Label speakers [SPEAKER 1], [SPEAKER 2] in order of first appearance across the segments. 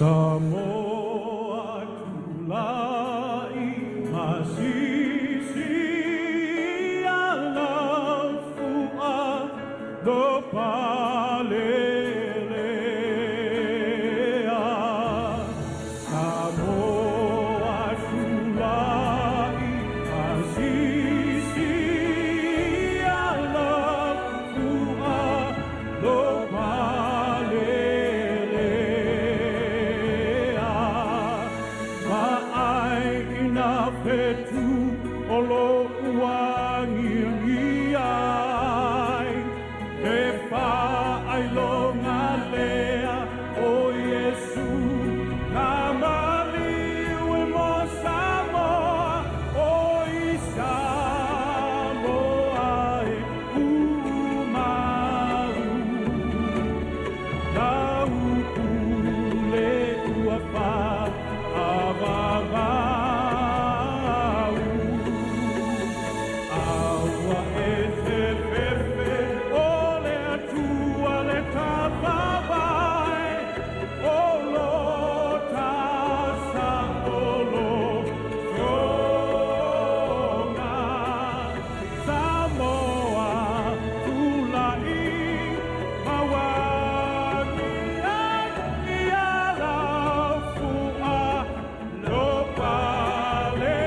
[SPEAKER 1] Samoa tulai masisi alafua no palelea. Samoa tulai masisi alafua no palelea. Ma'ai ina fetu o lo uangi ai, e whaai longa lea o Iesu, ngā maliu e mo Samoa, o i Samoa e umau. Lau pule ua whaavavau. Aua e te fefe o le atua le tawawai, o lo tasa o lo tonga. Samoa tulai mawagi ai alafua no palelea.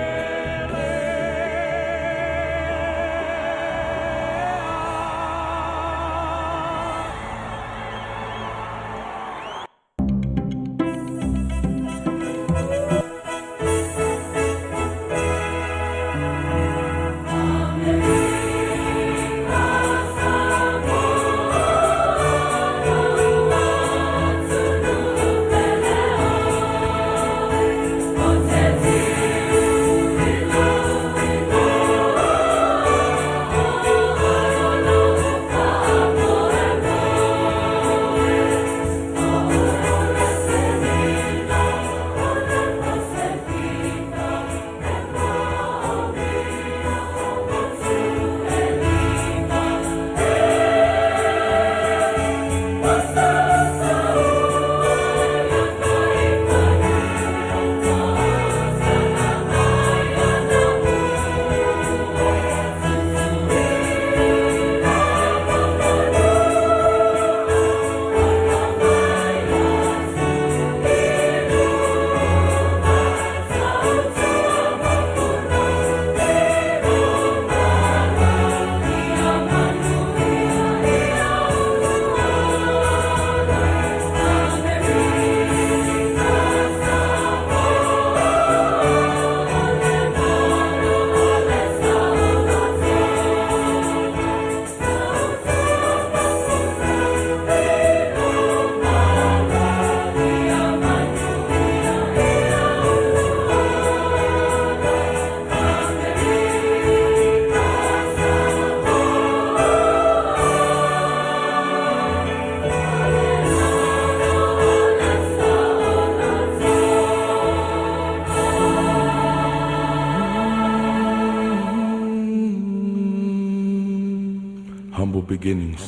[SPEAKER 2] Humble beginnings.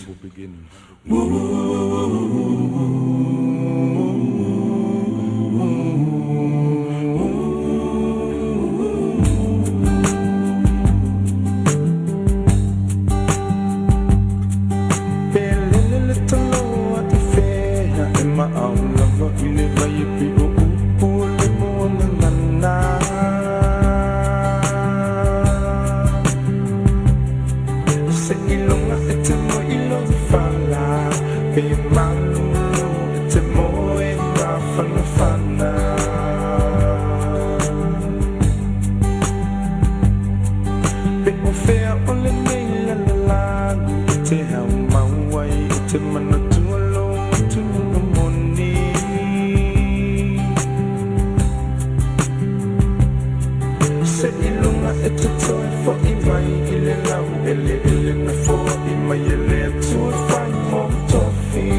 [SPEAKER 3] Pelele talo a te whea e ma au lava i le vai e pi o upu o le moana nana. Se ilonga e te mo ilo whala, pe malulu e te moe ngā whana. Pe o whea o le nei la la la, e te hau mauai e te mana tualo tununga moni. Se ilunga e te toi fo i mai i le lau ele ele na fo i mai ele atua whai mo tofi.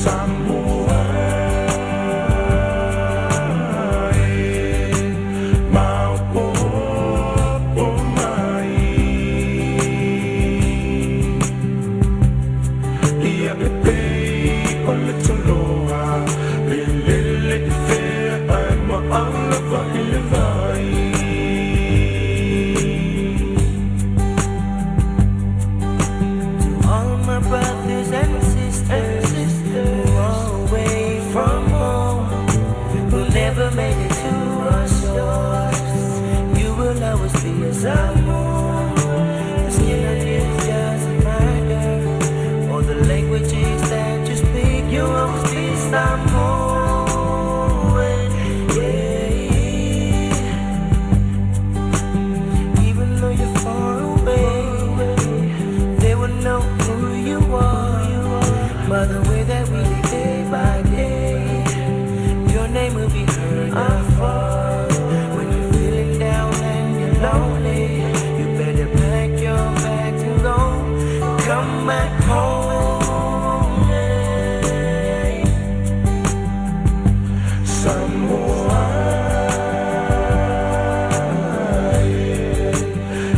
[SPEAKER 3] Samoa e maopopo mai. Ia e pei o le toloa, pe lele i fea ae maau lava i le vai.
[SPEAKER 2] To all my brothers and sisters who are away from home, who never made it to our shores, you will always be a Samoan. The skin on you doesn't matter, or the languages that you speak, you will always be Samoan. Yeah. Even though you're far away, they will know who you are by the way that we live day by day. Your name will be heard afar. When you're feeling down and you're lonely, you better pack your bags and go. Come back home. Yeah.
[SPEAKER 3] Samoa,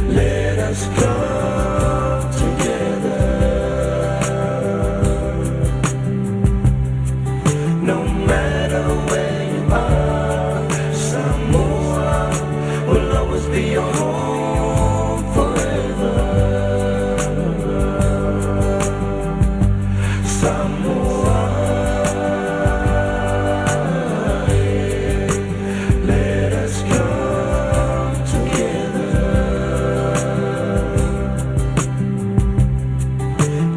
[SPEAKER 3] let us come together. No matter where you are, Samoa will always be your home forever. Samoa, let us come together.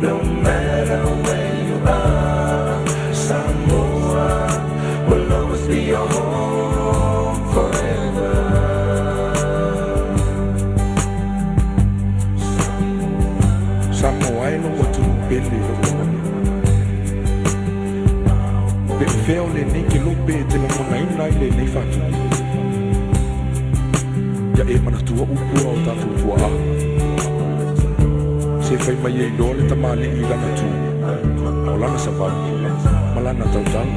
[SPEAKER 3] No matter where you are, Samoa will always be your home forever.
[SPEAKER 4] Samoa e lou atunuu pele i lou lagona. Pe o fea o lenei kelope e te lagonaina ai lenei faatupu. Ia e manatua upu a o tatou tuaa. Se fai mai e iloa le tamalii i lana tu, o lana savali, ma lana tautala.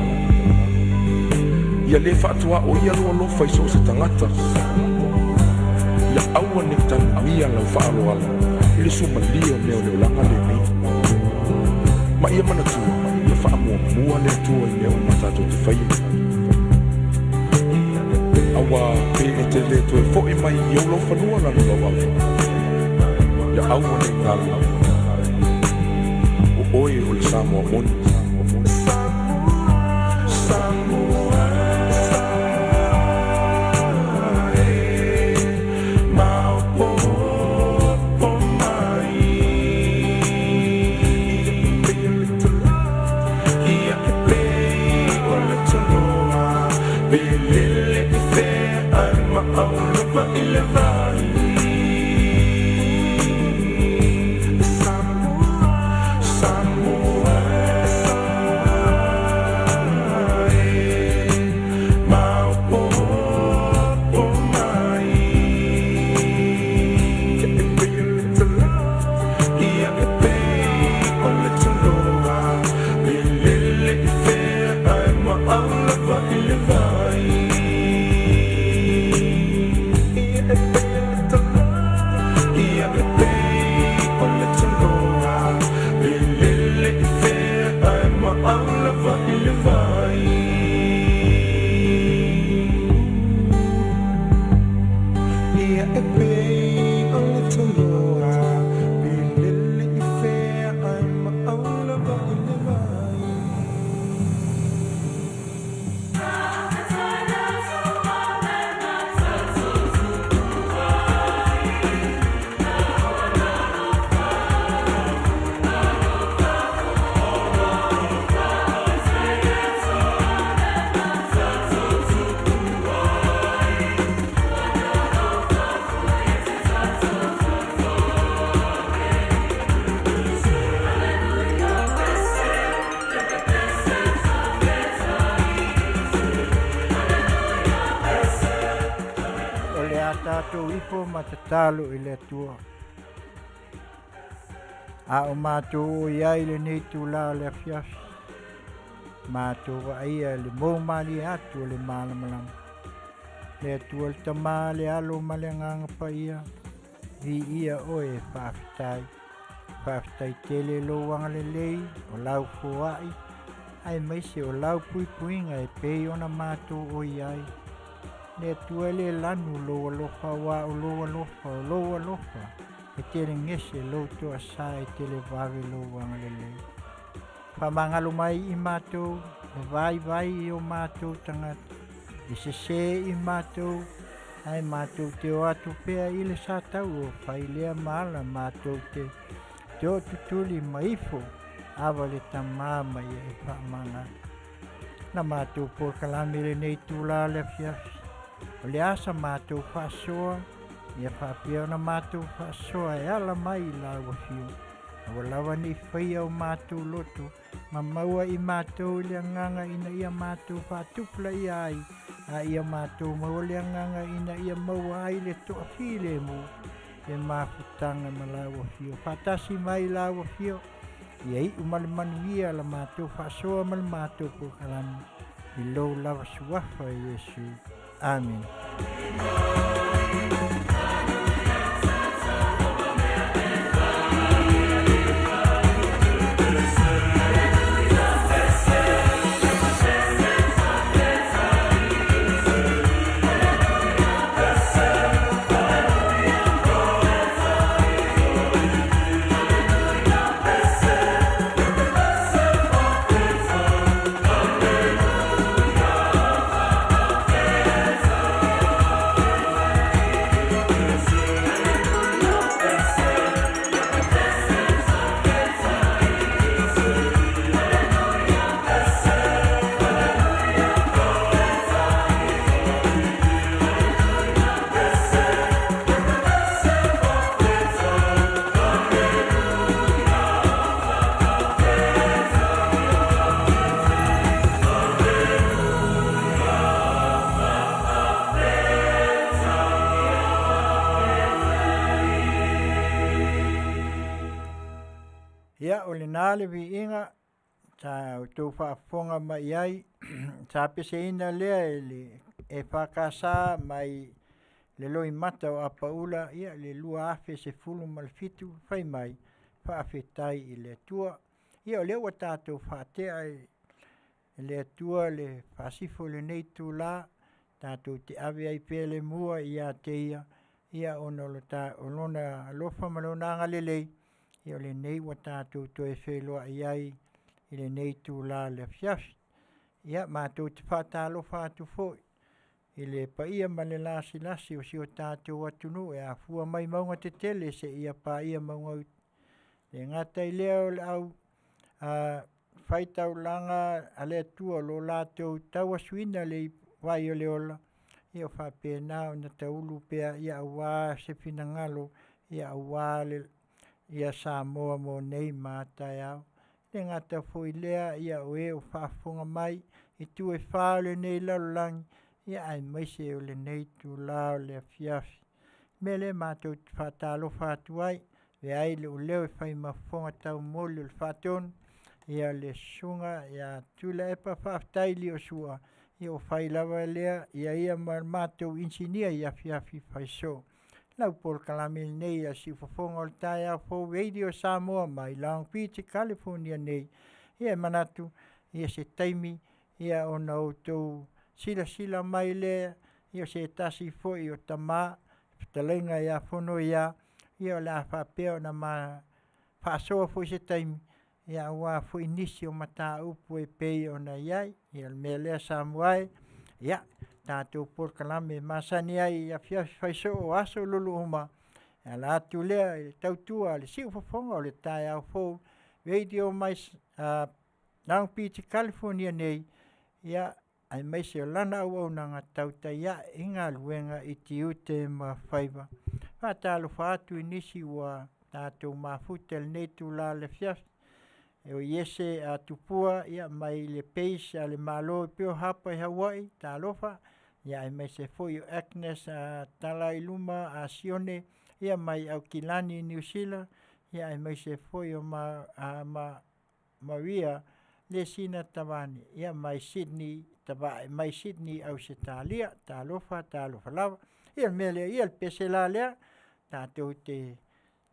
[SPEAKER 4] Ia lē faatuaʻoia lou alofa i so o se tagata. Ia aua nei tanuia lau faaaloalo i le sumalie o mea o le olaga lenei. Ma ia manatua, ia faamuamua le Atua i mea uma tatou te faia. Auā pe e te lē toe foʻi mai i ou laufanua lalo lauava. Ia aua nei galo. O oe o le Samoa moni.
[SPEAKER 3] Samoa, e maopopo mai. Ia e pei o le toloa, pe lele i fea ae maau lava i le vai. Samoa, e maopopo mai. Ia e pei o le toloa, pe lele i fea ae maau lava i le vai. Ia e pei o le toloa, pe lele i fea ae maau lava i le vai.
[SPEAKER 4] Ia e pei o le toloa, pe lele i fea ae maau lava i le vai.
[SPEAKER 5] O le a tatou ipo ma tatalo i le Atua. A o matou o i ai lenei itulā o le afiafi. Matou vaaia le moumalie atu o le malamalama. Le Atua le Tamā, le Alo ma le Agaga Paia, viia oe e faafetai. Faafetai tele i lou agalelei, o lau foai, aemaise o lau puipuiga e pei ona matou oi ai. Le Atua e le lanu lou alofa aua o lou alofa, o lou alofa, e telegese lou toasā e televave lou agalelei. Faamagalo mai i matou, e vaivai i o matou tagata, e sesē i matou, ae matou te o atu pea i le sa tau o fai lea ma ala matou te tootutuli ma ifo, ava le tamā ma ia e faamagalo. Na matou polokalame lenei itulā o le afiafi, o le asa matou faasoa, ia faapea ona matou faasoa e ala mai i lau afio. Aua lava nei faia o matou loto, ma maua i matou le agaga ina ia matou faatupulaia ai, a ia matou maua le agaga ina ia maua ai le toafilemu le mafutaga ma lau afio. Faatasi mai lau afio, ia iu ma le manuia la matou faasoa ma le matou polokalame, i lou lava suafa Iesu. Amen. Ia o lenā le viiga sa outou faafofoga mai ai sa peseina lea e le EFKS mai le loimata o Apaula ia le 2017 fai mai faafetai i le Atua. Ia o lea ua tatou faatea e le Atua le faasifo i lenei itulā, tatou te ave ai pea le mua ia te Ia, ia ona o Lona alofa ma Lona agalelei, ia o lenei ua tatou toe feiloai ai i lenei itulā o le afiafi. Ia matou te faatalofa atu foi i le paia ma le lasilasi o si o tatou atunuu e afua mai mauga tetele seia paia mauga iti. E le gata i lea o le au faitaulaga a le Atua o lo o latou tauasuina le ipuvai o le ola, ia faapena ona taulu pea aua se finagalo aua Samoa mo nei ma a taeao. E le gata foi i lea, ia o e o faafofoga mai i itu e fa o lenei lalolagi, aemaise o lenei itulā o le afiafi. O le mea lea matou te faatalofa atu ai, avea ai lou leo e fai ma fofoga taumoli o le Faatonu, ia le Susuga ia Tuilaepa Faafetai Liosua, ia ua fai lava lea ia ia ma le matou inisinia i afiafi faisoo. Lau polokalame lenei a le Siufofoga o le Taeao Fou Radio Samoa mai Long Beach, California nei. Ia e manatu, ia se taimi ia ona outou silasila mai lea, ia se tasi foi o tamā, fetalaiga ia Fonoia, ia o le a faapea ona ma faasoa foi se taimi, ia aua foi nisi o mataupu e pei ona i ai. Ia o le mea lea Samoa e, ia tatou polokalame masani ai i afiafi faisoo o aso lulu uma, e ala atu lea i le tautua a le Siufofoga o le Taeao Fou Radio mai Long Beach, California nei, ia aemaise o lana auaunaga tautai ae i galuega i tiute ma faiva. Faatalofa atu i nisi ua tatou mafuta i lenei itulā o le afiafi, e o Iese a Tupua ia mai le base a le Malo i Pearl Harbor i Hawaii, talofa, ia aemaise foi o Agnes Tala i luma a Sione ia mai Aukilani, Niu Sila, ia aemaise foi o Maria Lesina Tavani, ia mai Sydney, Tavae mai Sydney, Ausetalia, talofa, talofa lava. Ia le mea lea, ia le pese la lea, tatou te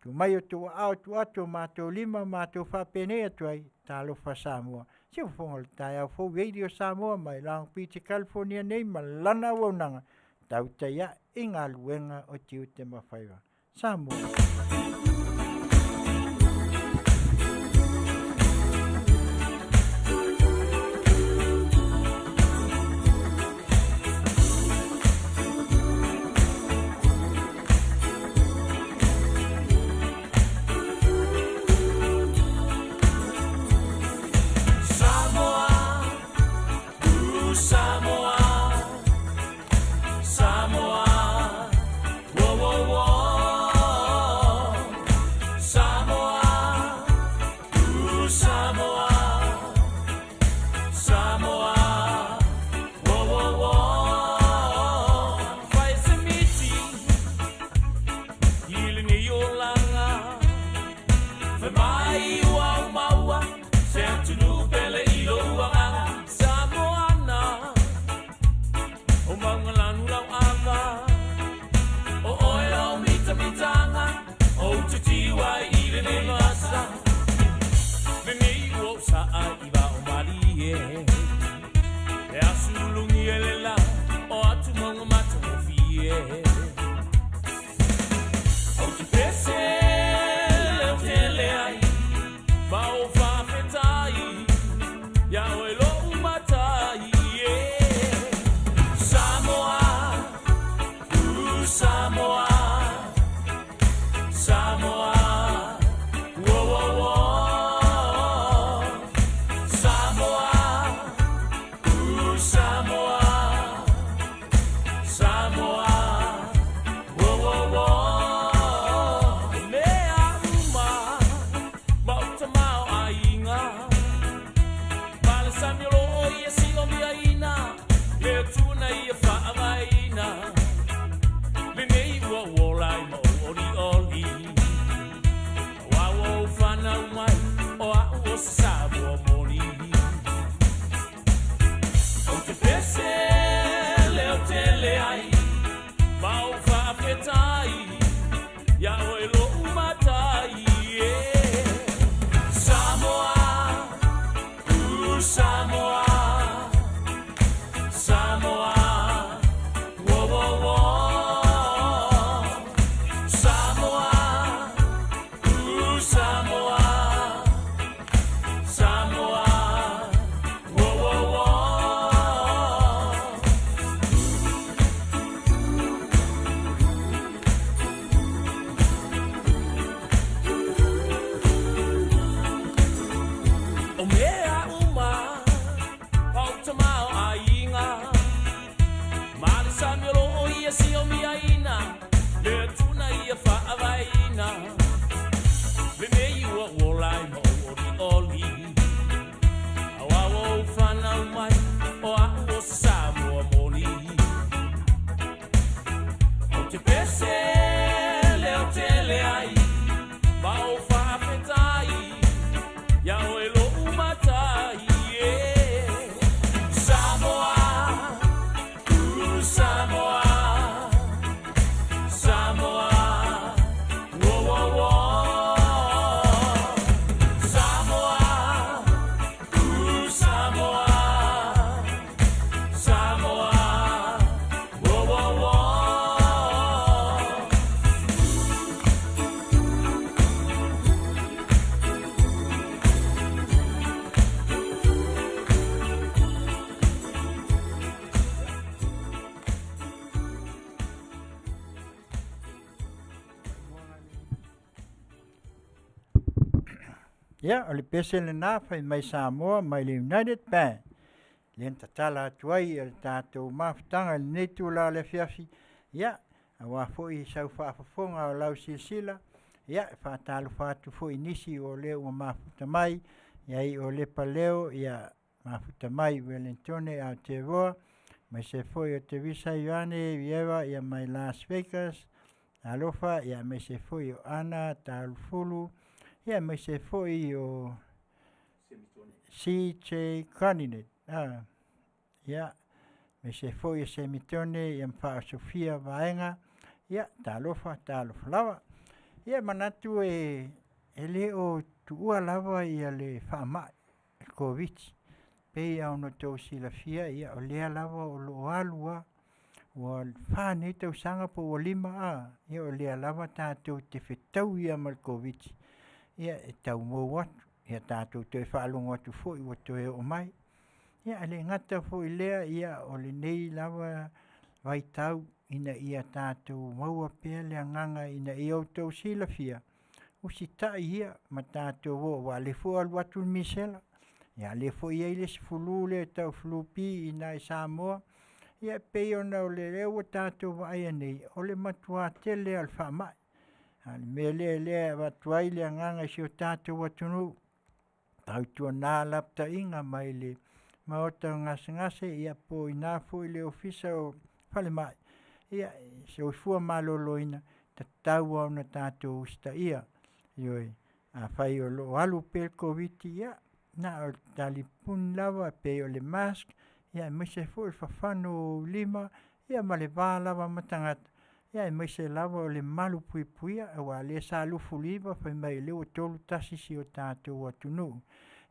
[SPEAKER 5] tuu mai i outou aao e tuu atu o matou lima matou faapenei atu ai, talofa Samoa. Siufofoga o le taeao fou Radio Samoa mai Long Beach, Kalifonia nei ma lana auaunaga, tautai ae i galuega o tiute ma faiva. Samoa.
[SPEAKER 1] Samoa, Samoa, Samoa, wo wo wo. Samoa, Samoa, Samoa, wo wo wo. Fai se miti, ili ni olanga. Fai mai ua o maua, se atunu pele i lou agaga. Samoana, o maugalanu lau ava. O oe lau mitamitanga, o ututiua i lenei vasa. Lenei ua ou saa i vao malie. E asulungi e le la, o atu mauga matagofie. Ou te pese leo tele ai, ma ou faafetai, ia oe lou matai, yeah. Samoa, Samoa, Samoa, wo wo wo. Samoa, Samoa, Samoa, wo wo wo. Mea uma, mauta mao aiga. Palesami o loo ia silomiaina, le Atua ia faavaeina. Lenei ua ou ola ai ma ou olioli. Auā ua ou fanau mai, o a'u o se Samoa moni. Ou te pese leo tele ai, ma ou faafetai, ia oe lou matai, yeah. Samoa, Samoa, Samoa, wo wo wo. Samoa, Samoa, Samoa, wo wo wo. O mea uma, pauta mao aiga. Ma le sami o loo ia siomiaina, le Atua ia faavaeina. Lenei ua ou ola ai ma ou olioli. Auā ua ou fanau mai, o a'u o se Samoa moni. Ou te pese leo tele ai, ma ou faafetai, ia oe lou matai, yeah. Samoa, Samoa, Samoa, wo wo wo. Samoa, Samoa, Samoa, wo wo wo.
[SPEAKER 5] Ia, o le pese lenā fai mai Samoa mai le United Band. Lea na tatala atu ai e le tatou mafutaga i lenei itulā o le afiafi. Ia, auā foi sau faafofoga o lau silasila, ia, e faatalofa atu foi i nisi o lea ua mafuta mai, ia i o Lepaleo, ia mafuta mai Ueligitone Aotearoa, aemaise foi o Teresa Ioane Vieira ia mai Las Vegas, talofa, ia aemaise foi o Ana Taulufulu, ia aemaise foi o CJ Coninet, a, ia, aemaise foi o Semitone ia ma Faaosofia Vaega, ia, talofa, talofa lava. Ia, e manatu e e le o tuua lava ia le faamai, le Koviti. Pei lava ona outou silafia, ia o lea lava o lo o alu lava, ua 4 nei tausaga po ua 5 a, ia o lea lava tatou te fetaui lava ma le Koviti, ia e tau mou atu, ia tatou toe faalogo atu foi ua toe oo mai. Ia ae le gata foi i lea, ia o lenei lava vaitau ina ia tatou maua pea le agaga ina ia outou silafia, usitai ia ma tatou o aua o lea foi ua alu atu le misela, ia a o lea foi e i ai le isi flu lea e tau o le flu B i ina i Samoa. Ia e pei ona o lea ua tatou vaaia nei, o le matua tele lava o le faamai. A o le mea lea o lea e avatu ai le agaga i si o tatou atunuu, tautuana lapataiga mai le maota o gasegase ia po o i ina foi i le Ofisa o Falemai, ia, soifua maloloina, e tatau lava ona tatou usitaia. Ioe. Afai o lo o alu pea le Koviti-19, ia na o le talipuni lava pei o le mask, aemaise foi o le fafano o ou lima ma le va lava ma tagata, aemaise lava o le malupuipuia aua o lea sa 29 fai mai o lea ua 31 si o tatou atunuu,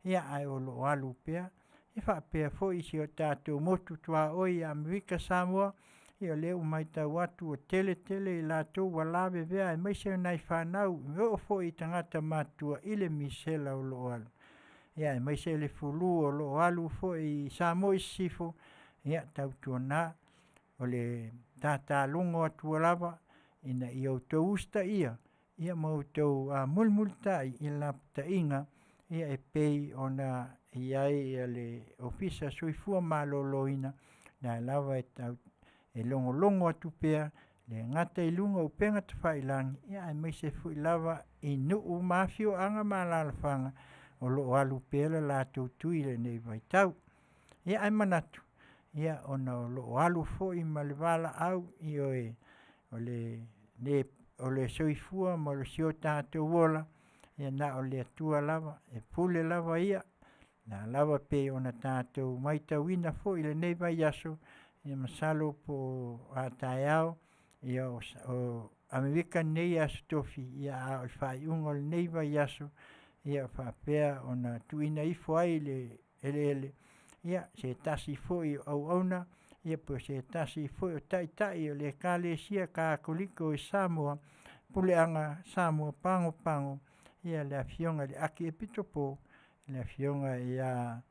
[SPEAKER 5] ae o lo o alu pea. E faapea foi si o tatou motu tuaoi i Amerika Samoa, ia o lea ua matau atu ua tele tele i latou ua lavevea aemaise o nai fanau, e oo foi i tagata matutua i le misela o lo o alu, aemaise le flu o lo o alu foi i Samoa i Sisifo, ia tautuana, o le tatalogo atu lava ina ia outou usitaia ma outou mulimulitai i lapataiga e pei ona i ai le Ofisa o le Soifua Maloloina, o lena lava e logologo atu pea, e le gata i luga o upega tafailagi, aemaise foi lava i nuu ma afioaga ma alaalafaga o lo o alu pea le latou tui i lenei vaitau. Ia ae manatu, ona o lo o alu foi ma le valaau, ioe, o le soifua ma si o tatou ola, ia na o le Atua lava, e pule lava Ia, o lena lava e pei ona tatou matauina foi i lenei vaiaso, ia masalo po o a taeao o Amerika nei i Aso Tofi, a o le faaiuga o lenei vaiaso, e faapea ona tuuina ifo ai i le eleele se tasi foi o auauna po o se tasi foi o taitai o le Ekalesia Katoliko i Samoa, Puleaga Samoa Pagopago, le Afioga i le Akiepikopo le Afioga ia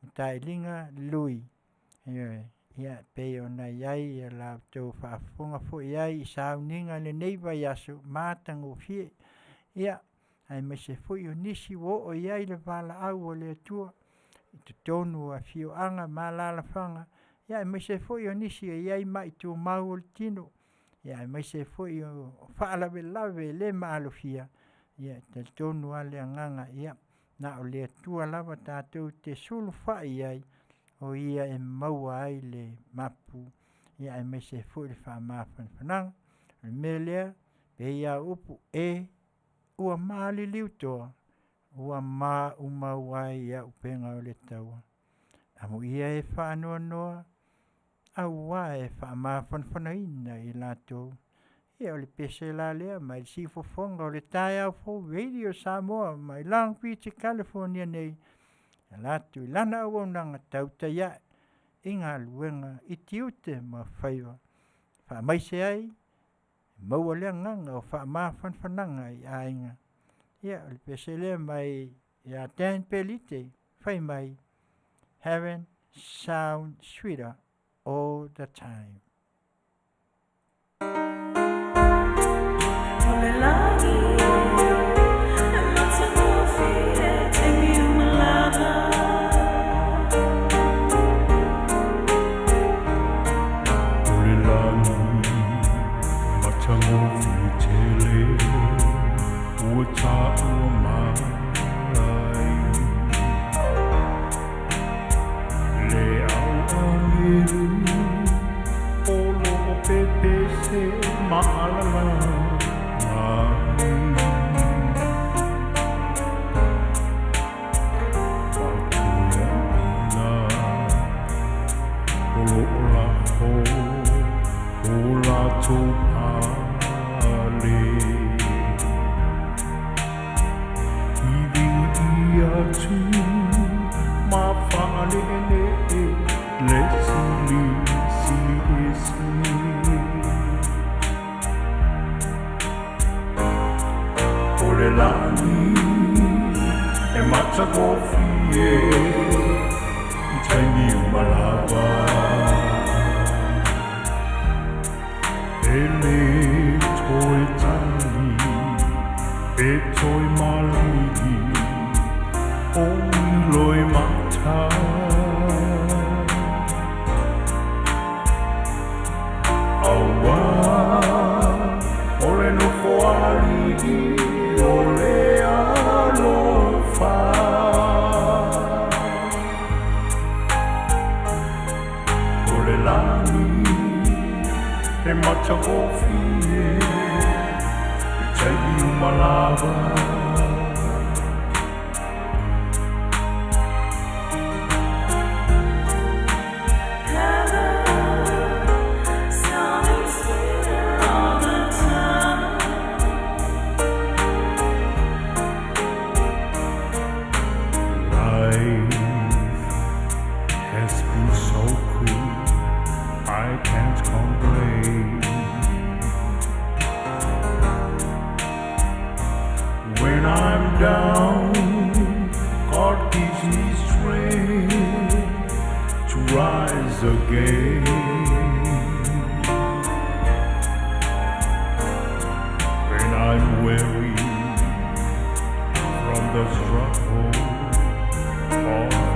[SPEAKER 5] Matailiga Lui. Ioe. Ia, e pei ona i ai la outou faafofoga foi i ai i sauniga i lenei vaiaso matagofie, aemaise foi o nisi ua oo i ai le valaau a le Atua i totonu o afioaga ma alaalafaga, aemaise foi o nisi e i ai mai tumau o le tino, aemaise foi o faalavelave le maalofia, ia e talitonu lava le agaga, ia na o le Atua lava tatou te sulufai i ai, o Ia e maua ai le mapu, aemaise foi le faamafanafanaga. O le mea lea, e pei lava o upu, “E ua maliliu toa, ua maumau ai ia upega o le taua. Amuia e faanoanoa, auā e faamafanafanaina i latou.” Ia o le pese la lea mai le siufofoga o le taeao fou Radio Samoa mai Long Beach, Kalifonia nei, e ala atu i lana auaunaga tautai a'e i galuega i tiute ma faiva, faamaise ai, maua le agaga o faamafanafanaga i aiga. Ia o le pese lea mai ia Dan Pelite, fai mai, “Heaven sound sweeter all the time.”
[SPEAKER 1] O le lagi e matagofie taimi o malaga. O le lagi matagofie tele ua taua mai. Le au agelu o lo o pepese maalala mai.
[SPEAKER 3] tatou pale. I viia atu ma fa'ale'ele'e le silisili ese. O le lagi e matagofie i taimi uma lava. E lē toe tagi e toe maligi o iloi mata. Auā o le nofo ali'i o le alofa. O le lagi e matagofie i taimi uma lava.
[SPEAKER 1] Sounding sweeter all the time.
[SPEAKER 3] Life has been so cruel, I can't complain. When I'm down, God gives me strength to rise again. When I'm weary from the struggle of it all,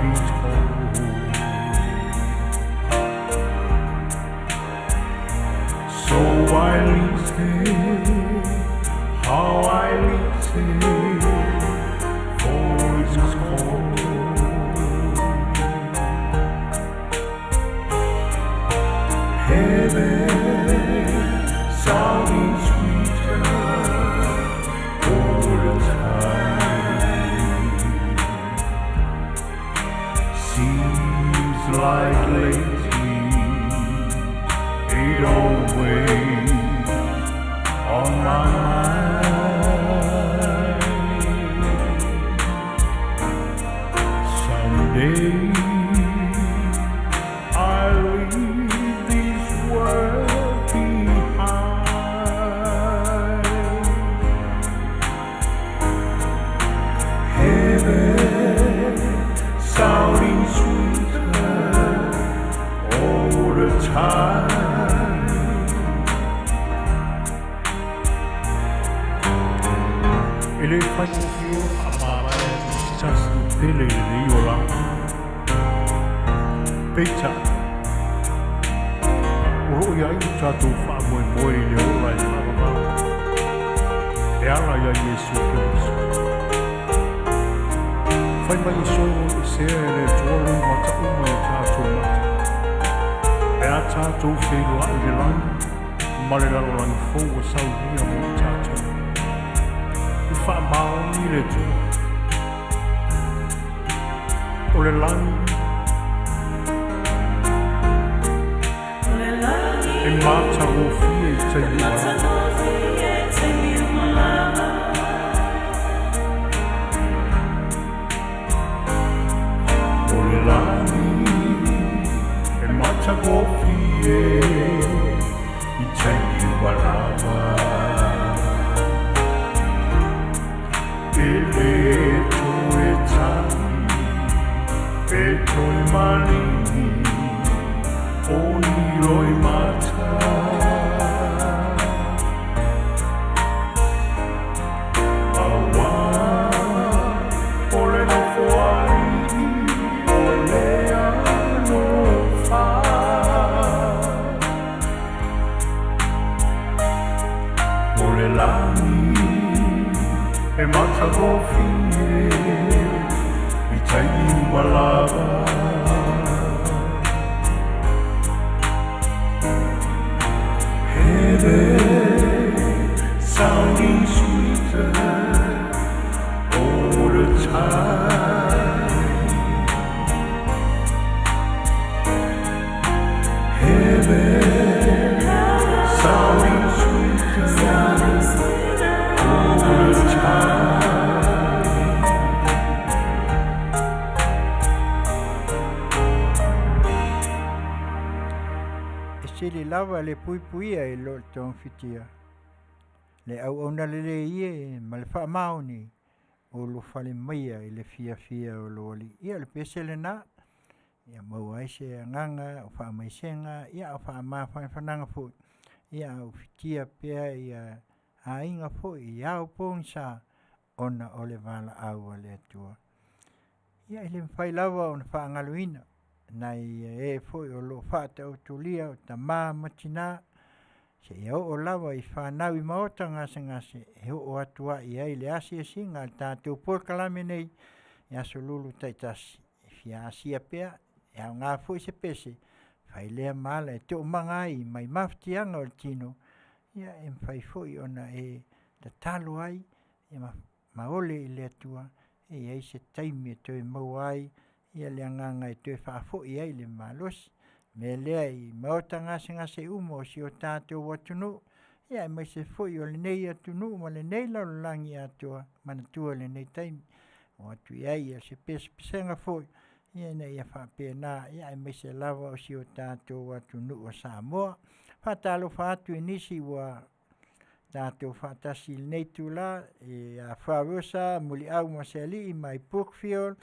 [SPEAKER 3] so I listen, how I listen for His call. Heaven sounding sweeter all the time. Seems like lately it always on my mind. Someday I'll leave this world behind. Heaven sounding sweeter all the time.
[SPEAKER 6] E lē faigofie ona fa'amavae atu i se tasi e pele i lenei olaga. Peita'i, o lo'o iai lo tatou fa'amoemoe i le ola e faavavau e ala iā Iesu Keriso. Fai mai e solo e sea e le Atua lou mata'uma i tatou mata pe a tatou feiloa'i le lagi ma le lalolagi fou ua saunia mo i tatou. I fa'amaoni le Atua o le lagi e matagofie i taimi uma lava.
[SPEAKER 3] O le lagi e matagofie i taimi uma lava. E lē toe tagi e toe maligi o iloi mata. Auā o le nofo ali'i o le alofa. O le lagi e matagofie i taimi uma lava. Heaven sounding sweeter all the time. Heaven sounding O le tai.
[SPEAKER 5] E sili lava le puipuia i lo le togafitia le auauna lelei e ma le faamaoni o ulufale maia i le fiafia o lo Alii. Ia o le pese lena, ia maua ai se agaga o faamaisega ia a o faamafanafanaga foi, ia a o ufitia pea ia aiga foi i ao pogisa ona o le valaau a le Atua. Ia e le mafai lava ona faagaloina nai e foi o lo o faataotolia o tama ma tina seia oo lava i fanau i maota gasegase e oo atu ai i ai le asiasiga a le tatou polokalame nei i Aso Lulu taitasi e fia asia pea, e aoga foi se pese e fai lea ma ala e toomaga ai mai mafatiaga o le tino, ia e mafai foi ona e tatalo ai ma ole i le Atua e i ai se taimi e toe maua ai le agaga e toe faafoi ai le malosi. O le mea lea i maota gasegase uma o si o tatou atunuu, ia aemaise foi o lenei atunuu ma lenei lalolagi atoa, manatua lenei taimi, oo atu i ai se pesepesega foi ina ia faapena, aemaise lava o si o tatou atunuu o Samoa. Faatalofa atu i nisi ua tatou faatasi i lenei itula ia Faaosa Muliau Masealii mai Brookfield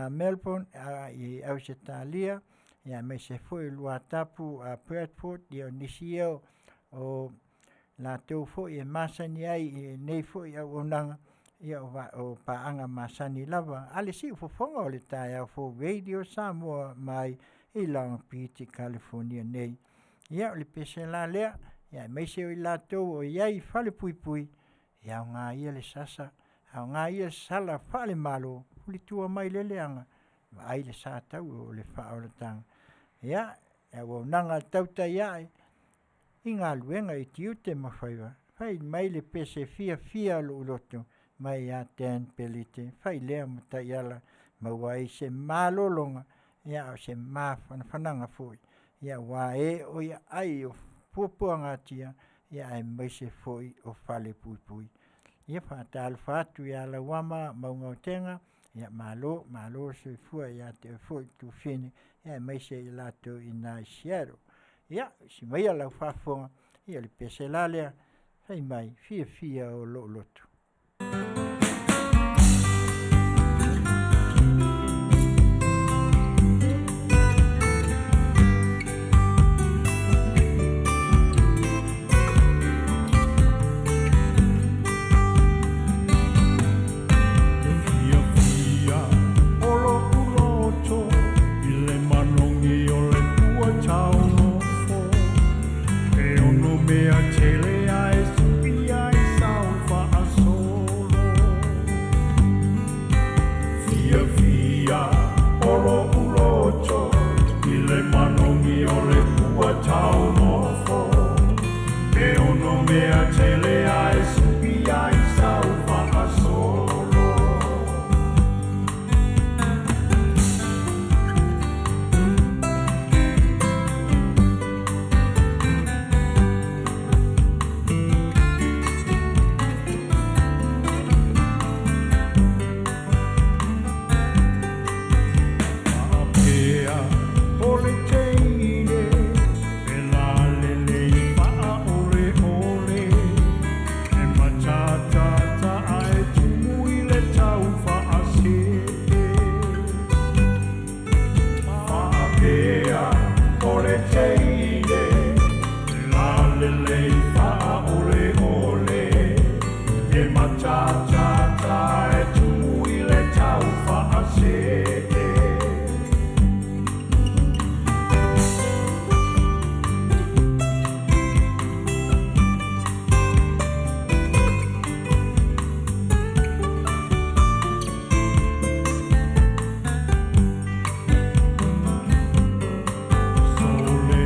[SPEAKER 5] Melbourne i Ausetalia, aemaise foi Luatapu Bradford, ia o nisi ia o latou foi e masani ai i lenei foi auaunaga, ia o paaga masani lava a le siufofoga o le taeao fou Radio Samoa mai i Long Beach i Kalifonia nei. Ia o le pese la lea, aemaise o i latou o i ai i falepuipui, e aoga ia le sasa, aoga ia le sala faalemalo, fulitua mai le leaga, vaai le sa taua o le faaolataga. Ia, le auaunaga a le tautai ae i galuega i tiute ma faiva, fai mai le pese fiafia a lou loto mai ia Dan Pelite, fai lea ma taiala maua ai se malologa, a o se mafanafanaga foi aua e o i aai o puapuagatia aemaise foi o falepuipui. Ia faatalofa atu ia Lauama Mauga Otega, ia malo, malo le soifua ia te oe foi Tufine, aemaise i latou i ina i Seattle. Ia, usi maia lau faafofoga, ia o le pese la lea, fai mai fiafia o lou loto.
[SPEAKER 3] Fiafia o lo'u loto i le manogi o le pua taunofo e ono mea tele ae su'i ai sau faasolo. Fiafia o lo'u loto i le manogi o le pua taunofo e ono mea tele ae su'i ai sau faasolo. Faapea o le teine e lalelei faaoleole e matatata ae tumu i le tau faasee. Faapea o le teine e lalelei faaoleole e matatata ae tumu i le tau faasee. Sole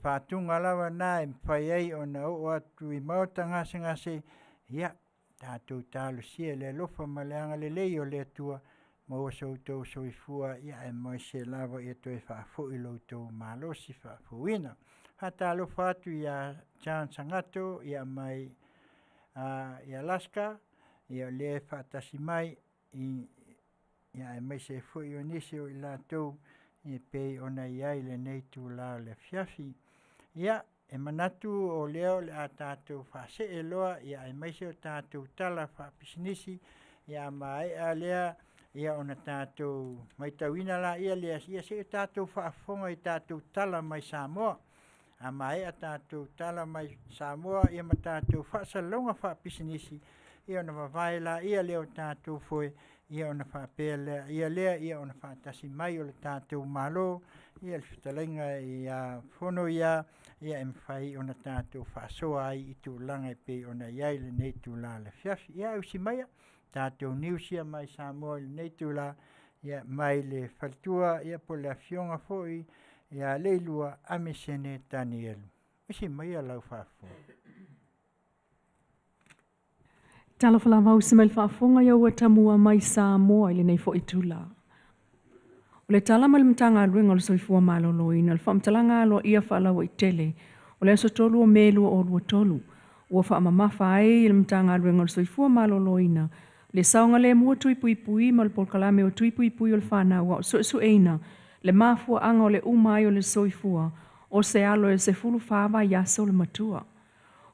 [SPEAKER 5] fatuga lava na e mafai ai ona oo atu i maota gasegase, ia tatou talosia i le alofa ma le agalelei o le Atua maua so outou soifua ia aemaise lava ia toe faafoi lo outou malosi faafouina. Faatalofa atu ia John Sagato ia mai i Alaska, ia o lea e faatasi mai i ia aemaise ai foi o nisi o i latou e pei ona i ai lenei itula o le afiafi. Ia, e manatu o lea o le a tatou faasee loa ia aemaise o tatou tala faapisinisi, ia a maea lea ia ona tatou maitauina laia lea, ia se i tatou faafofoga i tatou tala mai Samoa. A maea tatou tala mai Samoa ia ma tatou faasalalauga faapisinisi, ia ona vavae laia lea o tatou foe, ia ona faapea lea lea ia ona faatasi mai o le tatou Malo, ia le fetalaiga ia Fono ia, ia e mafai ona tatou faasoa ai i tulaga e pei ona i ai lenei itula o le afiafi. Ia usi maia tatou news ia mai Samoa i lenei itula, ia mai le faletua ia po o le afioga foi ia Leilua Amisene Tanielu. Usi maia lau faafofoga.
[SPEAKER 7] Talofa lava usi mai le faafofoga ia ua tamua mai Samoa i lenei foi itula. O le tala mai le Matagaluega o le Soifua Maloloina, o le faamatalaga aloaia faalauaitele o le aso 3 o Me 2023, ua faamamafa ai le Matagaluega o le Soifua Maloloina le saogalemu o tui puipui ma le polokalame o tui puipui o le fanau a o suesueina le mafuaaga o le uma ai o le soifua o se alo e 14 vaiaso le matua.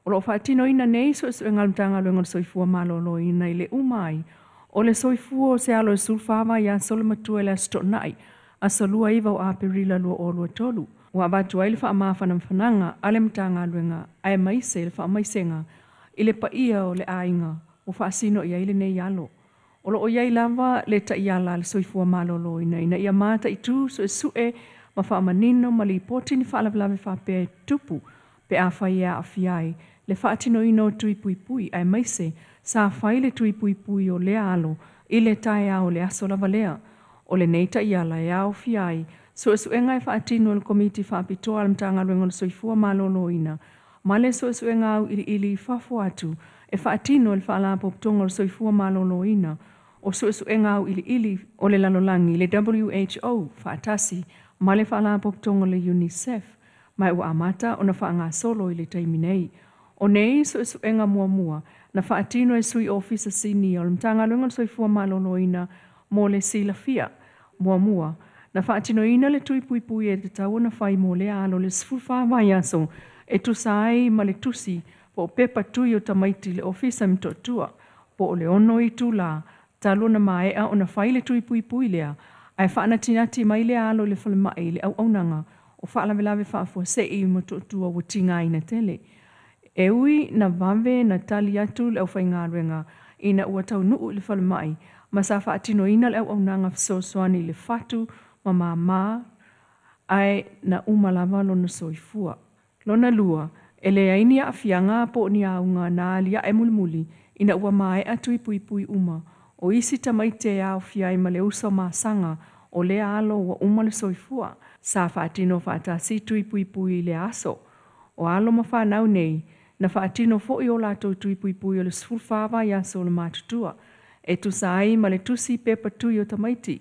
[SPEAKER 7] O lo o faatinoina nei suesuega a le Matagaluega o le Soifua Maloloina i le uma ai o le soifua o se alo e 14 vaiaso le matua i le Aso Toonai, aso 29 o Aperila 2023, ua avatu ai le faamafanafanaga a le Matagaluega aemaise le faamaisega i le paia o le aiga ua faasino i ai lenei alo. O lo o i ai lava le taiala a le Soifua Maloloina ina ia mataitu suesue ma faamanino ma lipoti ni faalavelave faapea e tutupu pe afai e aafia ai le faatinoina o tui puipui aemaise sa fai le tui puipui o lea alo i le taeao o le aso lava lea. O lenei taiala e aofia ai suesuega e faatino e le Komiti Faapitoa a le Matagaluega o le Soifua Maloloina ma le suesuega auiliili i fafo atu e faatino e le Faalapotopotoga o le Soifua Maloloina o Suesuega Auiliili o le Lalolagi, le WHO, faatasi ma le Faalapotopotoga o le UNICEF, ma ua amata ona faagasolo i le taimi nei. O nei suesuega muamua na faatino e Sui Ofisa Sinia o le Matagaluega o le Soifua Maloloina mo le silafia. Muamua, na faatinoina le tui puipui e tatau ona fai mo lea alo i le 14 vaiaso e tusa ai ma le tusi po o pepa tui o tamaiti i le Ofisa i Motootua, po o le 6 itula talu ona maea ona fai le tui puipui lea, ae faanatinati mai lea alo i le falemai i le auaunaga o faalavelave faafuasei i Motootua ua tigaina tele. E ui na vave na tali atu le aufaigaluega ina ua taunuu i le falemai ma sa faatinoina le auaunaga fesoasoani i le fatu ma māmā, ae na uma lava lona soifua. Lona lua, e leai ni aafiaga po o ni auga na aliae mulimuli ina ua maea tui puipui uma o isi tamaiti e aofia ai ma le uso masaga o lea alo ua uma le soifua. Sa faatino faatasi tui puipui i lea aso. O alo ma fanau nei, na faatino foi o latou tui puipui o le 14 vaiaso o le matutua, e tusa ai ma le tusi pepa tui o tamaiti.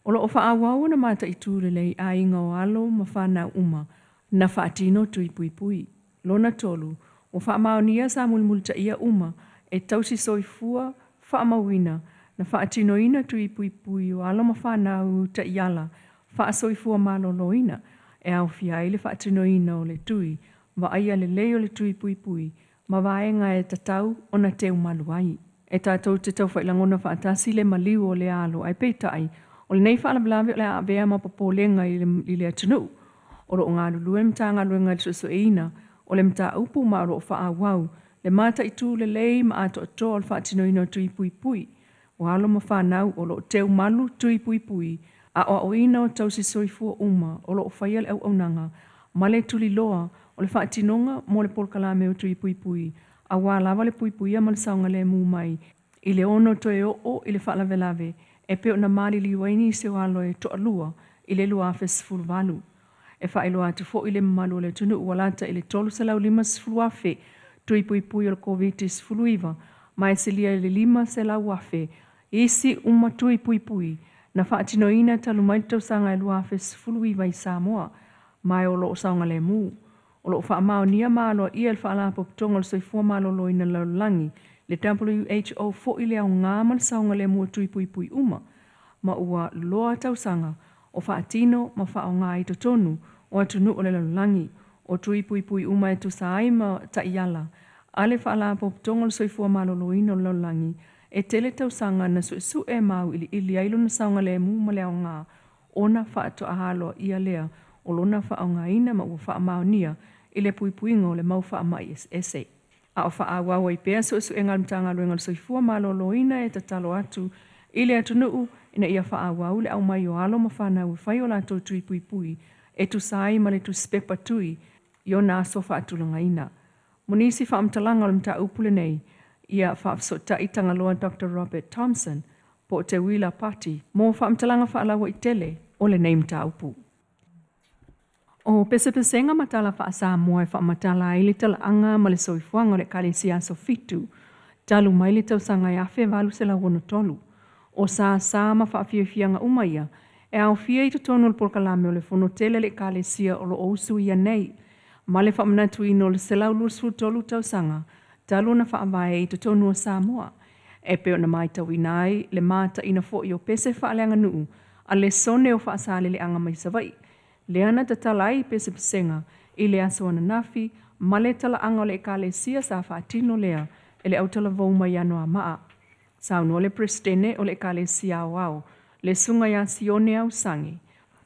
[SPEAKER 7] O lo o faaauau ona mataitu lelei aiga o alo ma fanau uma na faatino tui puipui. Lona tolu, ua faamaonia sa mulimulitaia uma e tausi soifua faamauina na faatinoina tui puipui o alo ma fanau taiala faasoifua maloloina e aofia ai le faatinoina o le tui vaaia lelei o le tui puipui ma vaega e tatau ona teumalu ai. E tatou te taufailagona faatasi le maliu o le alo, ae peitai, o lenei faalavelave o le a avea ma popolega i le atunuu. O lo o galulue le Matagaluega i le suesueina o le mataupu ma o lo o faaauau le mataitu lelei ma atoatoa o le faatinoina o tui puipui o alo ma fanau o lo o teumalu tui puipui aoaoina o tausi soifua uma o lo o faia le auaunaga ma le tuliloa o le faatinoga mo le polokalame o tui puipui aua lava le puipuia ma le saogalemu mai i le ono toe oo i le faalavelave e pei ona maliliu ai nisi o alo e toalua i le 2018. E faailoa atu foi le mamalu o le atunuu ua lata i le 350,000 tui puipui o le Koviti-19 ma e silia i le 500,000 isi uma tui puipui na faatinoina talu mai le tausaga e 2019 i Samoa, ma e o lo o saogalemu. O lo o faamaonia ma aloaia e le Faalapotopotoga o le Soifua Maloloina o le Lalolagi, le WHO foi le aoga ma le saogalemu o tui puipui uma, ma ua loa tausaga o faatino ma faaaoga i totonu o atunuu o le lalolagi. O tui puipui uma e tusa ai ma taiala a le Faalapotopotoga o le Soifua Maloloina o le Lalolagi, e tele tausaga na suesue ma auiliili ai lona saogalemu ma le aoga ona faatoa aloaia lea o lona faaaogaina ma ua faamaonia i le puipuiga o le mau faamai eseese. A o faaauau ai pea suesuega a le Matagaluega o le Soifua Maloloina e tatalo atu i le atunuu ina ia faaauau le aumai o alo ma fanau e fai o latou tui puipui e tusa ai ma le tusipepa tui i ona aso faatulagaina. Mo nisi faamatalaga o le mataupu lenei, ia faafesootai Tagaloa Doctor Robert Thompson po o Teuila Pati mo faamatalaga faalauaitele o lenei mataupu. O pesepesega ma tala faa-Samoa e faamatala ai le talaaga ma le soifuaga o le Ekalesia Aso Fitu talu mai le tausaga e 1863. O sasa ma faafiafiaga uma ia e aofia i totonu o le polokalame o le Fono Tele a le Ekalesia o lo o usuia nei ma le faamanatuina o le 123 tausaga talu ona faavae i totonu o Samoa, e pei ona matauina ai le mataina foi o pese faaleaganuu a le sone o Faasaleleaga mai Savaii, lea na tatala ai pesepesega i le aso ananafi ma le talaaga o le Ekalesia sa faatino lea e le autalavou mai Anoamaa. Saunoa le Peresetene o le Ekalesia Aoao, le Susuga ia Sione Ausage,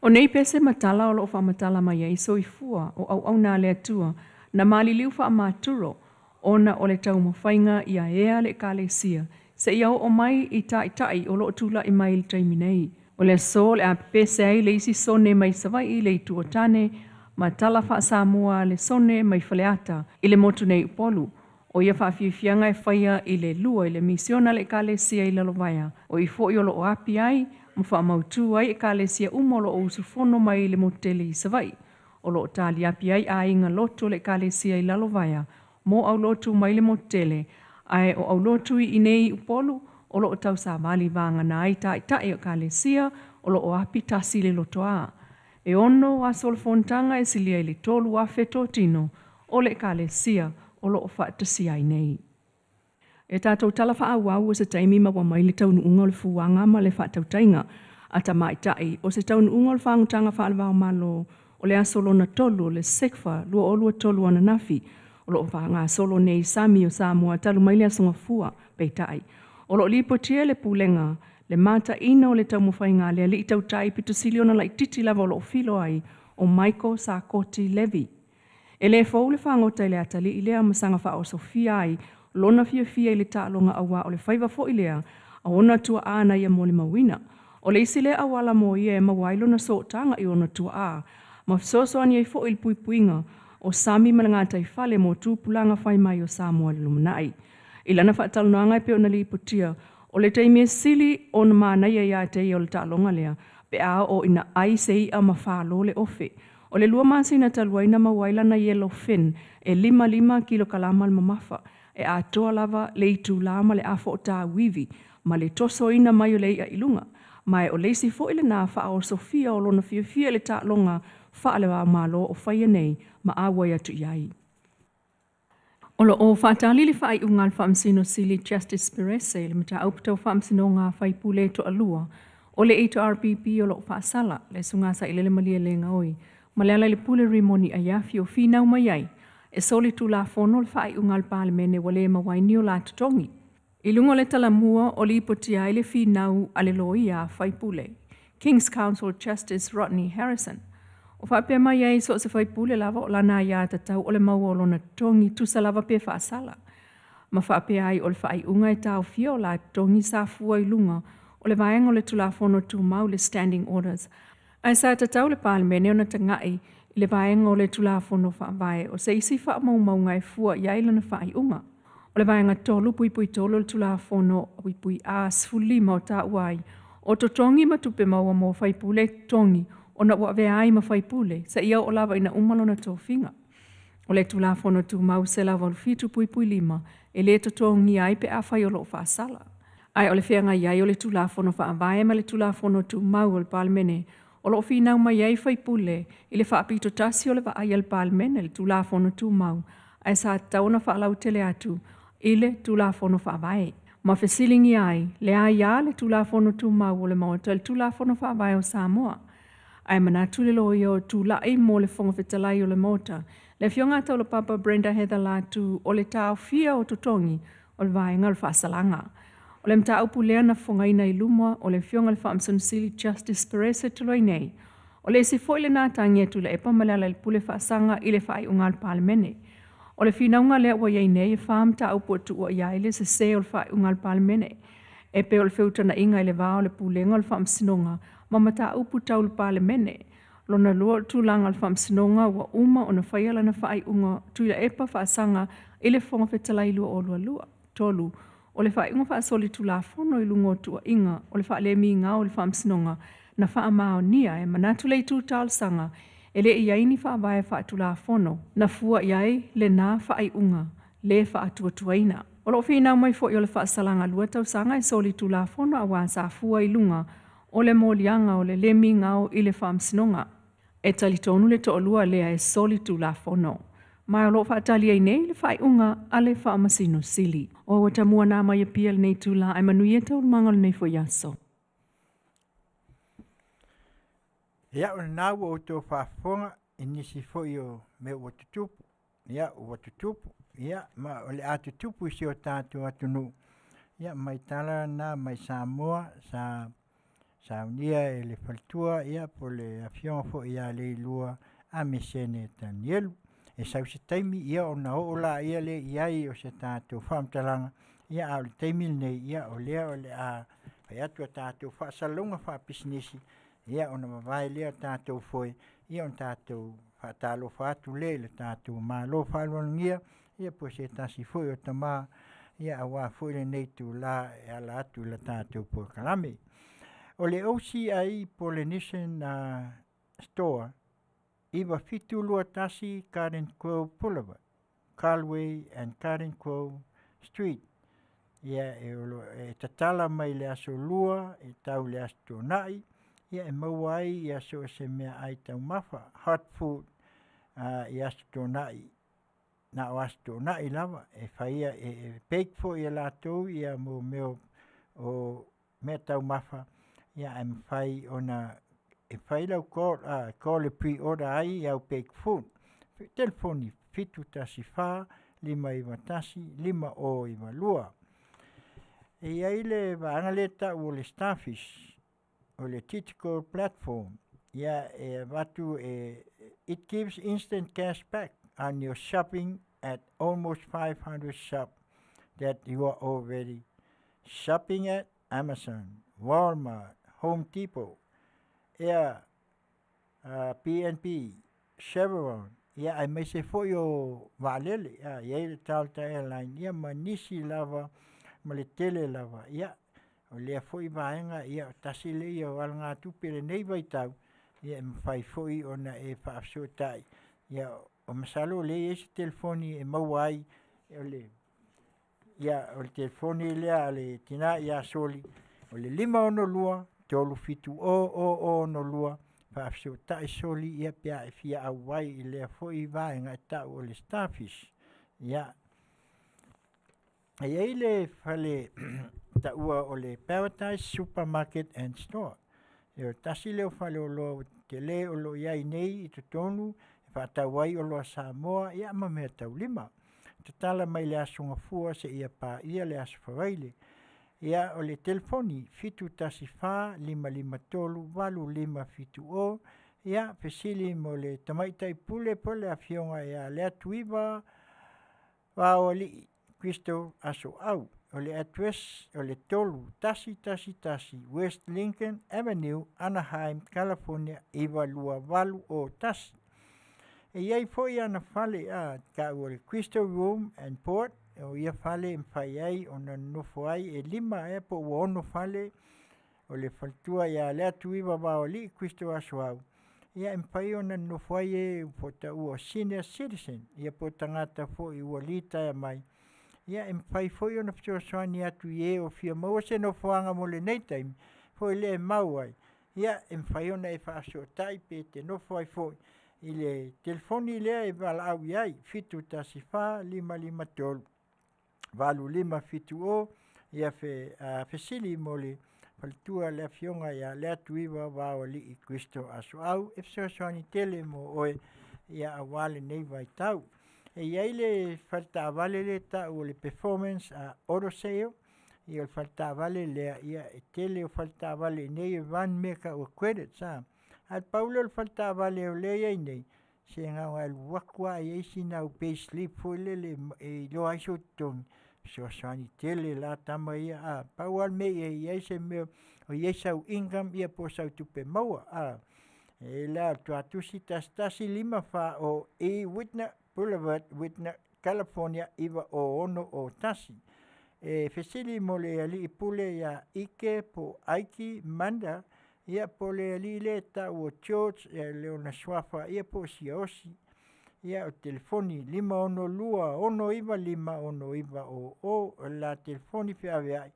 [SPEAKER 7] O nei pese ma tala o lo o faamatala mai ai soifua o auauna a le Atua na maliliu faamaturo ona o le taumafaiga ia ea le Ekalesia seia oo mai i taitai o lo o tulai mai i le taimi nei. O le aso o le a pepese ai le isi sone mai Savaii i le Itu o Tane ma tala faa-Samoa a le sone mai Faleata i le motu nei Upolu. O ia faafiafiaga e faia i le lua i le misiona a le Ekalesia i Lalovaea, o i foi o lo o api ai ma faamautu ai Ekalesia uma o lo o usufono mai i le motu tele i Savaii. O lo o taliapi ai aiga lotu o le Ekalesia i Lalovaea mo aulotu mai le motu tele, ae o aulotu i inei i Upolu o lo o tausavali vagana ai taitai o Ekalesia o lo o api tasi i le lotoa. E ono aso o le fonotaga e silia i le 3,000 totino o le Ekalesia o lo o faatasia ai nei. E tatou tala faaauau o se taimi maua mai le taunuuga o le fuaga ma le faatautaiga a tamaitai o se taunuuga o le fagutaga faale-va-o-Malo o le aso lona tolu o le SECFA 2023 ananafi o lo o faagasolo nei sami o Samoa talu mai le aso Gafua. Peitai, o lo o lipotia e le Pulega le mataina o le taumafaiga a le alii tautai pito sili ona laitiiti lava o lo o filo ai o Michael Sakoti Levy. E le fou le fagota i le atalii lea ma saga faaosofia ai lona fiafia i le taaloga auā o le faiva foi lea a ona tuaa na ia molimauina. O le isi lea auala mo ia e maua ai lona sootaga i ona tuaa ma fesoasoani ai foi i le puipuiga o sami ma le gataifale mo tupulaga fai mai o Samoa i le lumanai. I lana faatalanoaga e pei ona lipotia, o le taimi e sili ona manaia ia te ia o le taaloga lea pe a oo ina ai se i'a ma falo le ofe. O le lua masina talu ai na maua ai lana yellow fin e 55 kilokalama le mamafa, e atoa lava le itulā ma le afa o tauivi ma le tosoina mai o le i'a i luga. Ma e o le isi foi lena faaosofia o lona fiafia i le taaloga faale-va-o-Malo o faia nei ma auai atu i ai. O lo o faatali le faaiuga a le Faamasino Sili Justice Perese i le mataupu tau faamasinoga a faipule e toalua o le HRPP o lo o faasala le Susuga Sailele Malielegaoi ma Lealailepule Rimoni Aiafi o finau mai ai e solitulafono le faaiuga a le Palemene ua le maua ai ni o la totogi. I luga o le talamua o lipotia ai le finau a le loia a faipule, King's Counsel Justice Rodney Harrison, o faapea mai ai so o se faipule lava o lana aiatatau o le maua o lona totogi tusa lava pe faasala. Ma faapea ai o le faaiuga e taofia o la totogi sa fua i luga o le vaega o le Tulafono Tumau le Standing Orders Ae sa tatau le Palemene ona taga'i i le vaega o le Tulafono Faavae o se isi faamaumauga e fua i ai lana faaiuga. O le vaega 3.3 o le Tulafono puipui A 15 o taua ai, o totogi ma tupe maua mo faipule totogi ona ua avea ai ma faipule seia oo lava ina uma lona tofiga. O le Tulafono Tumau 187(5) e lē totogia ai pe afai o loo faasala. Ae o le feagai ai o le Tulafono Faavae ma le Tulafono Tumau o le Palemene o loo finau mai ai faipule i le faapito tasi o le vaai a le Palemene i le Tulafono Tumau ae sa tatau ona faalautele atu i le Tulafono Faavae. Ma fesiligia ai le aia le Tulafono Tumau o le Maota i le Tulafono Faavae o Samoa. Ae manatu le loia o tula'i mo le Fofoga Fetalai o le Maota, le Afioga Taulapapa Brenda Heather Latu, o le taofia o totogi o le vaega o le faasalaga. O le mataupu lea na fofogaina i luma o le Afioga i le Faamasino Sili Justice Perese talu ai nei. O le isi foi lena tagi a Tuilaepa ma Lealailepule faasaga i le faaiuga a le Palemene. O le finauga lea ua i ai nei e 4 mataupu ua tuua i ai le sesē o le faaiuga a le Palemene. E pei o le feutagaiga i le va o le Pulega o le Faamasinoga ma mataupu tau le Palemene. Lona lua o le tulaga o le Faamasinoga ua uma ona faia lana faaiuga Tuilaepa faasaga i le Fofoga Fetalai 2022. 3, o le faaiuga faasolitulafono i luga o tuuaiga o le faalemigao i le Faamasinoga na faamaonia e manatu le itu talosaga e le i ai ni faavae faatulafono na fua i ai lena faaiuga le faatuatuaina. O loo finau mai foi o le faasalaga 2 tausaga e solitulafono auā sa fua i luga o le moliaga o le lē migao i le Faamasinoga. E talitonu le toalua lea e solitulafono. Ma o loo faatali ai nei le faaiuga a le Faamasino Sili. O ua tamua nā mai Apia i lenei itulā ae manuia taualumaga o lenei foi aso.
[SPEAKER 5] Ia, o lena ua outou faafofoga i nisi foi o mea ua tutupu, ia ua tutupu, ia ma o le a tutupu i si o tatou atunuu, ia mai tala na mai Samoa sa saunia e le faletua ia po o le afioga foi ia Leilua Amesene Tanielu. E sau se taimi ia ona oo laia lea i ai o se tatou faamatalaga, ia a o le taimi lenei, ia o lea o le a fai atu a tatou faasalalauga faapisinisi, ia ona vavae lea o tatou foe, ia ona tatou faatalofa atu lea i le tatou Malo faaaloalogia, ia po o se tasi foi o tama, ia aua foi lenei itula e ala atu i le tatou polokalame. O le OCI Polynesian Store, 9721 Garden Grove Boulevard, Galway and Garden Grove Street. Ia e tatala mai le aso Lua e tau i le aso Toonai, ia e maua ai ia so o se meaai taumafa, hot food i aso Toonai, na o aso Toonai lava e faia e bake foi e latou ia mo mea o meataumafa, ia ae mafai ona e fai lau call, call e pre-order ai au bake food. Telefoni 714 591 5092. E i ai le vaega lea e tau o le Starfish, o le digital platform, ia e avatu e it gives instant cash back on your shopping at almost 500 shop that you are already shopping at Amazon, Walmart, Home Depot, ia B&B, Chevron, ia aemaise foi o vaalele, ia i ai le Delta Airline, ia ma nisi lava ma le tele lava. Ia o lea foi vaega, ia tasi lea o alagatupe i lenei vaitau, ia e mafai foi ona e faafesootai. Ia o masalo o lea e i ai se telefoni e maua ai o le ia o le telefoni lea a le tina ia Soli, o le 562 370 0062, faafesootai Soli ia pe a e fia auai i lea foi vaega e tau o le Starfish. Ia e i ai le fale taua o le Paradise Supermarket and Store. E o tasi lea o faleoloa tele o lo o i ai nei i totonu e faatau ai oloa Samoa ia ma meataulima. Tatala mai le Aso Gafua seia paia le Aso Faraile. Ia o le telefoni 714 553 8570, ia fesili mo le tamaitai pule po o le afioga ia Leatuiva Vaoalii Crystal Asoau. O le address o le 3111 West Lincoln Avenue, Anaheim, California 92801. E i ai foi ana fale a tau o le Crystal Room and Port, o ia fale e mafai ai ona nonofo ai e 5 ea po ua 6 fale o le faletua ia Leatuiva Vaoalii Crystal Asoau. Ia e mafai ona nonofo ai e po o taua o senior citizen, ia po o tagata foi ua litaea mai, ia e mafai foi ona fesoasoani atu i e o fia maua se nofoaga mo lenei taimi foi lea e mau ai, ia e mafai ona e faafesootai pe e te nofo ai foi i le telefoni lea e valaau i ai, 714 553 8570, ia fesili mo le faletua le Afioga ia Leatuiva Vaoalii Kristo Asoau e fesoasoani tele mo oe aua lenei vaitau. E i ai le faletaavale lea e tau o le Performance Auto Sale, ia o le faletaavale lea, ia e tele o faletaavale i inei e run mea e tau o credits a ae pau lea o le faletaavale o lea e i ai nei, se na ona e alu atu lava e i ai sina au payslip foi lele e iloa ai sou totogi, fesoasoani tele la tama ia a. Pau lava le mea ia i ai se mea o i ai sau income ia po o sau tupe maua a. E i ai la le tuatusi 1154 E Whitner Boulevard, Whitner, California 90601. E fesili mo le alii pule ia Ike po o Ike Manda, ia po o le alii lea e tau o George lona suafa ia po o Siaosi. Ia o le telefoni 562 695 6900, o le la telefoni feaveai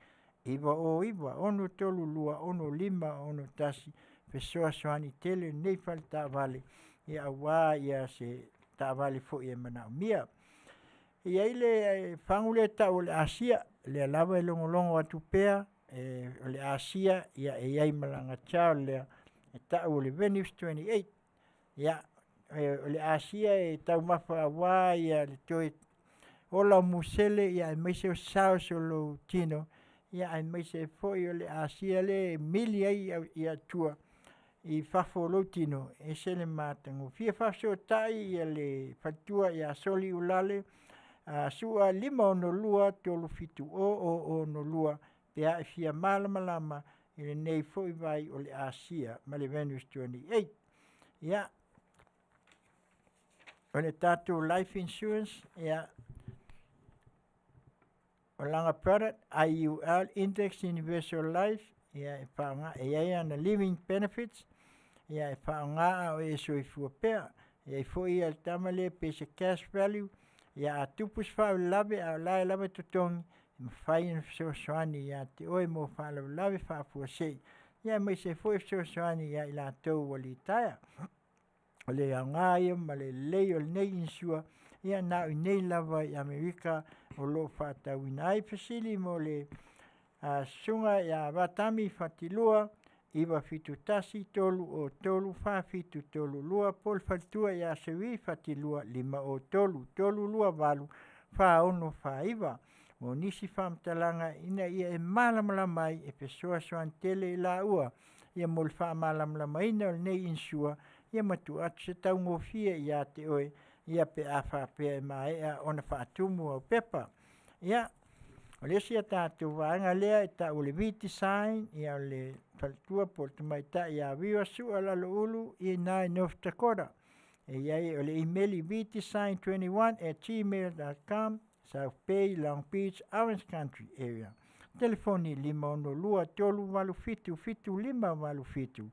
[SPEAKER 5] 909 632 6561. Fesoasoani tele lenei faletaavale aua se taavale foi e manaomia. E i ai le fagu lea e tau o le Asia, lea lava e logologo atu pea, o le Asia e i ai ma lana child lea e tau o le Venus 28. Ia, o le Asia e taumafa aua le toe ola o musele aemaise o cells o lou tino, aemaise ai foi o le Asia lea e mili ai tua i fafo o lou tino, e ese le matagofie. Faafesootai le faletua ia Soli Uelale Sua 562 370 062 pe a e fia malamalama i lenei foi vai o le Asia ma le Venus 28. Ia, o le tatou life insurance, ia, o lana product IUL Index Universal Life, ia e faaaoga e i ai ana living benefits, ia e faaaoga a o e soifua pea. E i ai foi le tama lea pei se cash value, ia a tupu se faalavelave a o la e lava totogi, e mafai ona fesoasoani ia te oe mo faalavelave faafuasei, aemaise foi o fesoasoani ia i latou ua litaea. O le aoga ia ma le lelei o lenei insure, ia na o i inei lava i Amerika o lo o faatauina ai. Fesili mo le susuga ia Vatami Fatilua 971 303 4732 po o le faletua ia Seri Fatilua 503 328 4649 mo nisi faamatalaga ina ia e malamalama ai e fesoasoani tele i laua ia mo le faamalamalamaina o lenei insure ia ma tuu atu se taugofie ia te oe ia pe a faapea e maea ona faatumu au pepa. Ia, o le isi a tatou vaega lea e tau o le V-Design, ia o le faletua po o le tamaitai ia Viva Sua Laloulu i ina i North Dakota. E i ai o le imeli vdesign21@gmail.com, South Bay, Long Beach, Orange Country area. Telefoni 562 387 7587.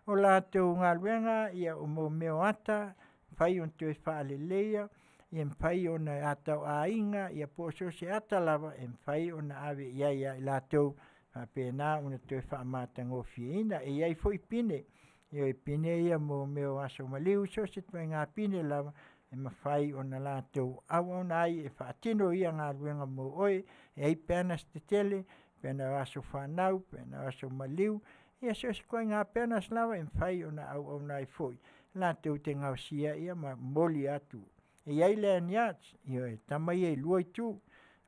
[SPEAKER 5] O latou galuega ia o mo mea o ata, mafai ona toe faaleleia, ia mafai ona ata o aiga, ia po o so o se ata lava e mafai ona ave i ai ia i latou faapena ona toe faamatagofieina. E i ai foi pine, ioe, pine ia mo mea o aso maliu, so o se ituaiga pine lava e mafai ona latou auauna ai e faatino ia galuega mo oe, e i ai banners tetele, banner o aso fanau, banner o aso maliu, ia so o se ituaiga banners lava e mafai ona auauna ai foi latou te gaosia ia ma momoli atu. E i ai lanyards, ioe, tama ia e lua itu,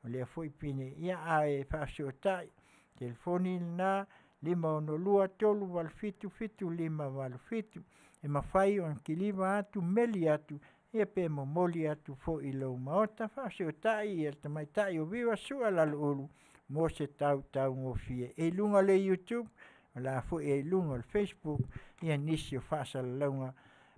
[SPEAKER 5] o lea foi pine, ia ae faafesootai, telefoni lena 562 387 7587 e mafai ona kiliva atu, meli atu, ia pe momoli atu foi i lou maota. Faafesootai le tamaitai o Viva Sua Laloulu mo se tautaugofie. E i luga o le YouTube, o la foi e i luga o le Facebook ia nisi o faasalalauga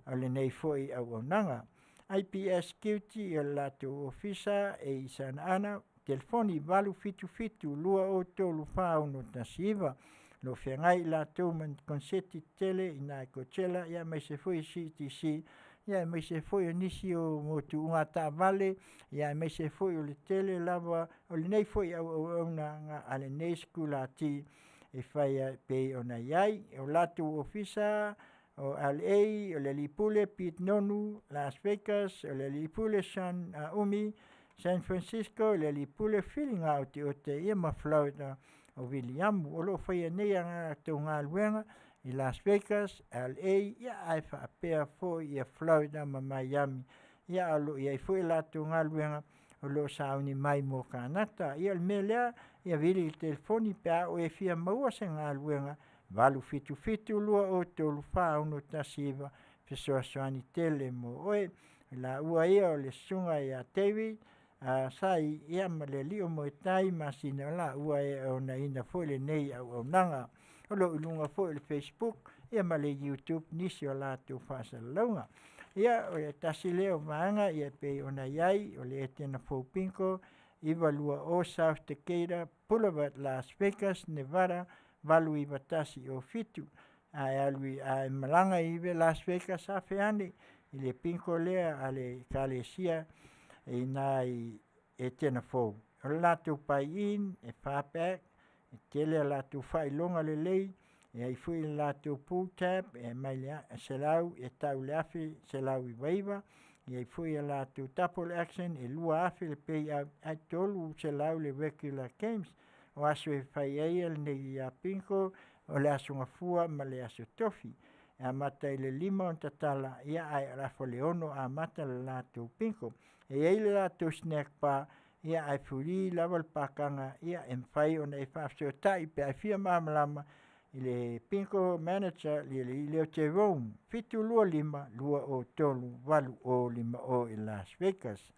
[SPEAKER 5] o lenei foi auaunaga. IPS Security o le latou ofisa e i Sagaga, telefoni 877 203 4619. Lo feagai i latou ma ni konseti tetele i ina i Coachella, ia aemaise foi o CTC, ia aemaise foi o nisi o motuuga taavale, ia aemaise foi o le tele lava o lenei foi auaunaga a lenei sikulati e faia e pei ona i ai. O latou ofisa o LA, o le alii pule Pete Nonu, Las Vegas, o le alii pule Sean Umi, San Francisco, le alii pule Filiga Oteote, ia ma Florida o Viliamu. O lo o faia nei a latou galuega i Las Vegas, LA, ia ae faapea foi ia Florida ma Miami. Ia a o lo o i ai foi latou galuega o lo o sauni mai mo Kanata. Ia o le mea lea, ia vili i le telefoni pe a oo e fia maua se galuega 877 203 4619 fesoasoani tele mo oe. O laua ia o le susuga ia David Sai ia ma le alii o Moetai Masina, o laua e onaina foi lenei auaunaga. O lo o i luga foi o le Facebook ia ma le YouTube nisi o latou faasalalauga. Ia o le tasi lea o vaega ia e pei ona i ai o le Etena Fou Bingo 920 South Decatur Boulevard, Las Vegas, Nevada 89107. Ae alu i ae malaga i Las Vegas afe ane i le bingo lea a le Ekalesia i ina i Etena Fou. O le latou buy-in e 4 bag, e tele a latou faailoga lelei, e ai foi le latou pull tab e mai le 100 e tau le 1199, e i ai foi a latou double action e 2000 le payout ae 300 le regular games. O aso e fai ai lenei bingo o le Aso Gafua ma le Aso Tofi. E amata i le 5 ona tatala, ia ae o le afa o le 6 amata le latou bingo. E i ai le latou snack bar, ia ae free lava le pakaga, ia e mafai ona e faafesootai pe a e fia malamalama i le bingo manager i le alii o Jerome 725 203 8050 i Las Vegas.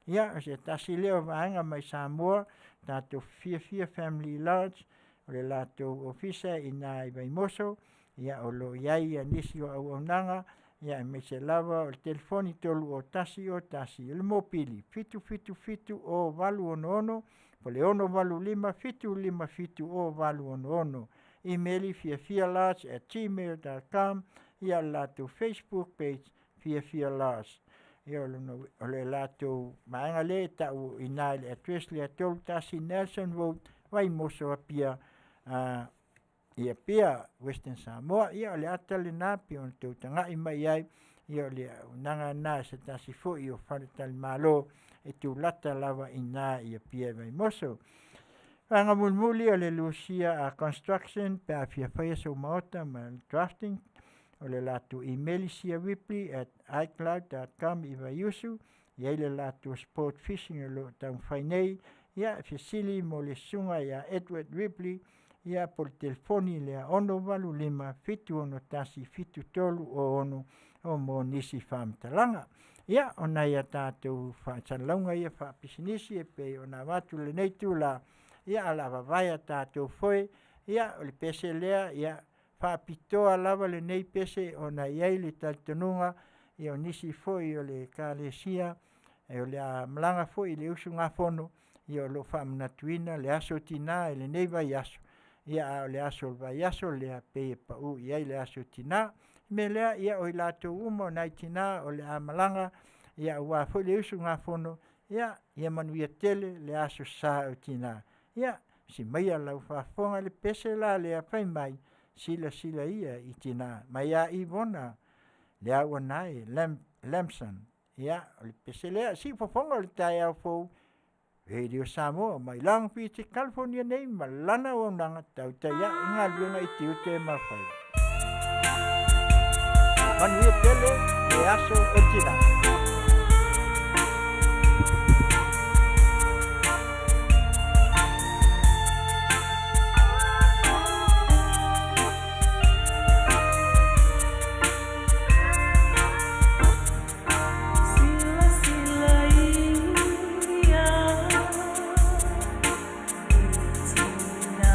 [SPEAKER 5] Ia, o se tasi lea o vaega mai Samoa, tatou Fiafia Family Lodge, o le latou ofisa i ina i Vaimoso, ia o lo o i ai nisi o auaunaga, ia aemaise lava o le telefoni 301 01, o le mopili 777 0866, po o le 685 757 0866. Imeli fiafialodge@gmail.com, ia o le latou Facebook page Fiafia Lodge. Ia o le latou vaega lea e tau i ina i le address lea 31 Nelson Road, Vaimoso, Apia, i Apia, Western Samoa. Ia o le ata lena pei ona tou tagai mai ai, ia o le auaunaga lena i se tasi foi o faletalimalo e tulata lava i ina i Apia i Vaimoso. Vaega mulimuli o le Lucia Construction pe a fia faia sou maota ma le drafting, o le latou email siaripley@icloud.com i Vaiusu. I ai le latou sport fishing o lo o taumafai nei, ia e fesili mo le susuga ia Edward Ripley, ia po o le telefoni lea 685 761 7306 o mo nisi faamatalaga. Ia, o nai a tatou faasalalauga ia faapisinisi e pei ona avatu i lenei itula, ia a o le a vavae a tatou foe, ia o le pese lea, ia faapitoa lava lenei pese ona e i ai le talitonuga, ia o nisi foi o le Ekalesia o le a malaga foi i le usugafono, ia o lo o faamanatuina le aso tinā i lenei vaiaso, ia a o le aso o le vaiaso lea pei e pau i ai le aso tinā. O le mea lea, ia o i latou uma o nai tinā o le a malaga, ia aua foi le usugafono, ia ia manuia tele le aso sa o tinā. Ia, si maia lau faafofoga i le pese la lea fai mai, silasila ia i tinā, mai ia Ivona Leauanae Lamson. Ia, o le pese lea, siufofoga o le taeao fou, Radio Samoa mai Long Beach, California nei ma lana auaunaga tautai ae i galuega i tiute ma faiva. Manuia tele le aso o tinā.
[SPEAKER 8] Sila sila ia i tina.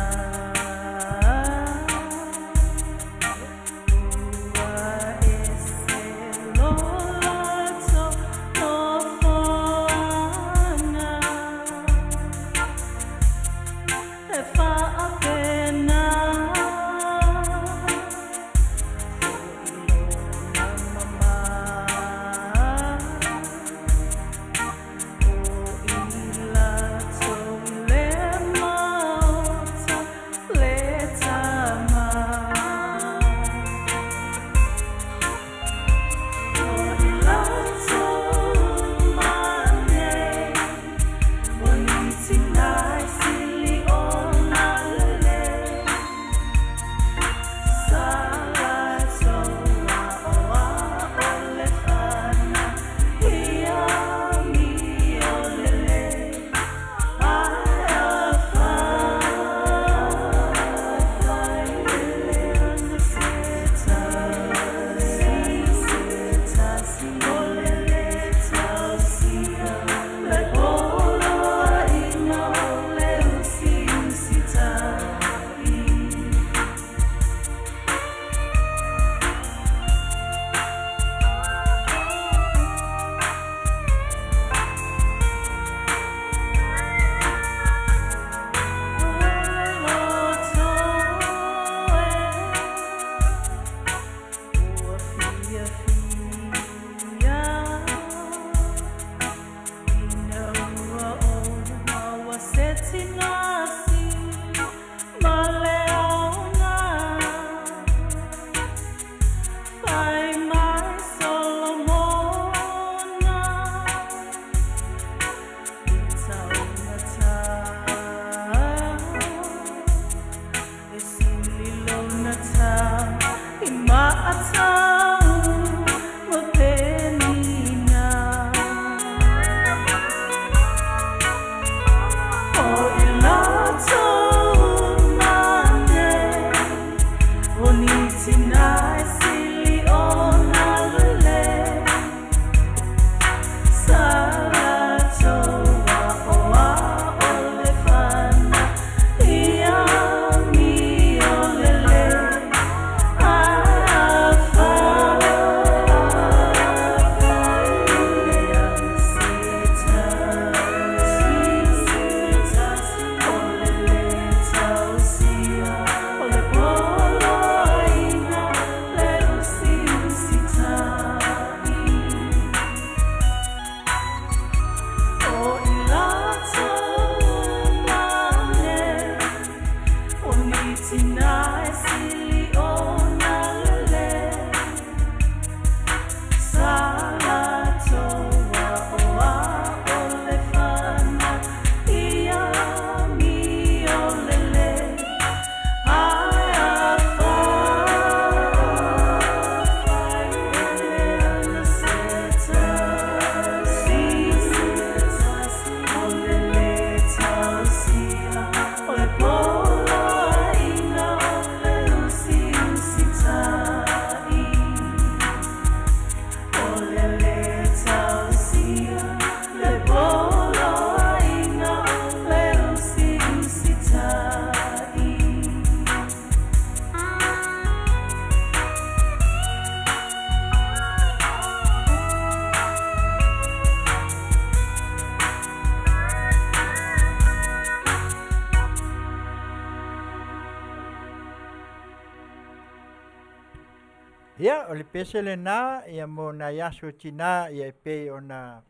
[SPEAKER 5] Ia, o le pese lenā, ia mo nai aso tinā, ia e pei ona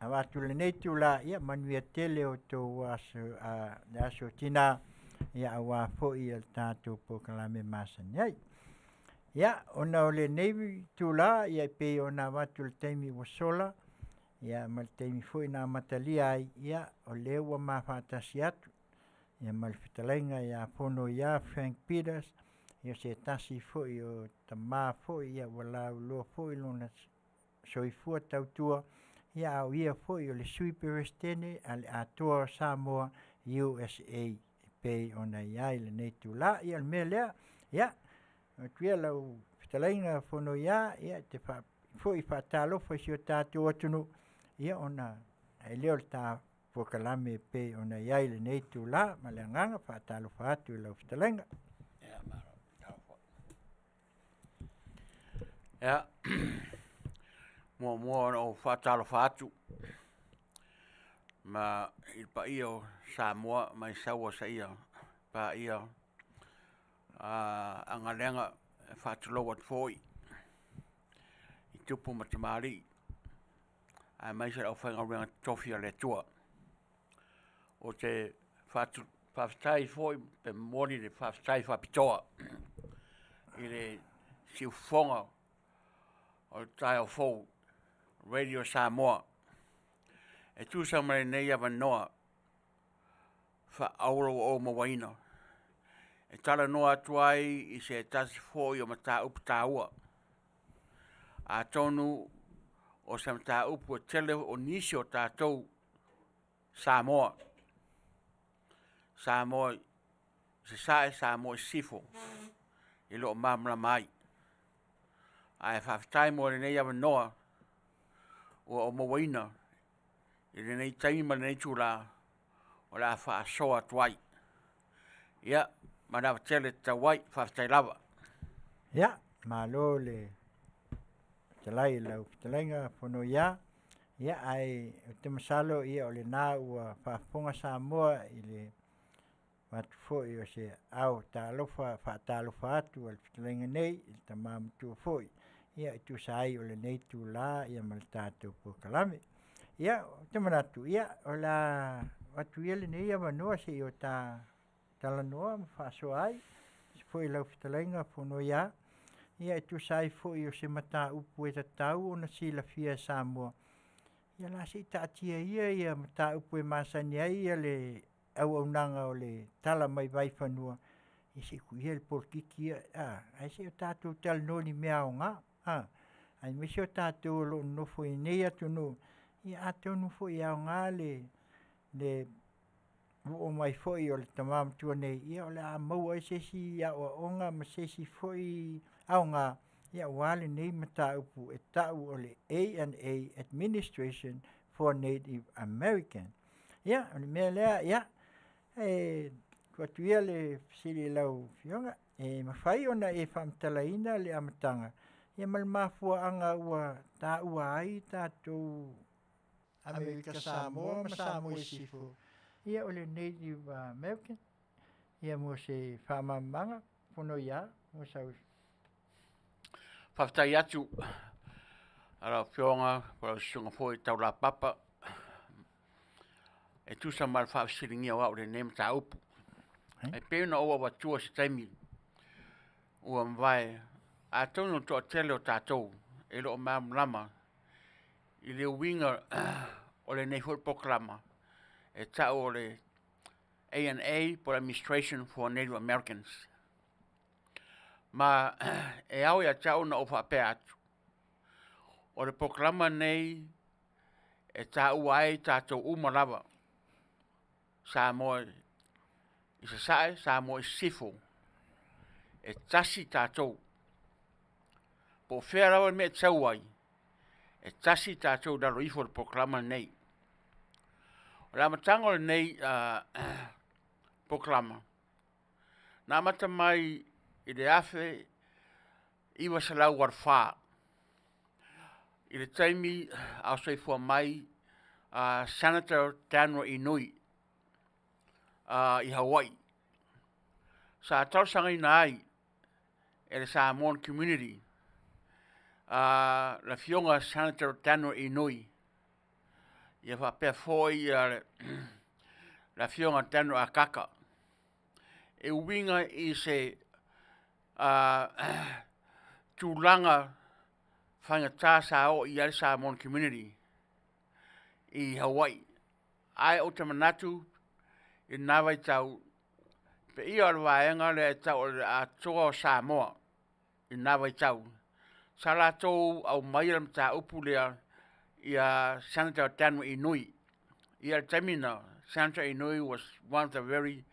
[SPEAKER 5] avatu lenei itulā, ia manuia tele o outou aso, a, le aso tinā, ia auā foi le tatou polokalame masani ai. Ia, ona o lenei itulā, ia e pei ona avatu i le taimi ua sola, ia ma le taimi foi na amatalia ai, ia o lea ua ma faatasi atu, ia ma le fetalaiga ia Fonoia Frank Peters, ia se tasi foi o tama foi ia ua lauiloa foi lona soifua tautua, ia a o ia foi o le Sui Peresetene a le Atoa o Samoa USA e pei ona i ai lenei itula. Ia o le mea lea, ia, atu ia lau fetalaiga Fonoia, ia e te foi faatalofa i si o tatou atunuu, ia ona ai lea o le ta polokalame e pei ona i ai lenei itula. Ma le agaga faatalofa atu i lau fetalaiga.
[SPEAKER 8] Ia, muamua ona ou faatalofa atu ma i le paia o Samoa mai Saua seia paia Agalega. E faatulou atu foi i tupu ma tamalii aemaise le aufaigaluega totofi a le Atua. Ou te faafetai foi pe momoli le faafetai faapitoa i le siufofoga o le taeao fou Radio Samoa e tusa ma lenei avanoa faaauro ua ou mauaina e talanoa atu ai i se tasi foi o mataupu taua. Atonu o se mataupu e tele o nisi o tatou Samoa, Samoa i Sasae, Samoa i Sisifo e le o malamalama ai. Ae faafetai mo lenei avanoa ua ou mauaina i lenei taimi ma lenei itula o le a faasoa atu ai. Ia, ma le ava tele e tatau ai, faafetai lava.
[SPEAKER 5] Ia, malo le fetalai i lau fetalaiga Fonoia. Ia, ae ou te masalo ia o lena ua faafofoga Samoa i le avatu foi o se ao talofa faatalofa atu a le fetalaiga nei i le tama matua foi, ia e tusa ai o lenei itula ia ma le tatou polokalame. Ia, ou te manatu, ia, o le a avatu ia lenei avanoa se i o ta talanoa ma faasoa ai foi lau fetalaiga Fonoia, ia e tusa ai foi o se mataupu e tatau ona silafia e Samoa. Ia la se i taatia ia ia mataupu e masani ai ia le auaunaga o le tala mai vaifanua, ia se i tuu ia le polokiki ia, a, ae se i o tatou talanoa i ni mea aoga, a, aemaise o tatou o lo o nonofo i nei atunuu, ia atonu foi e aoga le oo mai foi o le tama matua nei, ia o le a maua ai se isi aoaoga ma se isi foi aoga, ia aua lenei mataupu e tau o le ANA Administration for Native American. Ia, o le mea lea, ia, e tuu atu ia le fesili i lau Afioga, e mafai ona e faamatalaina le amataga, ia ma le mafuaaga ua taua ai tatou Amerika Samoa ma Samoa i Sisifo, ia o le Native American, ia mo se faamalamalamaga, Fonoia, mo sau.
[SPEAKER 8] Faafetai atu a lau Afioga po o lau Susuga foi Taulapapa e tusa ma le faafesiligia o au i lenei mataupu. E pei ona ou avatua i se taimi ua mavae, atonu o le toatele o tatou e le o malamalama i le uiga o lenei foi polokalama e tau o le ANA po o le Administration for Native Americans. Ma e ao ia te au ona ou faapea atu, o le polokalama lenei e taua ai tatou uma lava, Samoa i Sasae, Samoa i Sisifo, e tasi tatou. Po o fea lava le mea e te sau ai, e tasi tatou i lalo ifo o le polokalama lenei. O le amataga o lenei polokalama, na amata mai i le 1984, i le taimi a o soifua mai Senator Daniel Inui i Hawaii. Sa talosagaina ai. e le Samoan community, le Afioga Senator Daniel Inui, ia faapea foi le Afioga Daniel Akaka, e uiga i se tulaga faigata sa oo i ai le Samoan community i Hawaii. Ae ou te manatu i lena vaitau, pei o le vaega lea e tau o le Atoa o Samoa i lena vaitau, sa latou aumaia le mataupu lea ia Senator Daniel Inui. Ia le taimi lena, Senator Inui was one of the very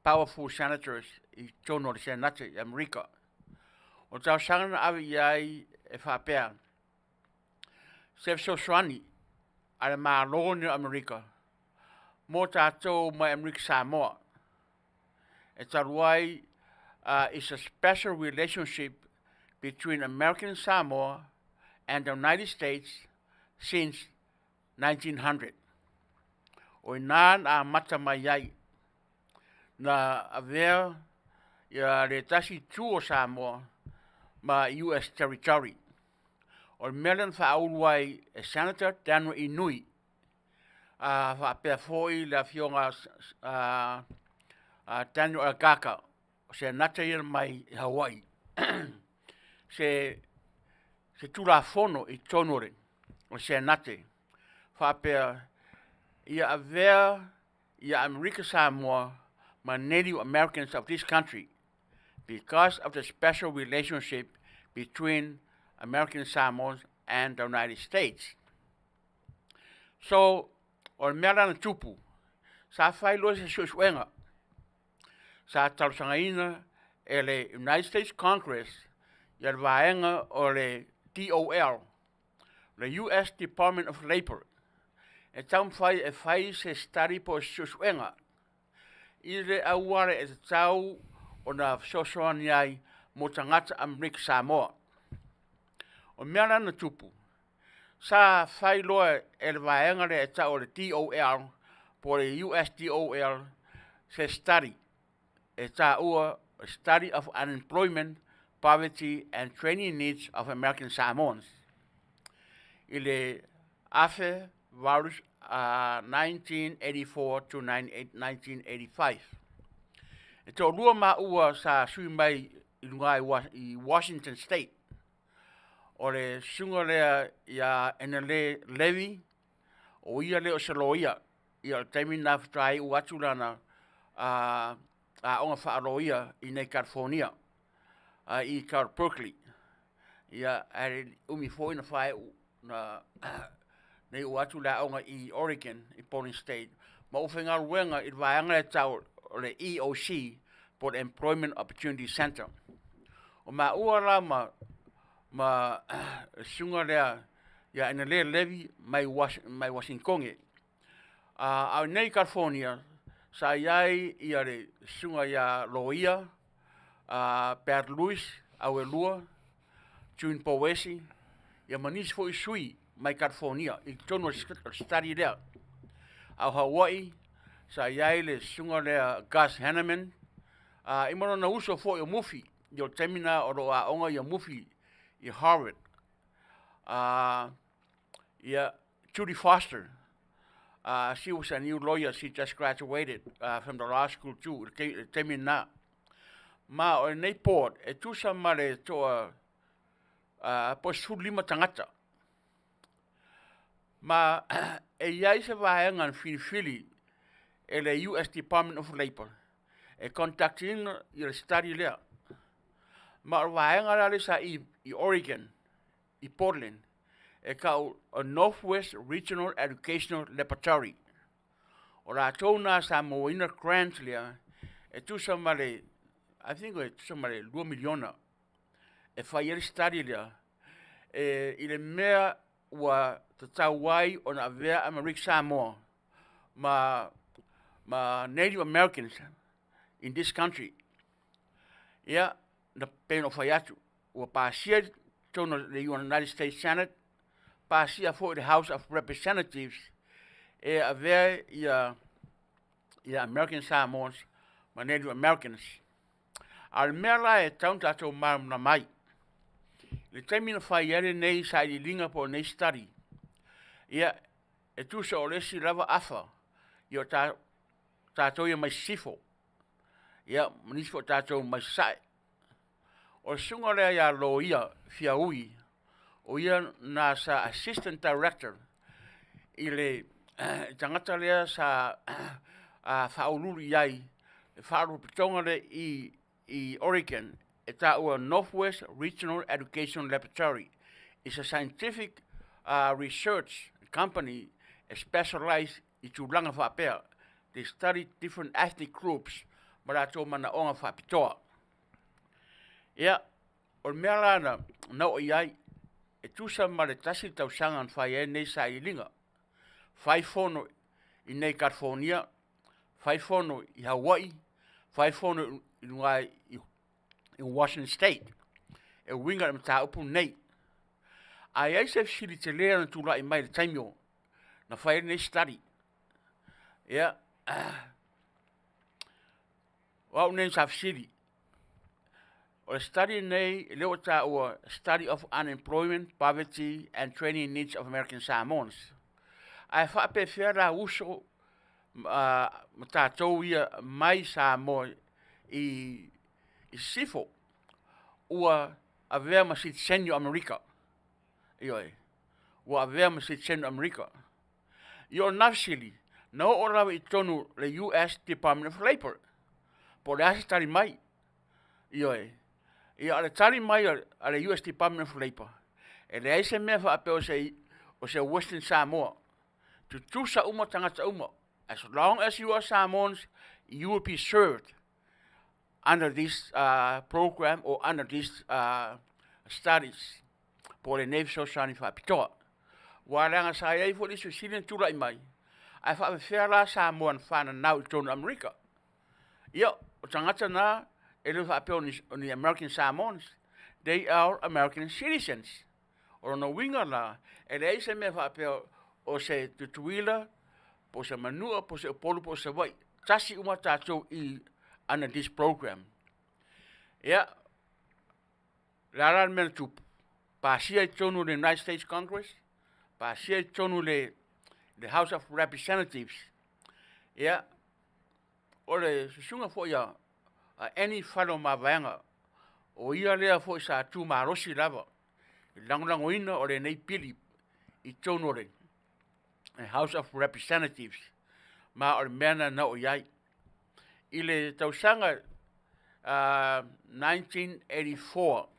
[SPEAKER 8] powerful senators i totonu o le Senate i Amerika. O le talosaga na ave i ai e faapea, se fesoasoani a le Malo nei o Amerika mo tatou mai Amerika Samoa. E talu ai is a special relationship between American Samoa and the United States since 1900. O ina na amata mai ai na avea ia le tasi itu o Samoa ma US territory. O le mea lea na faaulu ai e Senator Daniel Inui, faapea foi le Afioga Daniel Akaka, o Senata ia mai Hawaii, se Tulafono i totonu o le Senate, faapea ia avea ia Amerika Samoa ma Native Americans of this country because of the special relationship between American Samoans and the United States. So, o le mea la na tupu, sa fai loa se suesuega, sa talosagaina e le United States Congress ia le vaega o le DOL, le US Department of Labor, e taumafai e fai se study po o se suesuega i le auala e tatau ona fesoasoani ai mo tagata Amerika Samoa. O mea la na tupu, sa fai loa e le vaega lea e tau o le DOL, po o le US DOL, se study e taua Study of Unemployment, Poverty and Training Needs of American Samoans i le 1984 to 1985. E toalua maua sa sui mai i luga i Washington State. O le susuga lea ia Enele Levy, o ia lea o se loia. Ia o le taimi lena faatoa iu atu lana aoga faaloia i nei California, i Cal Berkeley. Ia, ae umi foi na faaiu na iu atu le aoga i Oregon, i Portland State, ma ua faigaluega i le vaega lea e tau o le EOC, po o le Employment Opportunity Center. O maua la ma le susuga lea ia Enele Levy mai Wasingitone. A o nei i California, sa i ai ia le susuga ia Loia, Pat Lewis, Auelua, June Powesi, ia ma nisi foi sui mai California i totonu o le study lea. A o Hawaii, sa i ai le susuga lea Gus Hanneman, i ma lona uso foi o Mufi, i o le taimi na o lo o aoga ia Mufi i Harvard. Ia Judy Foster, she was a new lawyer, she just graduated from the law school too, i le taimi na. Ma o lenei board, e tusa ma le toa po 15 tagata. Ma e i ai se vaega na filifili e le US Department of Labor e conduct ina i le study lea. Ma o le vaega la lea sa i Oregon, i Portland, e tau o Northwest Regional Educational Laboratory. O latou na sa mauaina grant lea, e tusa ma le, I think e tusa ma le 2 miliona, e fai ai le study lea, e, i le mea ua tatau ai ona avea Amerika Samoa ma Native Americans in this country. Ia, na pei ona fai atu, ua pasia i totonu o le United States Senate, pasia foi le House of Representatives e avea ia American Samoans ma Native Americans. A o le mea la e tatau ona tatou malamalama ai, i le taimi na fai ai lenei sailiiliga po o lenei study, ia, e tusa o le isi lava afa, ia o tatou ia mai sisifo, ia ma nisi foi o tatou mai sasae. O le susuga lea ia Loia Fiaui, o ia lena sa Assistant Director i le tagata lea sa faauluulu i ai le faalapotopotoga lea i Oregon e taua Northwest Regional Education Laboratory. It's a scientific research company e specialize i tulaga faapea. They study different ethnic groups ma latou manaoga faapitoa. Ia, o le mea la na oo i ai, e tusa ma le 1 tausaga na fai ai lenei sailiiliga, fai fono i inei i California, fai fono i Hawaii, fai fono i luga i Washington State e uiga i le mataupu lenei. Ae i ai se fesili tele na tulai mai i le taimi na fai ai lenei study. Ia, o au nei sa fesili, o le study lenei lea ua taua Study of Unemployment, Poverty and Training Needs of American Samoans. Ae faapefea la uso ma tatou ia mai Samoa i sisifo ua avea ma sitiseni o Amerika? Ioe, ua avea ma sitiseni o Amerika. Ia o lena fesili, na oo lava i totonu o le US Department of Labor, po o le a se tali mai. Ioe, ia o le tali mai a le US Department of Labor, e leai se mea faapea o se Western Samoa, tutusa uma tagata uma. As long as you are Samoans, you will be served under this program or under this studies po o lenei fesoasoani faapitoa. Aua leaga sa i ai foi le isi fesili na tulai mai, ae faapefea la Samoa na fananau i totonu o Amerika? Ia, o tagata na, e le faapea o ni American Samoans, they are American citizens. O lona uiga la, e leai se mea faapea o se Tutuila, po o se Manua, po o se Upolu, po o se Savaii, tasi uma tatou i under this program. Ia, o le a la le mea na tupu? Pasia i totonu o le United States Congress, pasia i totonu o le House of Representatives. Ia, o le susuga foi a Annie Faleomavaega, o ia lea foi sa tumalosi lava i le lagolagoina o lenei pili i totonu o le House of Representatives, ma o le mea lena na oo i ai. I le tausaga 1984,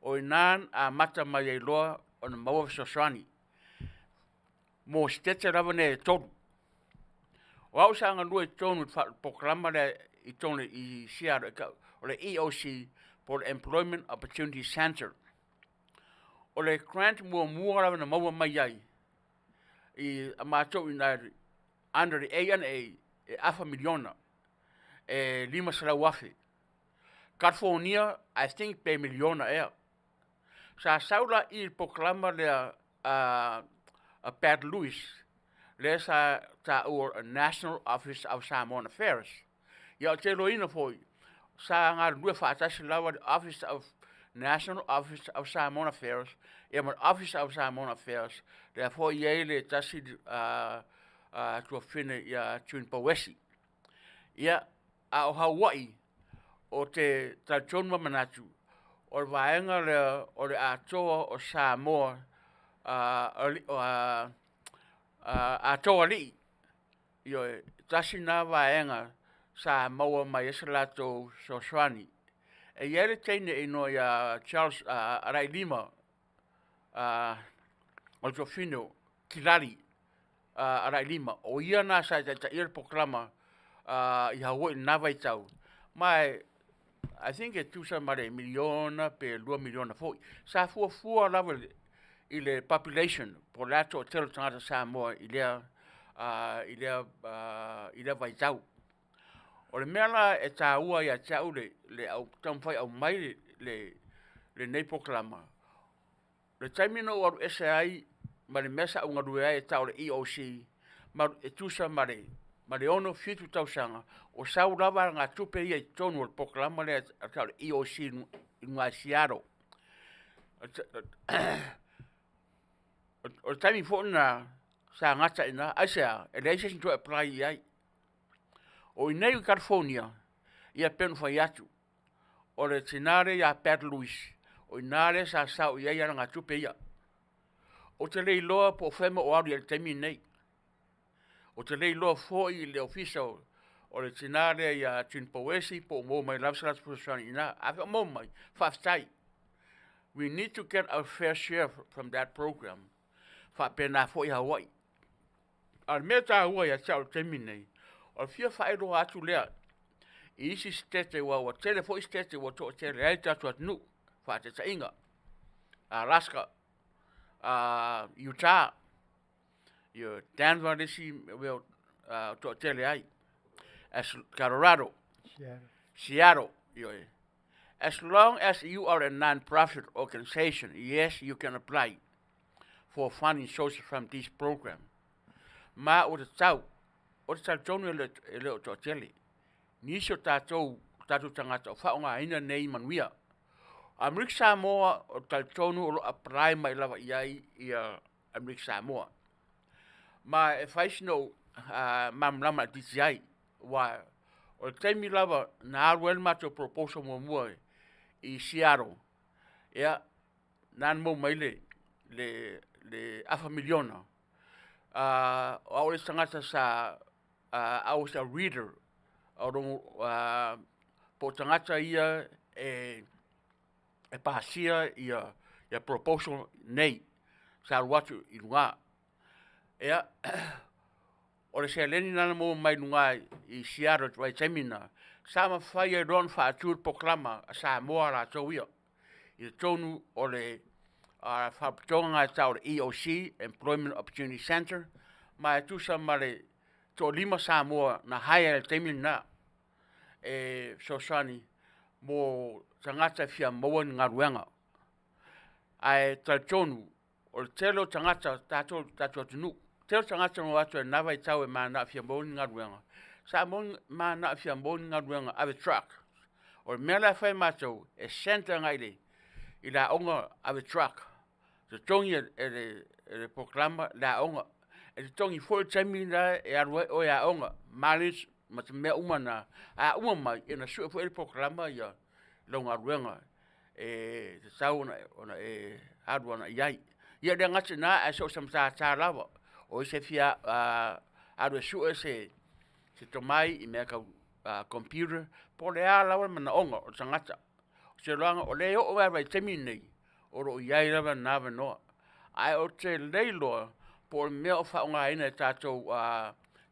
[SPEAKER 8] o i ina na amata mai ai loa ona maua fesoasoani mo sitete lava nei e 3. O au sa galue i totonu i le polokalama lea i totonu i Seattle, o le EOC po o le Employment Opportunity Center. O le grant muamua lava na maua mai ai i a matou i ina under the ANA e $500,000, e $500,000. California, I think pe miliona ea. Sa sau la i le polokalama lea a Pat Lewis, lea sa taua National Office of Samoan Affairs. Ia o te iloaina foi, sa galulue faatasi lava le Office of National Office of Samoan Affairs, ia ma le Office of Samoan Affairs, lea foi i ai le tasi tuafafine ia June Pouesi. Ia, a o Hawaii, o te talitonu ma manatu, o le vaega lea o le atoa o Samoa, atoa alii, ioe, tasi lena vaega sa maua mai ai se latou fesoasoani. E i ai le teine e igoa ia Charles Alailima, o le tuafafine o Kilali Alailima, o ia lena sa taitaia le polokalama i Hawaii i lena vaitau. Ma I think e tusa ma le miliona pe 2 miliona foi. Sa fuafua lava i le population po o le a toatele o tagata Samoa i lea vaitau. O le mea la e taua ia te au le taumafai e aumai lenei polokalama, le taimi na ou alu ese ai ma le mea sa ou galue ai e tau o le EOC, e tusa ma le ma le 67 tausaga, o sau lava alagatupe ia i totonu o le polokalama lea e tau o le EOC i luga i Seattle. O le taimi foi lena sa gata ai i ina. Aisea? E leai se isi na toe apply i ai. O i inei i Kalifonia, ia pei ona fai atu, o le tina lea ia Pat Lewis, o i ina lea sa sao i ai alagatupe ia. Ou te le iloa po o fea le mea o alu i ai i le taimi lenei. Ou te le iloa foi i le ofisa o le tina lea ia Gene Pouesi po o maua mai lava se latou fesoasoani i ina. Afai o maua mai, faafetai. We need to get our fair share from that program. Faapena foi Hawaii. A o le mea taua ia te au i le taimi lenei, o le fia faailoa atu lea i isi sitete aua ua tele foi sitete ua toatele ai le tatou atunuu. Faataitaiga, Alaska, Utah, Denver le isi mea ua toatele ai, Colorado, Seattle, ioe. As long as you are a non-profit organization, yes, you can apply for funding sources from this program. Ma ua tatau, ou te talitonu e le o toatele nisi o tatou tagata o faaaogaina nei manuia. Amerika Samoa, ou te talitonu o lo o apply mai lava i ai ia Amerika Samoa. Ma e fai sina ou malamalama laitiiti ai, aua o le taimi lava na alu ai le matou proposal muamua i Seattle, ia, na na maua mai le afa miliona. O au le isi tagata sa, I was a reader, po o tagata ia e pasia ia proposal nei, sa alu atu i luga. Ia, o le seleni lena na maua mai luga i Seattle i le vaitaimi lena, sa mafai ai loa ona faatu le polokalama a Samoa latou ia, i totonu o le faalapotopotoga e tau o le EOC, Employment Opportunity Center, ma e tusa ma le toalima Samoa na hire i le taimi lena, e fesoasoani mo tagata e fia maua ni galuega. Ae talitonu, o le tele o tagata tatou tatou atunuu, tele tagata na o atu i lena vaitau e mananao e fia maua ni galuega, sa mananao e fia maua ni galuega ave truck. O le mea la e fai e matou, e centre agai i le aoga ave truck, totogi e le polokalama le aoga, e totogi foi le taimi la e alu ai oe e aoga, mileage ma mea uma na, a uma mai, ona sue foi e le polokalama ia lau galuega e tatau ona e alu agai i ai. Ia e le gata i lena, ae so o se matata lava, o isi e fia alu e sue se tomai i mea tau computer, po o le a lava le manaoga o le tagata. Ou te iloaina o lea e oo lava i le taimi lenei, o lo o i ai lava na avanoa. Ae ou te le iloa po o le mea o faaaogaina e tatou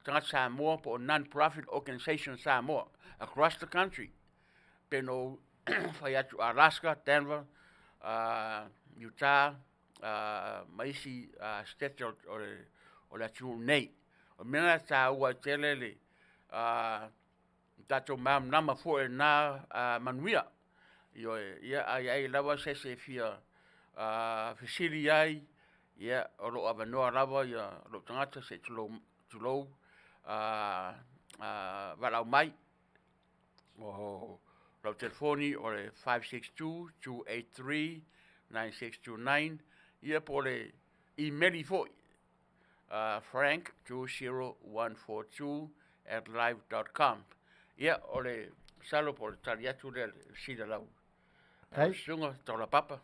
[SPEAKER 8] tagata Samoa po o non-profit organization Samoa across the country. Pe na ou fai atu Alaska, Denver, Utah, ma isi sitete o le atunuu nei. O le mea lena e taua ai tele le tatou malamalama foi i lena manuia. Ioe, ia a i ai lava se isi e fia fesili ai, ia o lo o avanoa lava lou tagata se i tulou, valaau mai. O lau telefoni o le 562-283-9629, ia po o le imeli foi, frank20142@live.com. Ia, o le masalo po o le tali atu lea i le fesili a lau susuga Taulapapa.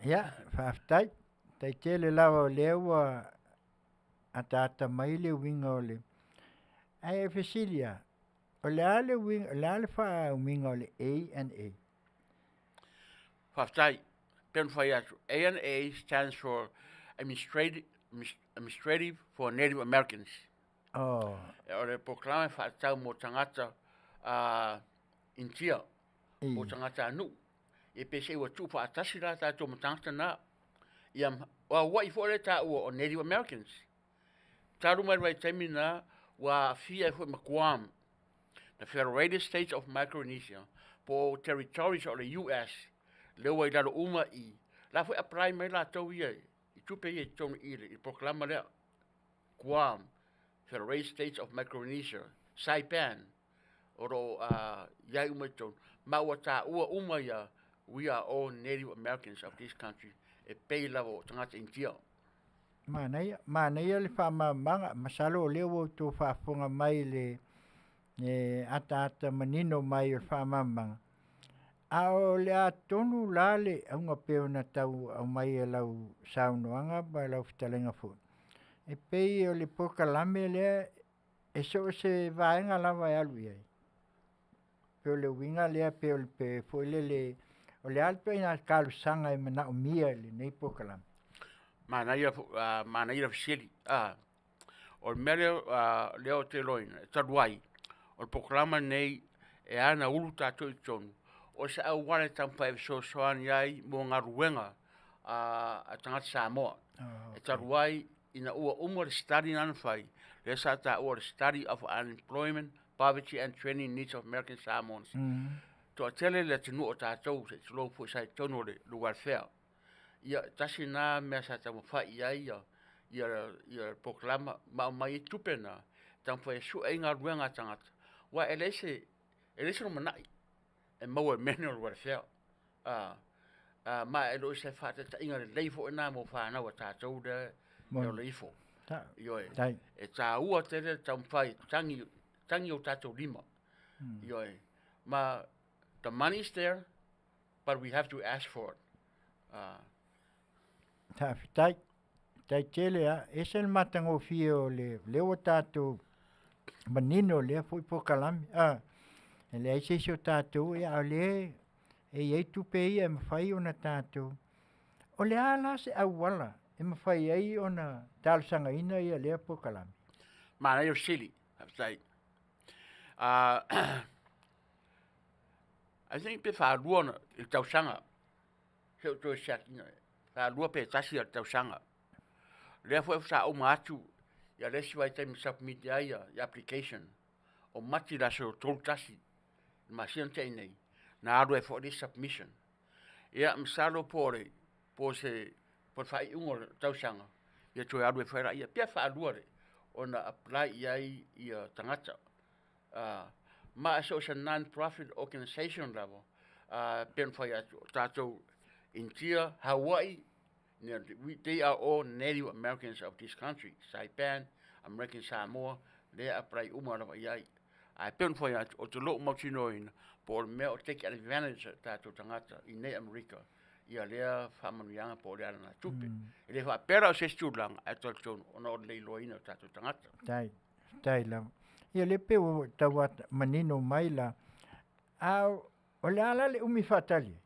[SPEAKER 5] Ia, faafetai. Tai tele lava o lea ua ataata mai le uiga o le. Ae fesili lava, o le a le uiga, o le a le faaumiga o le A and A?
[SPEAKER 8] Faafetai. Pei ona fai atu, A and A stands for Administrative for Native Americans.
[SPEAKER 5] Oh.
[SPEAKER 8] O le polokalame faatatau mo tagata Initia, mo tagata nuu. Ia pe se i ua tuufaatasi la tatou ma tagata na. Ia, o Hawaii foi lea e taua o Native Americans. Talu mai le vaitaimi na, ua aafia ai foi ma Guam, the Federated States of Micronesia, po o territories o le US, lea ua i lalo uma i, la foi apply mai latou ia i tupe ia i totonu i le polokalama lea, Guam. Federated States of Micronesia, Saipan, o lo o i ai uma i totonu, ma ua taua uma ia, we are all Native Americans of this country, e pei lava o tagata Initia.
[SPEAKER 5] Manaia, manaia le faamamaga, masalo o lea ua outou faafofoga mai i le e ataata manino mai o le faamamaga. A o le a tonu la le auga pei ona tau aumai e lau saunoaga ma lau fetalaiga foi, e pei o le polokalame lea e so o se vaega lava e alu i ai. Pei o le uiga lea pei o le pe foi lele o le a le ituaiga talosaga e manaomia i lenei polokalame?
[SPEAKER 8] Manaia manaia le fesili. O le mea lea lea ou te iloaina, e talu ai, o le polokalame lenei e ala ona ulu tatou i totonu, o se auala e taumafai e fesoasoani ai mo galuega a tagata Samoa. E talu ai ina ua uma le study lena na fai, lea sa taua o le Study of Unemployment, Poverty and Training Needs of American Samoans. Toatele le atunuu o tatou, se i tulou foi, sa i totonu o le welfare. Ia, tasi lena mea sa taumafai i ai ia polokalame ma aumai ai tupe na, e taumafai e sue ai galuega a tagata, aua e leai se lumanai e maua i mea nei o le welfare. Ma e le o se faataitaiga lelei foi lena mo fanau a tatou lea e ola ifo. Ioe, e taua tele le taumafai e tagi o tatou lima. Ioe, ma the money is there, but we have to ask for it.
[SPEAKER 5] Faafetai, faafetai tele lava. E ese le matagofie o le lea ua tatou manino i lea foi polokalame. E leai se isi o tatou, a o lea e i ai tupe ia e mafai ona tatou. O le a la se auala e mafai ai ona talosagaina ia lea polokalame?
[SPEAKER 8] Manaia le fesili, faafetai. I think pe faalua i le tausaga, se i ou toe siaki ina, faalua pe tasi i le tausaga. Lea foi sa uma atu ia le isi vaitaimi submit ai ia application, o Mati i le aso 31 i le masina na tea nei, na alu ai foi le isi submission. Ia, masalo po o le po se po le faaiuga o le tausaga, ia toe alu ai foi laia, pe faalua ona apply i ai ia tagata. Ma so o se non-profit organization lava, pe ona fai atu, o tatou Initia, Hawaii, they are all Native Americans of this country, Saipan, American Samoa, lea apply uma lava i ai. Ae pei ona fai atu, ou te lou mautinoaina, po o le mea o take advantage o tatou tagata i nei Amerika, ia lea faamanuiaga po o le alagatupe. E le faapea la o se isi tulaga, ae talitonu ona o le le iloaina o tatou tagata.
[SPEAKER 5] Tai, tai lava. Ia le pe ua tau manino mai la, a o le a la le umi faatali ai?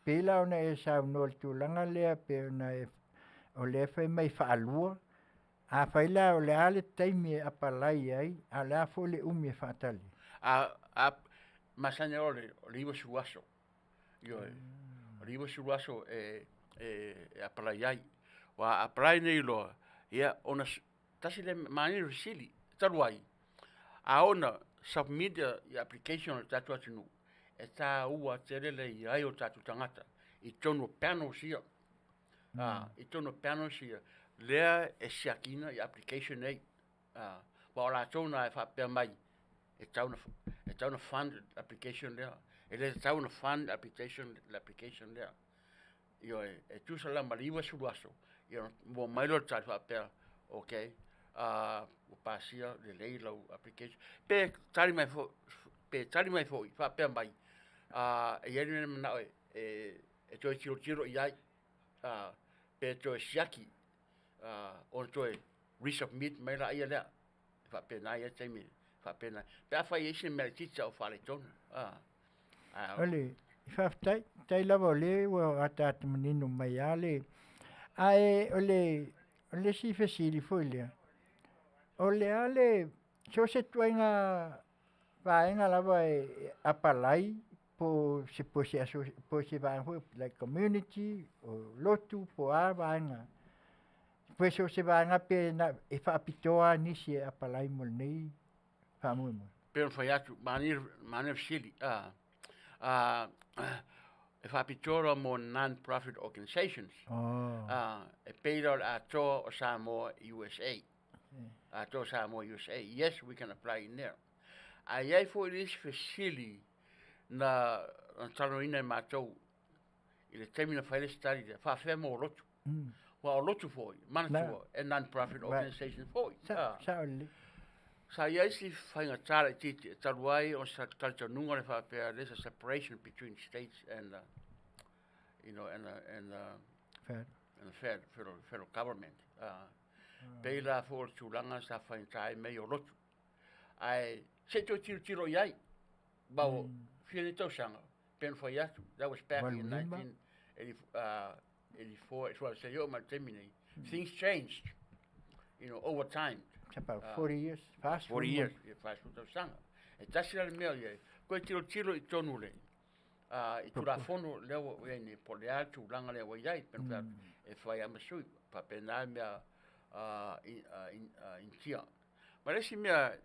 [SPEAKER 5] Pei la ona e saunoa i le tulaga lea pei ona e o lea fai mai faalua, afai la o le a le taimi e apalai ai, a o le a foi le umi e faatali ai?
[SPEAKER 8] A masani o le 90 aso. Ioe, o le 90 aso e apalai ai. Ua apply nei loa, ia ona tasi le manaia o le fesili, talu ai, a ona submit ia application a le tatou atunuu, e taua tele le i ai o tatou tagata i totonu o panels ia. I totonu o panels ia, lea e siakiina i application nei. Aua o latou na e faapea mai, e tatau ona fund application lea, e le tatau ona fund application lea. Ioe, e tusa la ma le 90 aso, ia maua mai loa le tali faapea, ok, ua pasia lelei lau application. Pe tali mai foi, faapea mai, e i ai le manao e toe tilotilo i ai, pe toe siaki, ona toe resubmit mai laia lea. E faapena i ai taimi, faapena. Pe afai e i ai se mea laitiiti o faaletonu.
[SPEAKER 5] O le faafetai, faafetai lava o lea ua ataata manino mai lava le. Ae o le isi fesili foi lea, o le a le so o se ituaiga vaega lava e apalai po o se vaega foi like community, o lotu po o a vaega, pe so o se vaega pe e faapitoa lava nisi e apalai mo lenei faamoemoe?
[SPEAKER 8] Pei ona fai atu, manaia le fesili, e faapitoa loa mo non-profit organizations. E pei la o le Atoa o Samoa USA. Atoa Samoa USA. Yes, we can apply in there. Ae i ai foi le isi fesili na talanoaina e matou i le taimi na fai ai le study lea, faafefea mo lotu. Aua o lotu foi, manatua, e non-profit organization foi.
[SPEAKER 5] Sao lelei.
[SPEAKER 8] Sa i ai si faigata laitiiti e talu ai o se talitonuga le faapea there's a separation between states and the, you know, and the, and the,
[SPEAKER 5] Fed.
[SPEAKER 8] and the fed, federal, federal government. Pei la foi o le tulaga sa faigata ai mea ia o lotu. Ae se i toe tilotilo i ai, ma o fia nei tausaga, pe na fai atu, that was back in 1984, so se i oo mai i le taimi nei, things changed, you know, over time.
[SPEAKER 5] It's about 40 years, fast
[SPEAKER 8] 40 years, yeah, 40 tausaga. E tasi la le mea o i ai, koe tilotilo i tonu le, i Tulafono lea ua i ai nei, po o le a le tulaga lea ua i ai, pe na fai atu, e fai lava ma sui, faapena le mea Initia. Ma le isi mea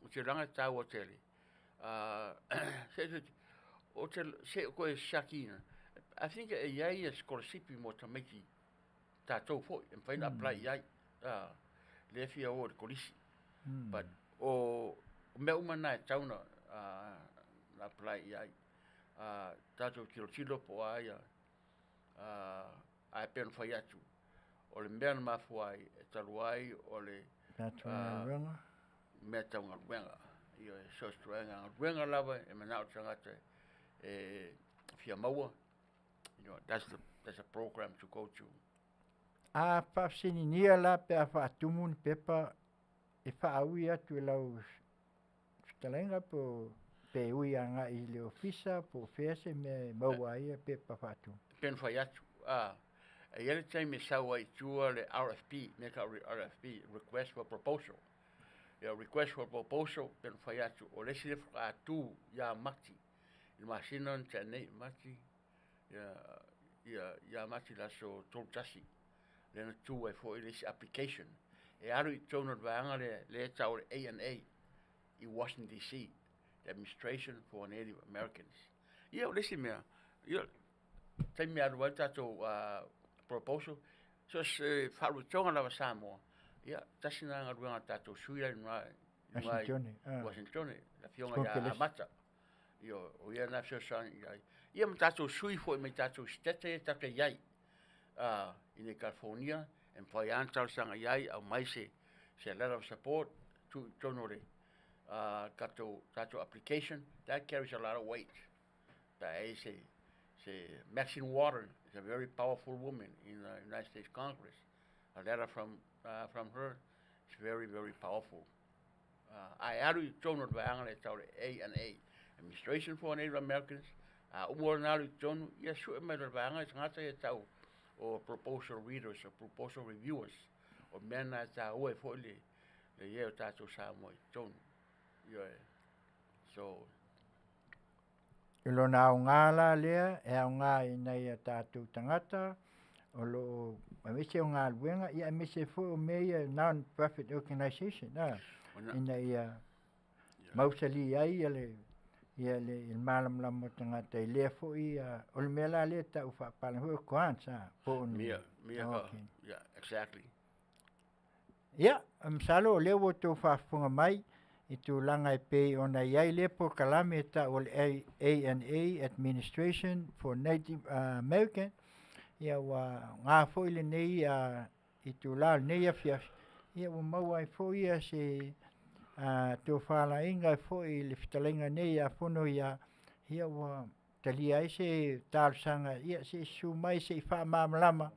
[SPEAKER 8] o te laga e taua tele, o te se o koe siakiina, I think e i ai sikolasipi mo tamaiti tatou foi, e mafai ona apply i ai, lea e fia o i le kolisi. But o mea uma na e tatau ona apply i ai. Tatou tilotilo po o a ia, ae pei ona fai atu, o le mea na mafua ai e talu ai o le mea tau galuega. Ioe, so o se tulaga galuega lava e manao le tagata e fia maua, you know, that's the, that's a program to go to.
[SPEAKER 5] A faafesiligia la pe a faatumu ni pepa e faaui atu e lau fetalaiga po o pe ui agai i le ofisa po o fea se mea e maua ai ia pepa faatumu?
[SPEAKER 8] E pei ona fai atu, e i ai le taimi e sau ai i tua le RFP, mea e tau o le RFP, Request for Proposal. Ia, Request for Proposal, pei ona fai atu, o le isi lea faatoa tu ia Mati, i le masina na tea nei, Mati, ia, ia Mati i le aso 31, lea na tu ai foi le isi application, e alu i totonu o le vaega lea, lea e tau o le ANA i Washington DC, the Administration for Native Americans. Ia, o le isi mea, ia, taimi e alu ai le tatou proposal, so o se faaluatoga lava Samoa, ia, tasi lena galuega a tatou sui la i luga i
[SPEAKER 5] Washingtone,
[SPEAKER 8] Washingtone, le afioga ia Amata. Ia, o ia lena e fesoasoani i ai. Ia ma tatou sui foi mai tatou sitete ia tatou te i ai i nei California, e mafai lava ona talosaga i ai, aumai se letter of support, tuu i totonu o le tatou application, that carries a lot of weight. Pe a i ai se Maxine Waters is a very powerful woman in the United States Congress. A letter from her is very, very powerful. Ae alu i totonu o le vaega lea e tau o le ANA, Administration for Native Americans, a uma ona alu i totonu, ia sue mai loa e le vaega i tagata ia e tau o proposal readers, o proposal reviewers, o mea na e taua ai foi le i ai o tatou Samoa i totonu. Ioe. So.
[SPEAKER 5] I lona aoga la lea, e aoga i nai a tatou tagata o lo o aemaise o galuega, ia aemaise foi o mea ia non-profit organization, ina ia mausali ai le ia le malamalama o tagata i lea foi, o le mea la lea e tau faapalagi foi o grants, po o ni.
[SPEAKER 8] Mea, mea ka, yeah, exactly.
[SPEAKER 5] Ia, masalo o lea ua outou faafofoga mai i tulaga e pei ona i ai lea polokalame e tau o le ANA, Administration for Native American, ia ua aoga foi lenei itula o lenei afiafi, ia ua maua ai foi ia se tofalaiga foi i le fetalaiga nei ia Fono ia, ia ua talia ai se talosaga, ia se i susu mai se i faamalamalama,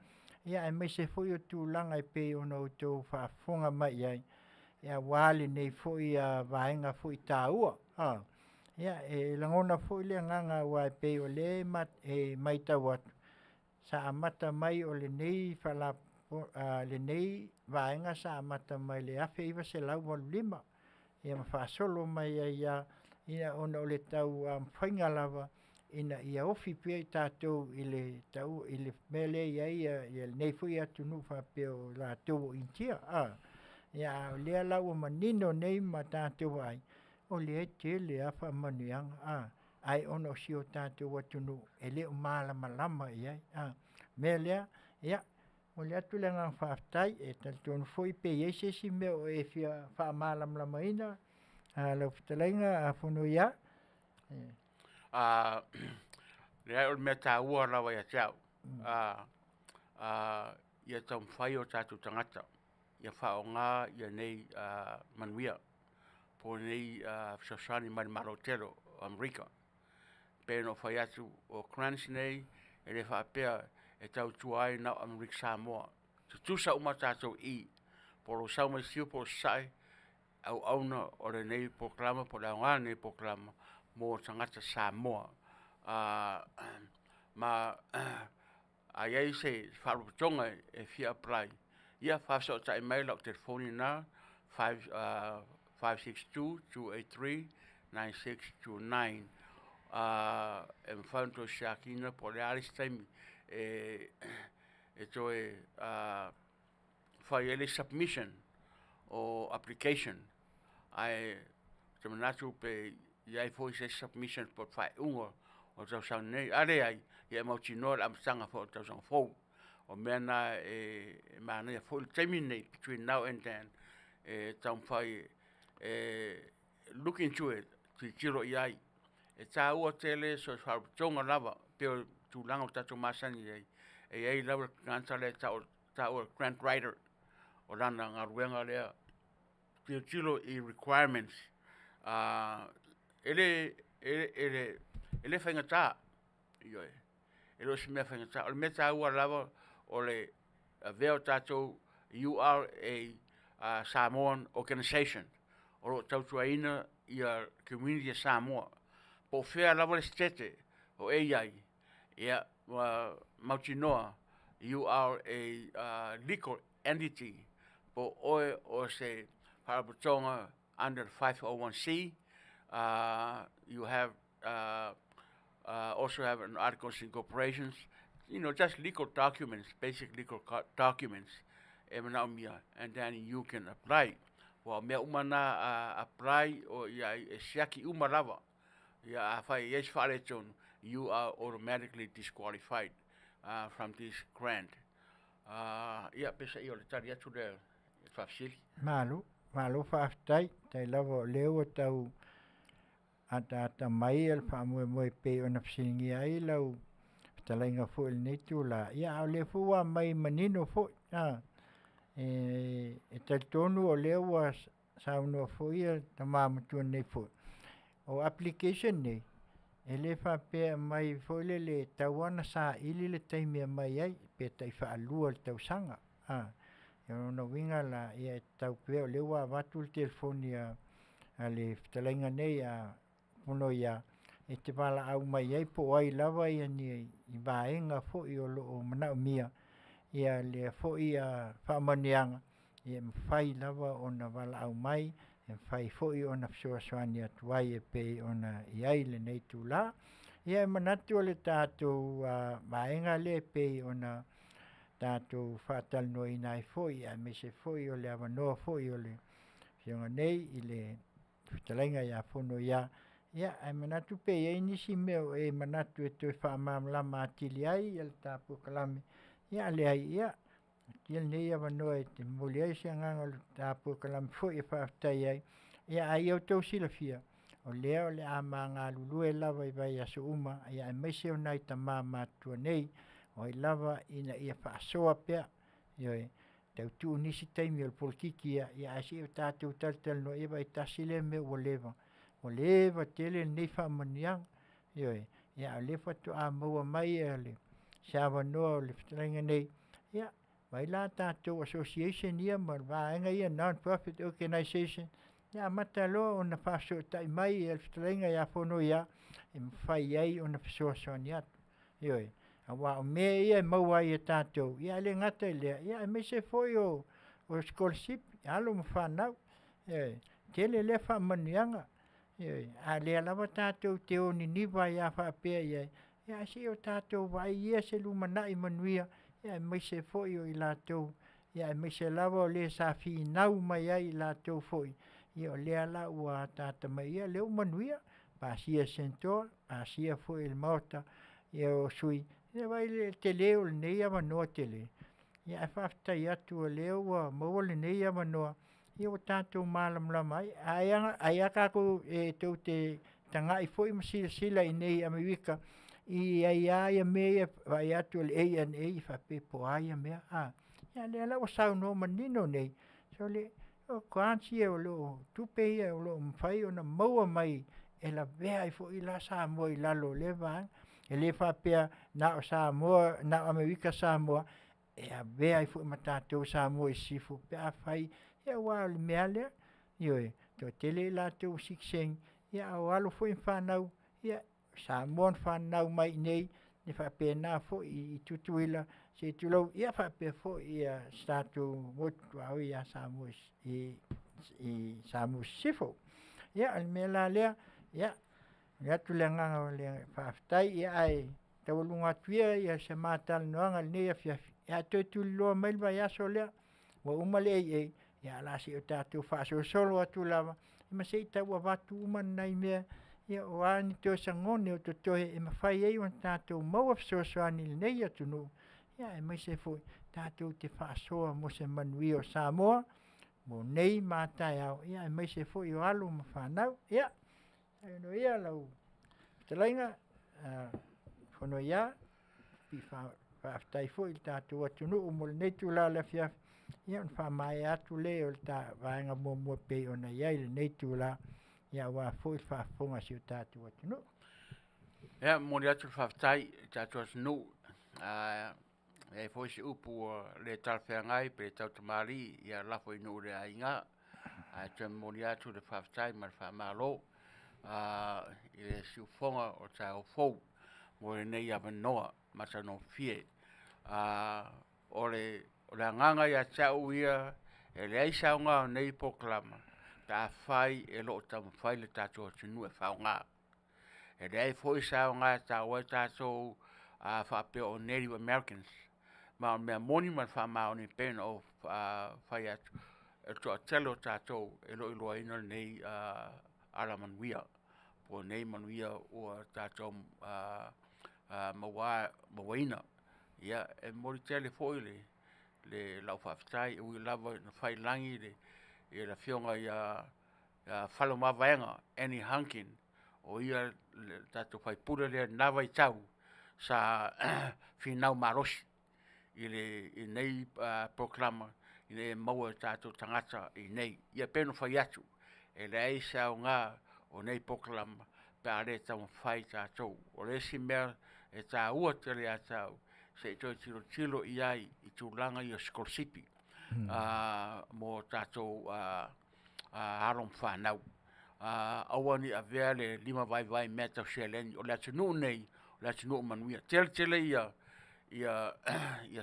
[SPEAKER 5] ia aemaise foi o tulaga e pei ona outou faafofoga mai i ai, ia aua lenei foi vaega foi taua. Ia e lagona foi le agaga aua e pei o lea e matau atu, sa amata mai o lenei lenei vaega sa amata mai le 1985, ia ma faasolo mai ai lava, ia ona o le taumafaiga lava ina ia ofi pea i tatou i le tau i le mea lea e i ai ia lenei foi atunuu faapea o latou o Initia. Ia a o lea la ua manino nei ma tatou vaai, o lea e tele lava faamanuiaga, ae ona o si o tatou atunuu e le o malamalama i ai. O le mea lea, ia Momoli atu le agaga faafetai, e talitonu foi pe i ai se isi mea o e fia faamalamalamaina lau fetalaiga Fonoia.
[SPEAKER 8] Leai o le mea taua lava ia te au, ia taumafai o tatou tagata ia faaaoga ia nei manuia po o nei fesoasoani mai le Malo tele o Amerika. E pei ona ou fai atu o grants nei, e le faapea e tautua ai na o Amerika Samoa, tutusa uma tatou i i, po o lou sau mai Siuo po o Sasae, auauna o lenei polokalame po o le aoga o lenei polokalame mo tagata Samoa. Ma a i ai se faalapotopotoga e fia apply, ia faafesootai mai, o lau telefoni lena 562 283 9629. E mafai ona toe siakiina po o le a le isi taimi e toe fai ai le submission o application. Ae ou te manatu pe i ai foi se isi submission po o le faaiuga o le tausaga nei. A leai, ia e mautinoa le amataga foi o le tausaga fou. O mea na e manaia foi le taimi lenei, between now and then, e taumafai e look into it, tilotilo i ai. E taua tele so o se faalapotopotoga lava, e pei o le tulaga ua tatou masani ai, e i ai lava le tagata lea e tau o le grant writer, o lana galuega lea, tilotilo i requirements. E le faigata, ioe, e le o se mea faigata. O le mea taua lava o le avea o tatou, you are a Samoan organisation o lo o tautuaina le community a Samoa. Po o fea lava le Setete o e i ai, ia ua mautinoa, you are a legal entity, po o oe o se faalapotopotoga under 501c, you have also have an articles incorporations, just legal documents, basic legal documents e manaomia, and then you can apply. Aua o mea uma na a apply e siaki uma lava. Ia afai e i ai se faaletonu, you are automatically disqualified from this grant. Ia, peiseai o le tali atu lea i le faafesili.
[SPEAKER 5] Malo, malo faafetai, faafetai lava o lea ua tau ataata mai le faamoemoe e pei ona fesiligia ai lau fetalaiga foi i lenei itula, ia a o lea foi ua aumai manino foi, e talitonu o lea ua saunoa foi le tama matua nei foi, o application nei, e le faapea e aumai foi lele e tatau lava ona saili le taimi e aumai ai, pe tai faalua i le tausaga. O lona uiga la, ia e tatau pea o lea ua avatu le telefoni a le fetalaiga nei a Fonoia, e te valaau mai ai po o ai lava ni vaega foi o lo o manaomia lea foi faamanuiaga, e mafai lava ona valaau mai, e mafai foi ona fesoasoani atu ai e pei ona i ai lenei itula. Ia e manatu o le tatou vaega lea e pei ona tatou faatalanoaina ai foi aemaise foi o le avanoa foi o le afioga nei i le fetalaiga ia Fonoia, ia ae manatu pe i ai nisi mea o e manatu e toe faamalamalama atili ai le ta polokalame, ia a leai, ia, avea lenei avanoa e te momoli ai se agaga o le ta polokalame foi e faafetai ai. Ia a ia outou silafia, o lea o le a ma galulue lava i vaiaso uma, aemaise o nai tama matutua nei, o ai lava ina ia faasoa pea, ioe, tau tuu nisi taimi o le polokiki ia ae se i o tatou talatalanoa, ia vaai tasi lea mea ua leva, ua leva tele lenei faamanuiaga, ioe, a o lea faatoa maua mai se avanoa o le fetalaiga nei, ia, vaai la tatou association ia ma vaega ia non-profit organization, ia amata loa ona faafesootai mai le fetalaiga ia Fonoia e mafai ai ona fesoasoani atu. Ioe, aua o mea ia e maua ai e tatou, ia ae le gata i lea, ia aemaise foi o sikolasipi a alo ma fanau. Ioe, tele lea faamanuiaga, ioe, a lea lava tatou te o niniva ai lava faapea i ai, ae se i o tatou vaai ia se lumanai manuia, aemaise foi o i latou, aemaise lava o le sa finau mai ai i latou foi, ia o lea la ua ataata mai, ia o lea ua manuia, pasia e Senatoa, pasia foi e le Maota o sui usufono. Ia vaai i le tele o lenei avanoa tele. Ia ae faafetai atu o lea ua maua lenei avanoa, ia ua tatou malamalama ai. Ai a tatou e tou te tagai foi ma silasila i inei i Amerika i ai lava ia mea ia e vaai atu o le ANA faapea po o a ia mea, a? Ia o lea la ua saunoa manino nei, sole, o grants ia o lo o tupe ia o lo o mafai ona maua mai e lavea ai foi la Samoa i lalo o lea vaega. E le faapea na o Samoa, na o Amerika Samoa, e avea ai foi ma tatou Samoa i Sisifo pe afai, ia aua o le mea lava lea, ioe, e toatele i latou ua sitiseni, ia a o alo foi ma fanau, ia o Samoa na fananau mai i inei, e faapena foi i Tutuila, se i tulou, ia faapea foi si tatou motu tuaoi ia Samoa i Sisifo. Ia o le mea la lea, ia, momoli atu le agaga o le faafetai, ae taualuga atu ia se ma talanoaga i lenei afiafi, ae toe tuliloa mai le vaiaso lea, ua uma le AA, ia ae o le a se i o tatou faasolosolo atu lava, ma se i tau avatu uma nai mea, ia o a ni toe sagone o totoe e mafai ai ona tatou maua fesoasoani i lenei atunuu, aemaise foi tatou te faasoa mo se manuia o Samoa mo nei ma a taeao, aemaise foi o alo ma fanau. Ia, manuia lau fetalaiga Fonoia, faafetai foi i le tatou atunuu mo lenei itula o le afiafi, ia ona faamaea atu lea o le ta vaega muamua e pei ona i ai lenei itula, aua foi le faafofoga a si o tatou atunuu.
[SPEAKER 8] Ia, e momoli atu le faafetai i le tatou atunuu. A i ai foi se upu ua le talafeagai pe le tautamalii, ia lafo i nuu le aina. Ae toe momoli atu le faafetai ma le faamalo i le siufofoga o le taeao fou mo lenei avanoa matagofie. O le agaga ia te au ia, e leai se aoga o nei polokalama pe afai e le o taumafai le tatou atunuu e faaaoga. E leai foi se aoga e tau ai tatou faapea o Native Americans, ma o le mea moni ma le faamaoni e pei ona ou fai atu, o le toatele o tatou e le o iloaina lenei alamanuia, po o nei manuia ua tatou mauaina. Ia, e momoli tele foi lau faafetai, e ui lava ina faiilagi le Afioga ia Faleomavaega Eni Hunkin, o ia le tatou sui usufono lea i lena vaitau sa finau malosi i lenei polokalama ina ia maua e o tatou tagata i inei. Ia pei ona fai atu, e leai se aoga o nei polokalama pe a le taumafai tatou. O le isi mea e taua tele ia te au, se i toe tilotilo i ai i tulaga ia o sikolasipi mo tatou alo ma fanau. Aua ne i avea le limavaivai i mea tau seleni. O le atunuu lenei, o le atunuu manuia. E tele tele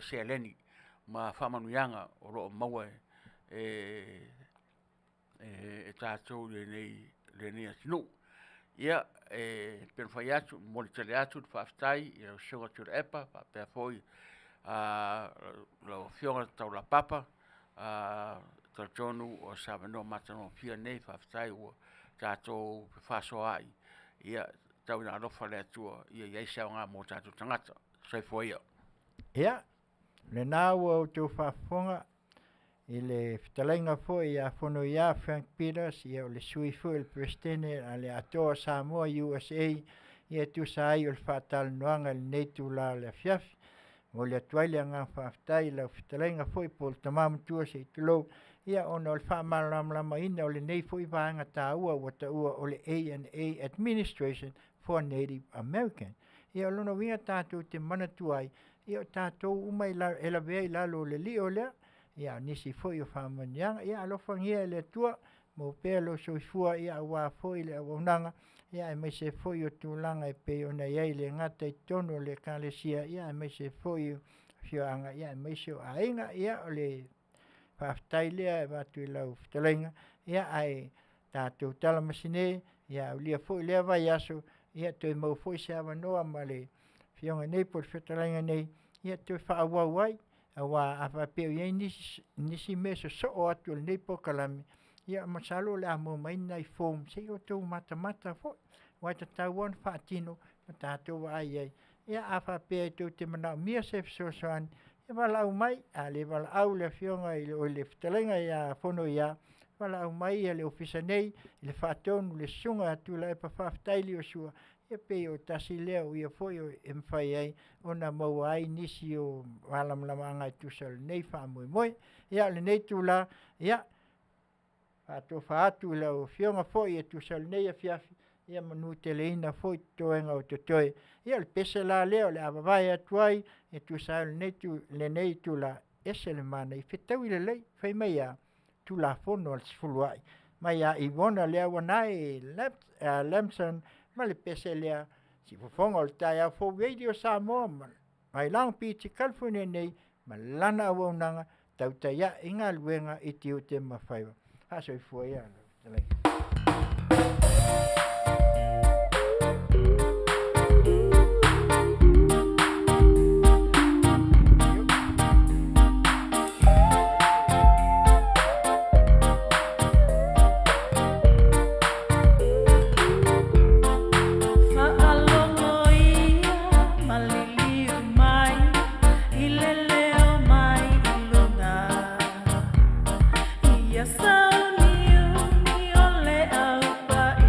[SPEAKER 8] seleni ma faamanuiaga o lo o maua e tatou i lenei atunuu. Ia, e pei ona fai atu, e momoli tele atu le faafetai i lau Susuga Tuilaepa faapea foi lau Afioga Taulapapa, e talitonu o se avanoa matagofie lenei, faafetai ua tatou fefaasoaai, ia tau ina alofa le Atua ia i ai se aoga mo tatou tagata. Soifua ia.
[SPEAKER 5] Ia, o lena ua outou faafofoga i le fetalaiga foi ia Fonoia Frank Peters, ia o le Sui foi o le Peresetene a le Atoa Samoa USA, ia e tusa ai o le faatalanoaga i lenei itula o le afiafi. E momoli atu ai le agaga faafetai i lau fetalaiga foi po o le tama matua se i tulou, ia ona o le faamalamalamaina o lenei foi vaega taua ua taua o le ANA Administration for Native American. Ia o lona uiga tatou te manatua ai, ia o tatou uma e lavea i lalo o le lio lea, ia a o nisi foi o faamanuiaga. Ia alofagia e le Atua maua pea lou soifua aua foi le auaunaga, aemaise foi o tulaga e pei ona i ai e le gata i totonu o le Ekalesia, aemaise foi o afioaga, aemaise o aiga. Ia o le faafetai lea e avatu i lau fetalaiga, ae tatou talamasine, ia aulia foi lea vaiaso, ia toe maua foi se avanoa ma le afioga nei po o le fetalaiga nei e toe faaauau ai, aua a faapea o i ai nisi mea e sosoo atu o lenei polokalame, ia masalo o le a maua mai ni nai forms se i outou matamata foi, aua e tatau lava ona faatino ma tatou vaai i ai. Ia a faapea tou te manaomia se fesoasoani, E valaau mai, a le valaau le afioga i le, o le fetalaiga ia Fonoia, valaau mai ia le ofisa nei i le faatonu le susuga a Tuilaepa Faafetai Liosua, ia pei o tasi lea o ia foi e mafai ai ona maua ai nisi o malamalamaaga e tusa o lenei faamoemoe. Ia o lenei itula, ia, faatofa atu i lau Afioga foi e tusa o lenei afiafi, ia manuteleina foi toega o totoe. Ia o le pese la lea o le a vavae atu ai e tusa ai o lenei itula, e ese le manaia, fetaui lelei, fai mai e a? Tulafono a le Sefuluai, mai ia Iona Leauanae Lamson ma le pese lea, Siufofoga o le Taeao Fou Radio Samoa mai Long Beach, California nei, ma lana auaunaga tautai ae i galuega i tiute ma faiva. Faasoifua ia lau fetalaiga.
[SPEAKER 9] Faalogo ia maliliu mai i le leo mai i luga. Ia sauniuni o le aupai.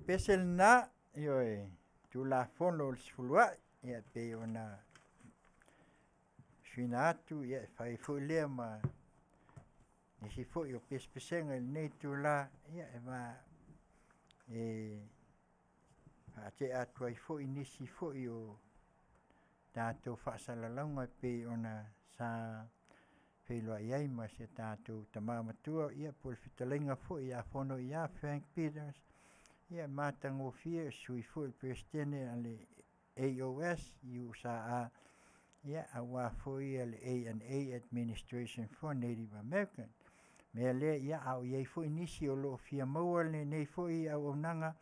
[SPEAKER 5] pese lena, ioe, Tulafono o le Sefuluai, ia pei ona suiina atu, ia e fai foi lea ma nisi foi o pesepesega i lenei itula, ia e faatea atu ai foi nisi foi o tatou faasalalauga e pei ona sa feiloai ai ma si a tatou tama matua ia po o le fetalaiga foi ia Fonoia Frank Peters, ia matagofie o le Sui foi o le Peresetene a le AOS USA, ia aua foi le ANA Administration for Native American. O le mea lea, ia a o i ai foi nisi o lo o fia maua lenei foi auaunaga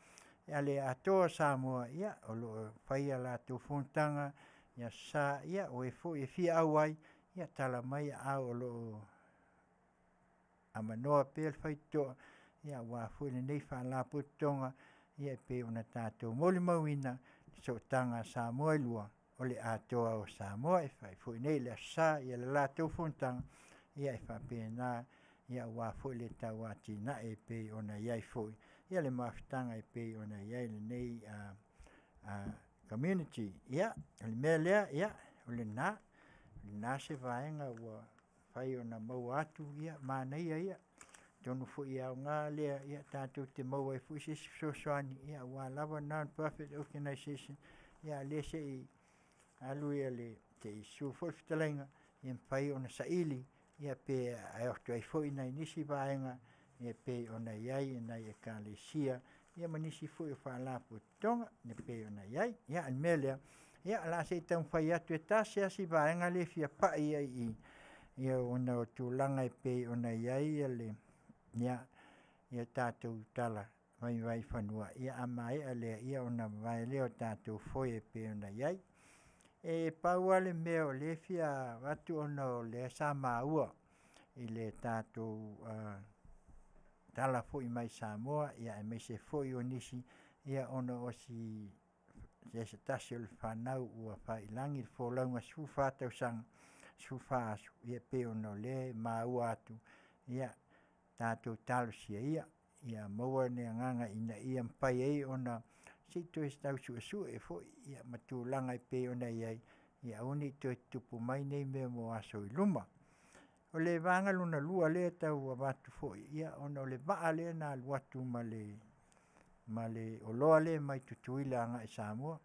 [SPEAKER 5] a le Atoa Samoa, ia o lo o fai a latou fonotaga i Aso Sa, ia o e foi e fia auai, ia tala mai aao o lo o avanoa pea le faitotoa aua foi lenei Faalapotopotoga e pei ona tatou molimauina le sootaga a Samoa e lua, o le Atoa o Samoa. E fai foi nei i le Aso Sa le latou fonotaga, e faapena aua foi le tau atinae e pei ona i ai foi le mafutaga e pei ona i ai lenei community. Ia, o le mea lea, ia, o lena se vaega ua mafai ona maua atu, ia manaia ia. Atonu foi e aoga lea tatou te maua ai foi se isi fesoasoani aua lava non-profit organization, a o lea se i alu se i susu foi le fetalaiga ia mafai ona saili pe o atu ai foi nai nisi vaega e pei ona i ai nai Ekalesia ma nisi foi o Faalapotopotoga e pei ona i ai. Ia, o le mea lea, o le a se i taumafai atu e tasi lava si vaega lea e fia pai i ai i i, ona o tulaga e pei ona i ai tatou tala mai vaifanua, a maea lea ona vavae lea o tatou foe e pei ona i ai. E pau lava le mea o lea e fia avatu ona o lea sa maua i le tatou tala foi mai Samoa aemaise foi o nisi ona o se tasi o le fanau ua fai i lagi le folauga i le 14 tausaga 14 aso, e pei ona o lea e maua atu, ia tatou talosia ia, ia maua ni agaga ina ia mafai ai ona se i toe tau suesue foi ma tulaga e pei ona i ai, ia aua ne i toe tutupu mai nei mea mo aso i luma. O le vaega lona lua lea e tau avatu foi, ona o le vaa lea na alu atu ma le oloa lea mai Tutuila agai i Samoa.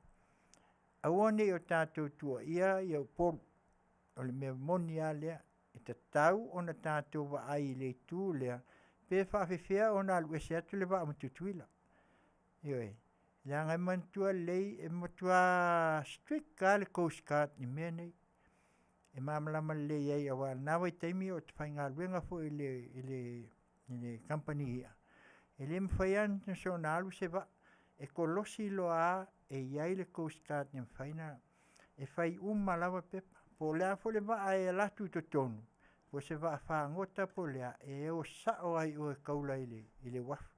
[SPEAKER 5] Aua ne i o tatou tuuaia Upolu, o le mea moni lava lea, e tatau ona tatou vaai i le itu lea, pe faapefea ona alu ese atu le vaa ma Tutuila. Ioe. Leaga e manatua lelei e matua strict lava le coast guard i mea nei, e malamalama lelei ai aua o lena vaitaimi ou te faigaluega foi i le kamupani i'a, e le mafai lava ona soona alu se vaa, e kolosi loa lava e i ai le coast guard e mafai ona… E fai uma lava pepa, po o le a foi le vaa e alu atu i totonu, po o se vaafagota po o le a, e o sao lava i o e taula i le uafu,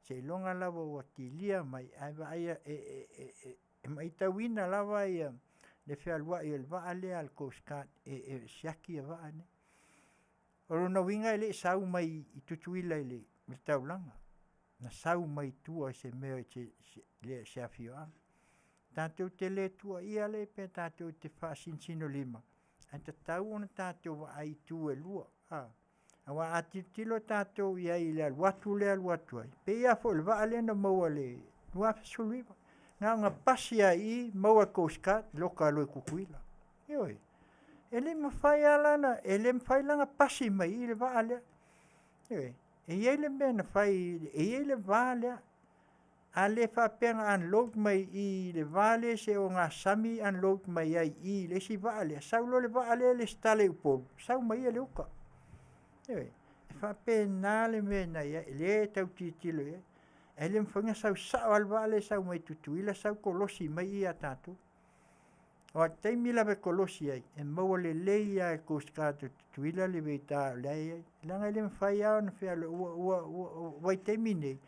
[SPEAKER 5] seiloga lava ua kilia mai ae vaaia e matauina lava le fealuai o le vaa lea a le coast guard e siaki vaa nei. O lona uiga e le i sau mai i Tutuila i le taulaga, na sau mai tua i se mea i se afioaga. Tatou te le tuuaia pe tatou te faasinosinolima, ae tatau ona tatou vaai i itu e lua, aua a tilotilo tatou i ai i le alu atu lea alu atu ai, e pei lava foi o le vaa lea na maua i le 2019, na ona pasi lava i i maua e le coast guard loka loa i Tutuila. Ioe. E le mafai lava la ona, e le mafai la ona pasi mai i i le vaa lea. Ioe. E i ai le mea na fai, e i ai le va lea, a le faapea na unload mai i i le va lea i se ogasami unload mai ai i i le isi vaa lea, sau loa le vaa lea resitala i Upolu, sau ma ia i le uka. Ioe. E faapena le mea na i ai, lea e tau tilotilo i ai, ae le mafai ona sau sao lava le vaa lea sau mai Tutuila sau kolosi mai i i ia tatou. Aua o le taimi lava e kolosi ai, e maua lelei lava e le coast guard o Tutuila le radar o la e i ai, leaga e le mafai lava ona fealuai, o vaitaimi nei,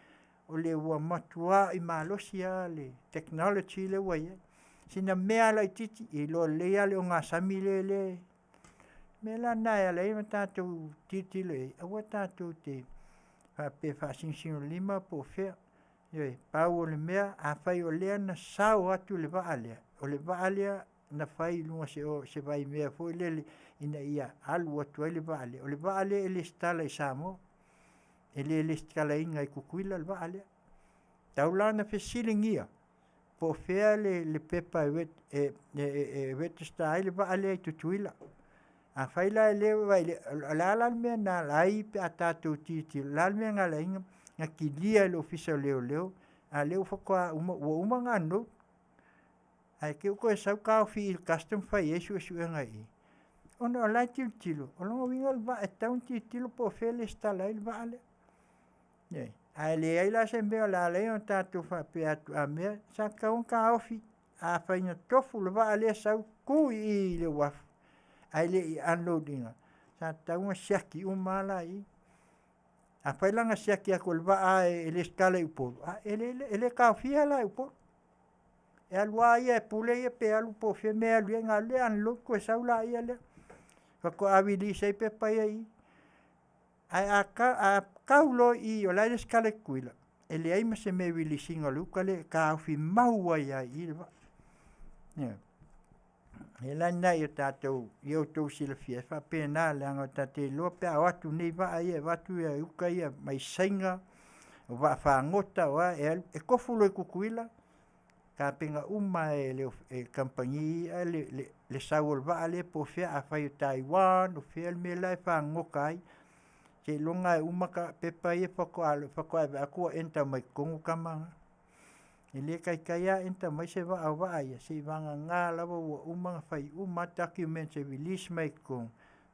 [SPEAKER 5] o le ua matuai malosi lava le technology lea ua i ai. Sina mea lava laitiiti, e iloa lelei lava le ogasami lea e… O le mea la lena e ala ai ona tatou tilotilo i ai, aua tatou te faapea e faasinosinolima po o fea. Ioe, pau o le mea, afai o lea na sao atu le vaa lea, o le vaa lea na fai i luga o se vaimea foi lele ina ia alu atu ai le vaa lea. O le vaa lea e resitala i Samoa, e le resitalaina i Tutuila le vaa lea. Tatau la ona fesiligia po o fea le pepa e register ai le vaa lea i Tutuila. Afai la e le, o le a la le mea na ala ai pe a tatou tilotilo, o le a le mea na ala ai ona kilia e le Ofisa o Leoleo a o lea faatoa uma, ua uma ona unload, ae te i ua toe sau taofi i i le Custom fai ai suesuega i i, ona o la e tilotilo, o lona uiga o le vaa e tatau ona tilotilo po o fea e resitala ai le vaa lea. Ioe. Ae leai la se mea o le a ala ai ona tatou faapea atu a mea sa tatau ona taofi, afai na tofu le vaa lea sau tu i i i le uafu ae le i unload ina, sa tatau ona siaki uma lava la i i. Afai la na siaki atu o le vaa lava e resitala i Upolu, e le taofia la e Upolu. E alu lava ia e pule ia pe alu po o fea le mea e alu i ai, ona alu lea unload toe sau lea faatoa release ai pepa ia i i. Ae a tau loa i i o la e resitala i Tutuila, e leai ma se mea e release ina o le uta lea e taofi mau ai lava i i le vaa. Ioe. O le mea la lena ia tatou, ia outou silafia, e faapena, leaga tatou te iloa pe a o atu nei vaa ia e avatu uta ia mai Saina, o vaafagota o a, e tofu loa i Tutuila, tapena uma lava e kamupani ia le sau o le vaa lea po o fea, afai o Taiwan o fea le mea la e fagogota ai, seiloga lava e uma pepa ia faatoa vaai atu ua enter mai totonu tama na. E le taitai lava enter mai se vaa o vaa ia, seiavagana lava ua uma ona fai uma lava documents e release mai ai i totonu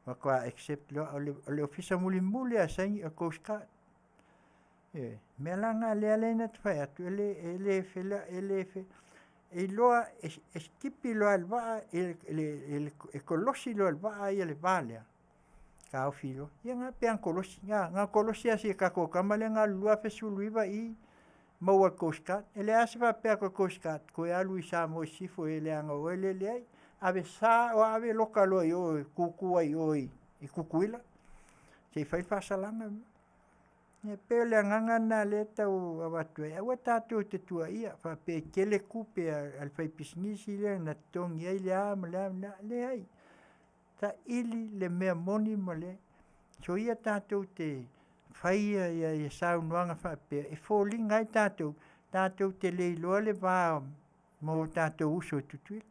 [SPEAKER 5] faatoa accept loa. O le ofisa mulimuli lava e saini o le Coast Guard. Ioe. O le mea la lena o lea e ala ai ona ou fai atu, e iloa e sikipi loa lava e le vaa, e kolosi loa e le vaa ia le va lea, taofi loa. Ia na pei lava ona kolosi, na ona kolosi lava o si a tatou tama lea na alu i le 2019 i maua e le Coast Guard. E leai lava se faapea atu a le Coast Guard, toe alu i Samoa i Sisifo leaga o oe lea. E leai, ave ave loka loa i o e tutu ai i o i Tutuila se i fai le faasalaga. E pei o le agaga lena o lea e tau avatu ai, aua tatou te tuuaia faapea e tele tupe a le faipisinisi lea na totogi ai le a ma le a ma le a. Leai, saili le mea moni ma le… Soia tatou te faia saunoaga faapea e foliga ai tatou, tatou te le iloa le va ma o tatou uso i Tutuila.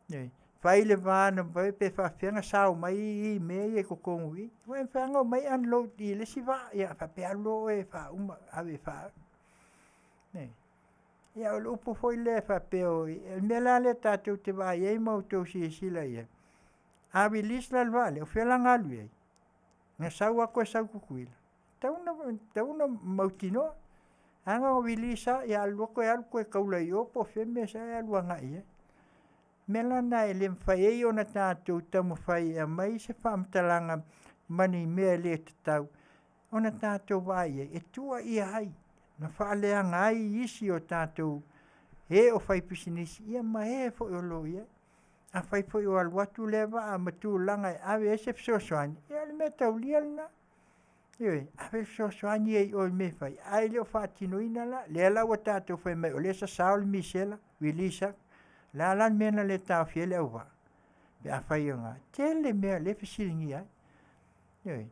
[SPEAKER 5] Ioe. Fai le va pe faapefea ona sao mai i mea ia i totonu i i. Aua e mafai lava ona omai unload i le isi vaa, ia faapea e alu loa oe e faauma, ave e faa… Ia o le upu foi lea faapea, o le mea la lea tatou te vaai ai ma outou silasila i ai, a release la le vaa lea, o fea la na alu i ai? Na sau lava toe sau i Tutuila? E tatau ona mautinoa. Leaga na release lava, ia alu loa toe alu toe taula i o po o fea le mea sa e alu agai i ai. O le mea la lena e le mafai ai ona tatou taumafai e aumai se faamatalaga ma ni mea e le tatau ona tatou vaai i ai, e tuuaia ai ma faaleaga ai isi o tatou e o faipisinisi, ia ma e foi o lo o i ai. Afai foi o alu atu lea vaa ma tulaga e ave ai se fesoasoani, ia o le mea taulia lena. Ioe, ave le fesoasoani ia i o i mea e fai, ae le o faatinoina la. Lea la ua tatou fai mai o lea e sasao le misela, release atu. O le a la le mea na le taofia ai le auvaa? Pe afai e tele mea o lea e fesiligia ai. Ioe.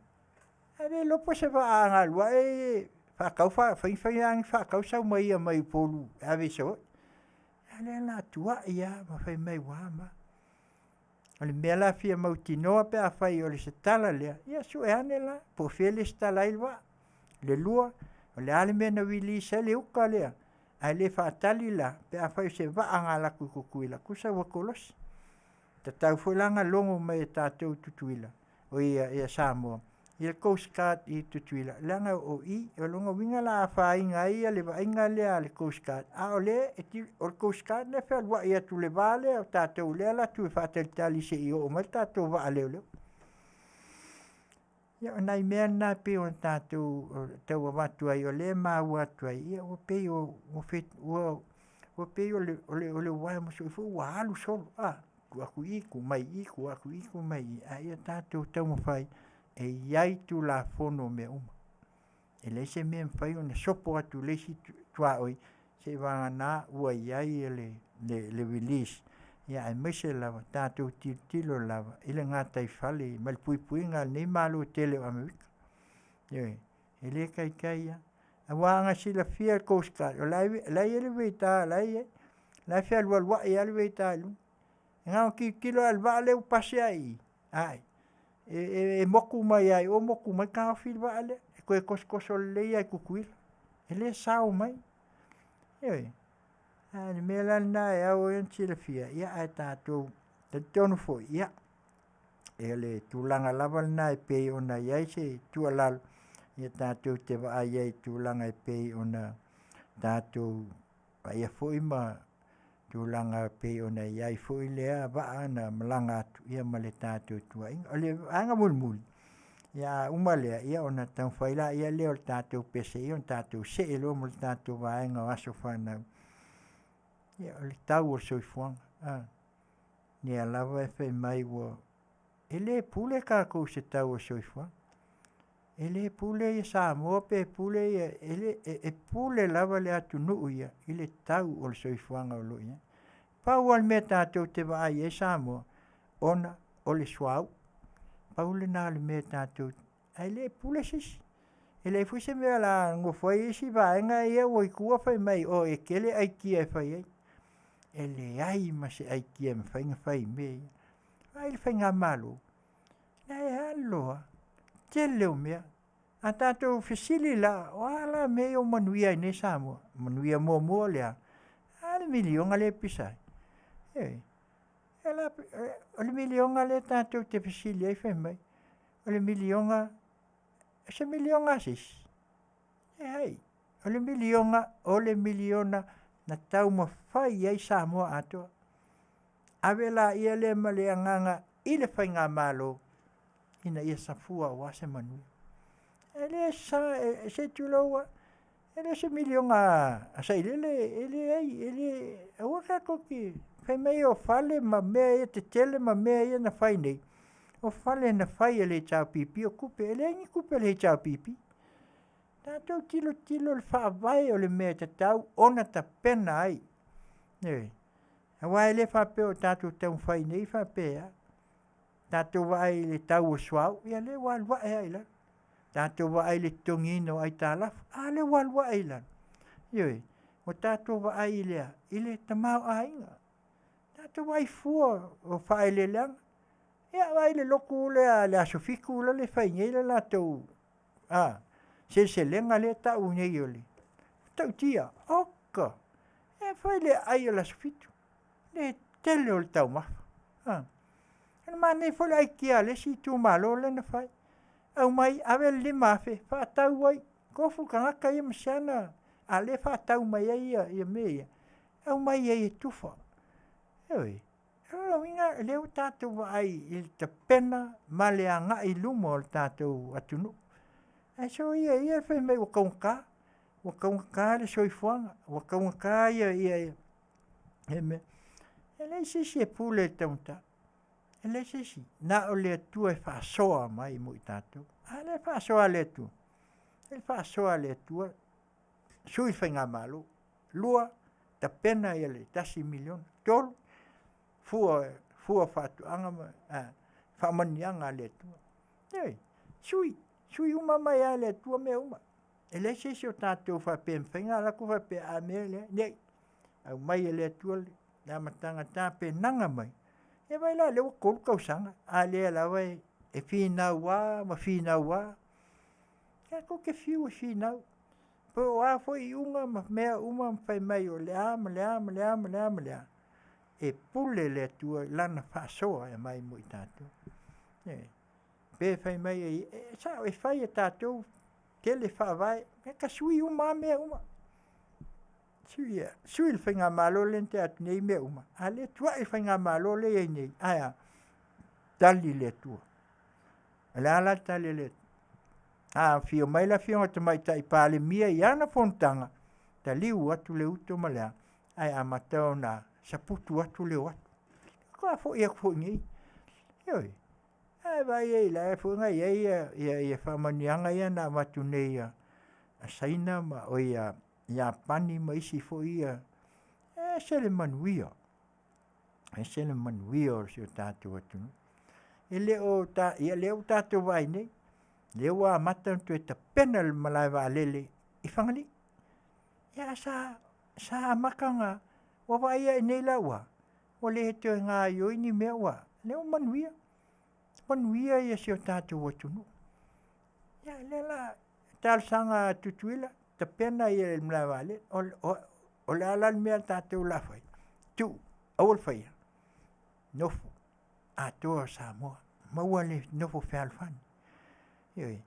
[SPEAKER 5] Ae le iloa po o se vaa na alu ae faatau, fai fai lava ni faatau sau ma ia mai Upolu e ave i Savaii. A lea o le a tuuai lava ma fai mai ua a ma a. O le mea la e fia mautinoa pe afai o se tala lea, ia sue ane la po o fea e resitala ai le vaa. Le lua, o le a le mea na release ai le uta lea ae le faatali la pe afai o se vaa na alu atu i Tutuila, tusa ua kolosi. E tatau foi la ona logo mai e tatou i Tutuila, oi ia Samoa, i le Coast Guard i Tutuila, leaga o i, o lona uiga o le a afaina ai le vaaiga lea a le Coast Guard, a o lea o le Coast Guard lea e fealuai atu i le va lea o tatou lea e alu atu e faatalitali se i oo mai le tatou vaa leoleo. Ia o nai mea na e pei ona tatou tau avatu ai, o lea e maua atu ai, ia ua pei o le uaea mosooi foi ua alu solo, tuu atu i i, tuu mai i i, tuu atu i i, tuu mai i i, a ia tatou taumafai e i ai Tulafono o mea uma. E leai se mea e mafai ona sopo atu i le isi tuaoi, seiavagana ua i ai le release, ia aemaise lava tatou tilotilo lava i le gataifale ma le puipuiga a lenei Malo tele o Amerika. Ioe, e le taitai lava. Aua ana silafia e le Coast Guard, o la e i ai le radar o la e i ai, o la e fealualuai lava le radar i luga. E na ona tilotilo lava i le vaa lea ua pasi ae i i, e moku mai lava i o moku mai taofi le vaa lea, e toe tosotoso lelei lava i Tutuila. E le sao mai. Ioe. A o le mea la lena e ao ai ona silafia, ia ae tatou talitonu foi, ia, o le tulaga lava lena e pei ona i ai se tuualalo, ia tatou te vaai ai i tulaga e pei ona tatou vaaia foi ma tulaga e pei ona i ai foi lea vaa na malaga atu ma le tatou tuaiga. O le vaega mulimuli, ia a uma lea, ona taumafai lea o le tatou pese ia ona tatou see loa ma le tatou vaega o aso fanau, ia o le tau o le soifuaga, a. Lea lava e fai mai ua… E le pule tatou i se tau o le soifuaga. E le pule Samoa pe pule ia… e pule lava le atunuu ia i le tau o le soifuaga o lo o i ai. Pau lava le mea tatou te vaai i ai Samoa, ona o le suauu, pau lena o le mea tatou te… ae le pule se isi. E leai foi se mea o le a nonofo ai isi vaega ia ua i tua fai mai oi e tele aikia e fai ai. E leai ma se aikia e mafai ona fai i mea ia. Vaai i le faigamalo, la e alu lava, tele o mea. A tatou fesili la, o a la mea ia ua manuia ai nei Samoa? Manuia muamua o le a? A le miliona lea e pisa ai. Ioe. O le miliona lea tatou te fesili ai fai mai o le miliona, o se miliona a se isi? Leai, o le miliona o le miliona na taumafai ai Samoa atoa. Ave laia lea ma le agaga i le faigamalo ina ia safua aua se manuia. E le se i tulou lava, e le o se miliona a Sailele, e leai, e le… aua tatou te… fai mai o fale ma mea ia tetele ma mea ia na fai nei, o fale na fai e le HRPP, o tupe, e leai ni tupe a le HRPP. Tatou tilotilo i le faavae o le mea e tatau ona tapena ai. Ioe. Aua e le faapea o tatou taumafai nei faapea, tatou vaai i le tau o le suauu, ia lea ua alu ae lava i lalo. Tatou vaai i le totogiina o aitalafu, a lea ua alu ae i lalo. Ioe. Ua tatou vaai i le a? I le tamaoaiga. Tatou vaai i fua o faaeleeleaga. Ia vaai i le lotu lea i le aso Fitu lale e fai nei le latou seleselega lea e tau nei o le… E matautia, oka, e fai le aai o le aso Fitu, le tele o le taumafa. A manaia foi le aikia a le isi itumalo lea na fai, aumai ave le $5,000 faatau ai, tofu le tagata ia ma si ana, a o lea e faatau mai ai mea ia, aumai ai e tufa. Ioe. O lona uiga o lea ua tatou vaai i le tapena ma le agai i luma o le tatou atunuu. Ae soia ia le fai mai ua taugata, ua taugata le soifuaga, ua taugata mea. E leai se isi e pule i le taugata, e leai se isi, na o le Atua e faasoa mai mo i tatou. A lea e faasoa a le Atua, o le faasoa a le Atua, sui le faigamalo. Lua, tapena le $1 miliona. Tolu, fua o faatoaga ma faamanuiaga a le Atua. Ioe, sui, sui uma mai lava e le Atua mea uma. E leai se isi o tatou faapea e mafai ona alu atu faapea a mea e leai, leai. Aumai e le Atua le amataga tapenaga mai. Ia vaai la o lea ua 3 tausaga, a o lea lava e finau lava ma finau lava. Tatou te fiu e finau, po o a foi iuga ma mea uma ma fai mai o le a ma le a ma le a ma le a ma le a, e pule le Atua i Lana faasoa e aumai mo i tatou. Ioe. Pe fai mai e sao, e fai e tatou tele faavae, ae tasui uma lava mea uma. Sui le faigamalo lea na tea atu nei mea uma, a o lea e tuai le faigamalo lea e i ai nei, ae a? Tali le Atua. O le a la le tali a le Atua? A afio mai le Afioga i le Tamaitai Palemia i ana fonotaga, taliu atu le uto ma le a, ae amata ona saputu atu le o atu. Faatoa foi atu foi nei. Ioe. Ae vaai i ai o la foi na i ai faamanuiaga ia na avatu nei a Saina ma oi a Iapani ma isi foi ia, e ese le manuia, ese le manuia o si o tatou atunuu. E le o ta, ia lea ua tatou vaai nei, lea ua amata ona toe tapena le malae vaalele i Fagalii. Ia sa sa amata ona ua vaaia i nei la ua, ua le toe gaioi ni mea ua, lea ua manuia, manuia ia si o tatou atunuu. Ia lea la talosaga a Tutuila, tapena ia le malae vaalele. O le a la le mea a tatou o le a fai? Tuu, aua le faia, nofo atoa Samoa, maua le nofo fealofani. Ioe,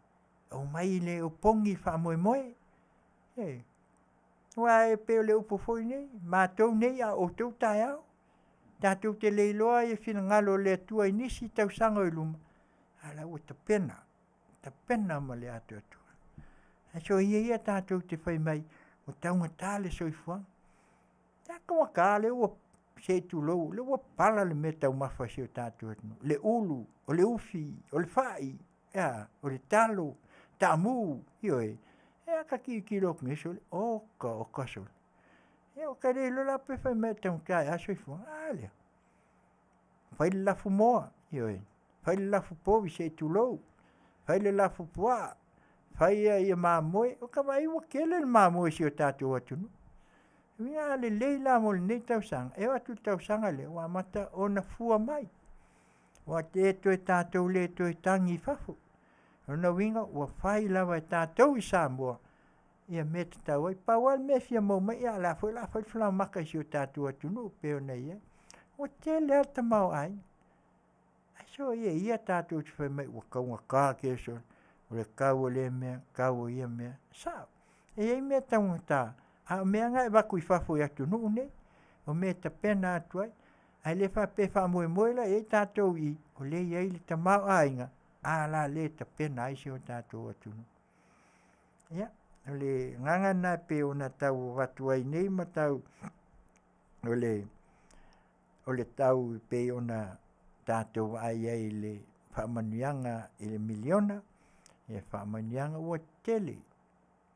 [SPEAKER 5] omai le opogi le faamoemoe, ioe. Aua e pei o le upu foi nei, matou nei a o outou taeao. Tatou te le iloa ia finagalo o le Atua i nisi tausaga o i luma, a o la ua tapena, tapena ma le atoatoa. Ae soia ia tatou te fai mai ua taugata le soifuaga. E a taugata lea ua, se i tulou, lea ua pala le meataumafa a si o tatou atunuu, le ulu, o le ufi, o le fai, e a, o le talo, taamu, ioe. E a ta tilotilo atu nei sole, oka oka sole. Ia ou te le iloa la pe fai mai e taugata e a le soifuaga, a lea. Fai le lafumoa, ioe, fai le lafupovi se i tulou, fai le lafupuaa, fai ia mamoe, ua ta vaai ua tele le mamoe a si o tatou atunuu. Uiga a lelei la mo lenei tausaga, e oo atu i le tausaga lea ua amata ona fua mai. Ua le toe tatou le toe tagi i fafo. O lona uiga ua fai lava e tatou i Samoa ia mea e tatau ai. Pau lava le mea e fia maua mai, ia o le a foi o le a fai le falaoamata a si o tatou atunuu pei ona i ai. Ua tele lava le tamaoaiga, ae soia ia tatou te fai mai ua taugata tele sole, o le tau o lea mea, tau o ia mea. E sao, e i ai mea taugata, a o mea na e avatu i fafo i atunuu nei, o mea e tapena atu ai, ae le faapea e faamoemoe la i ai tatou i i, o lea e i ai le tamaoaiga, a la lea e tapena ai si o tatou atunuu. Ia, o le agaga lena e pei ona tau avatu ai nei ma tau o le tau e pei ona tatou vaai ai i le faamanuiaga i le miliona, ia faamanuiaga ua tele,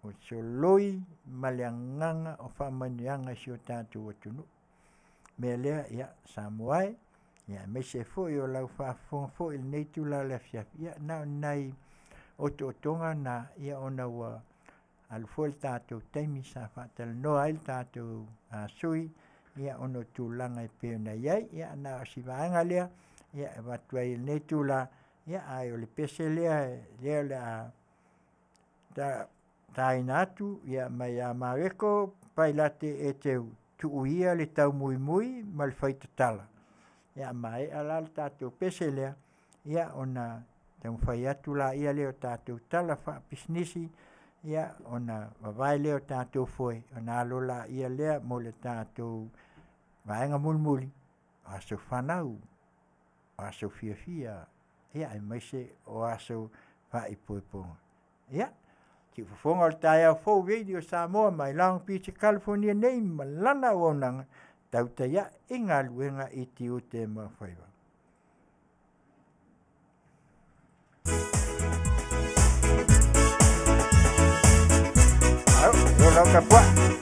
[SPEAKER 5] ua soloi ma le agaga o faamanuiaga i si o tatou atunuu. O le mea lea, ia Samoa e, aemaise foi o lau faafofoga foi i lenei itula o le afiafi, ia na o ni nai otootoga na ona ua alu foi le tatou taimi sa faatalanoa ai le tatou sui usufono ona o tulaga e pei ona i ai. Ia na o si vaega lea e avatu ai i lenei itula, ae o le pese lea o le a taina atu mai ia Mareko Pailate e te tuuia le taumuimui ma le faitatala. Ia a maea la le tatou pese lea, ia ona taumafai atu laia o tatou tala faapisinisi, ia ona vavae lea o tatou foe ona alo laia lea mo le tatou vaega mulimuli, o aso fanau, o aso fiafia, aemaise o aso faaipoipoga. Ia, siufofoga o le taeao fou Radio Samoa mai Long Beach, Kalifonia nei ma lana auaunaga, tautai ae i galuega i tiute ma faiva. Au, lau tapuai.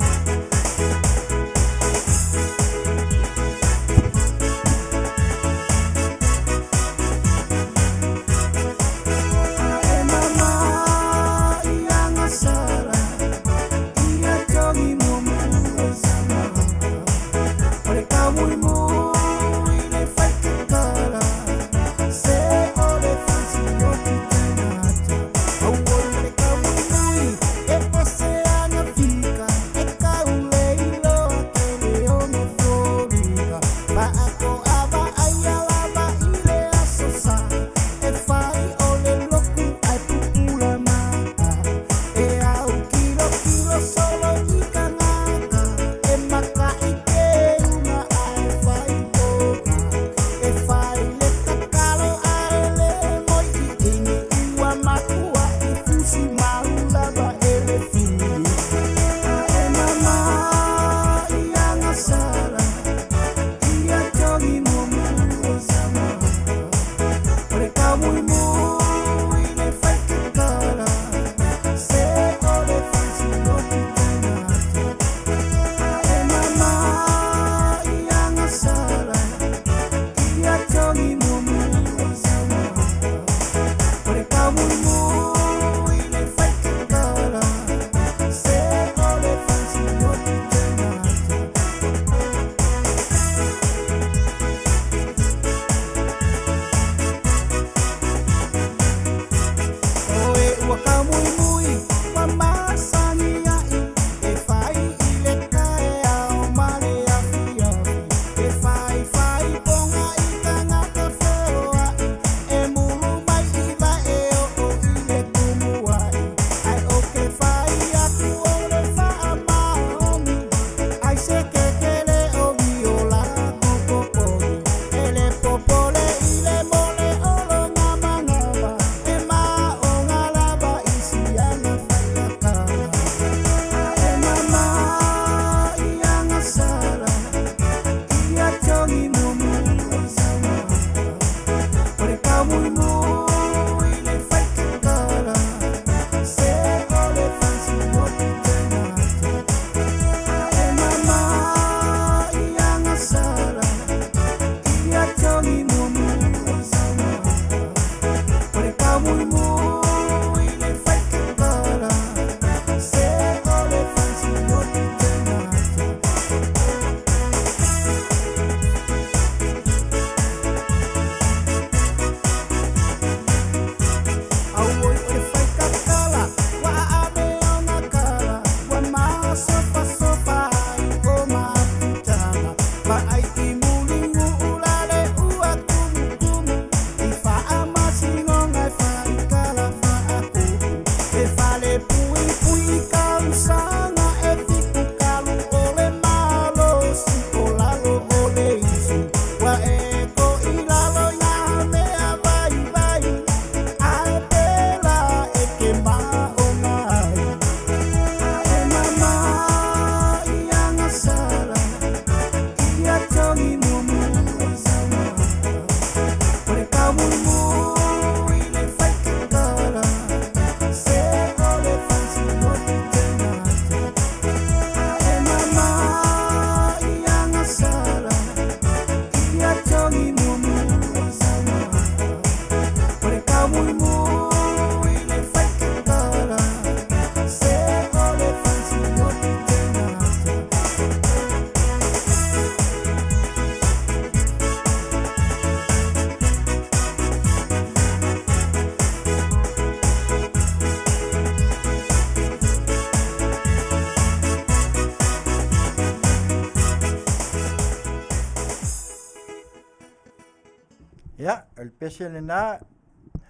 [SPEAKER 5] Ia, o le pese lenā,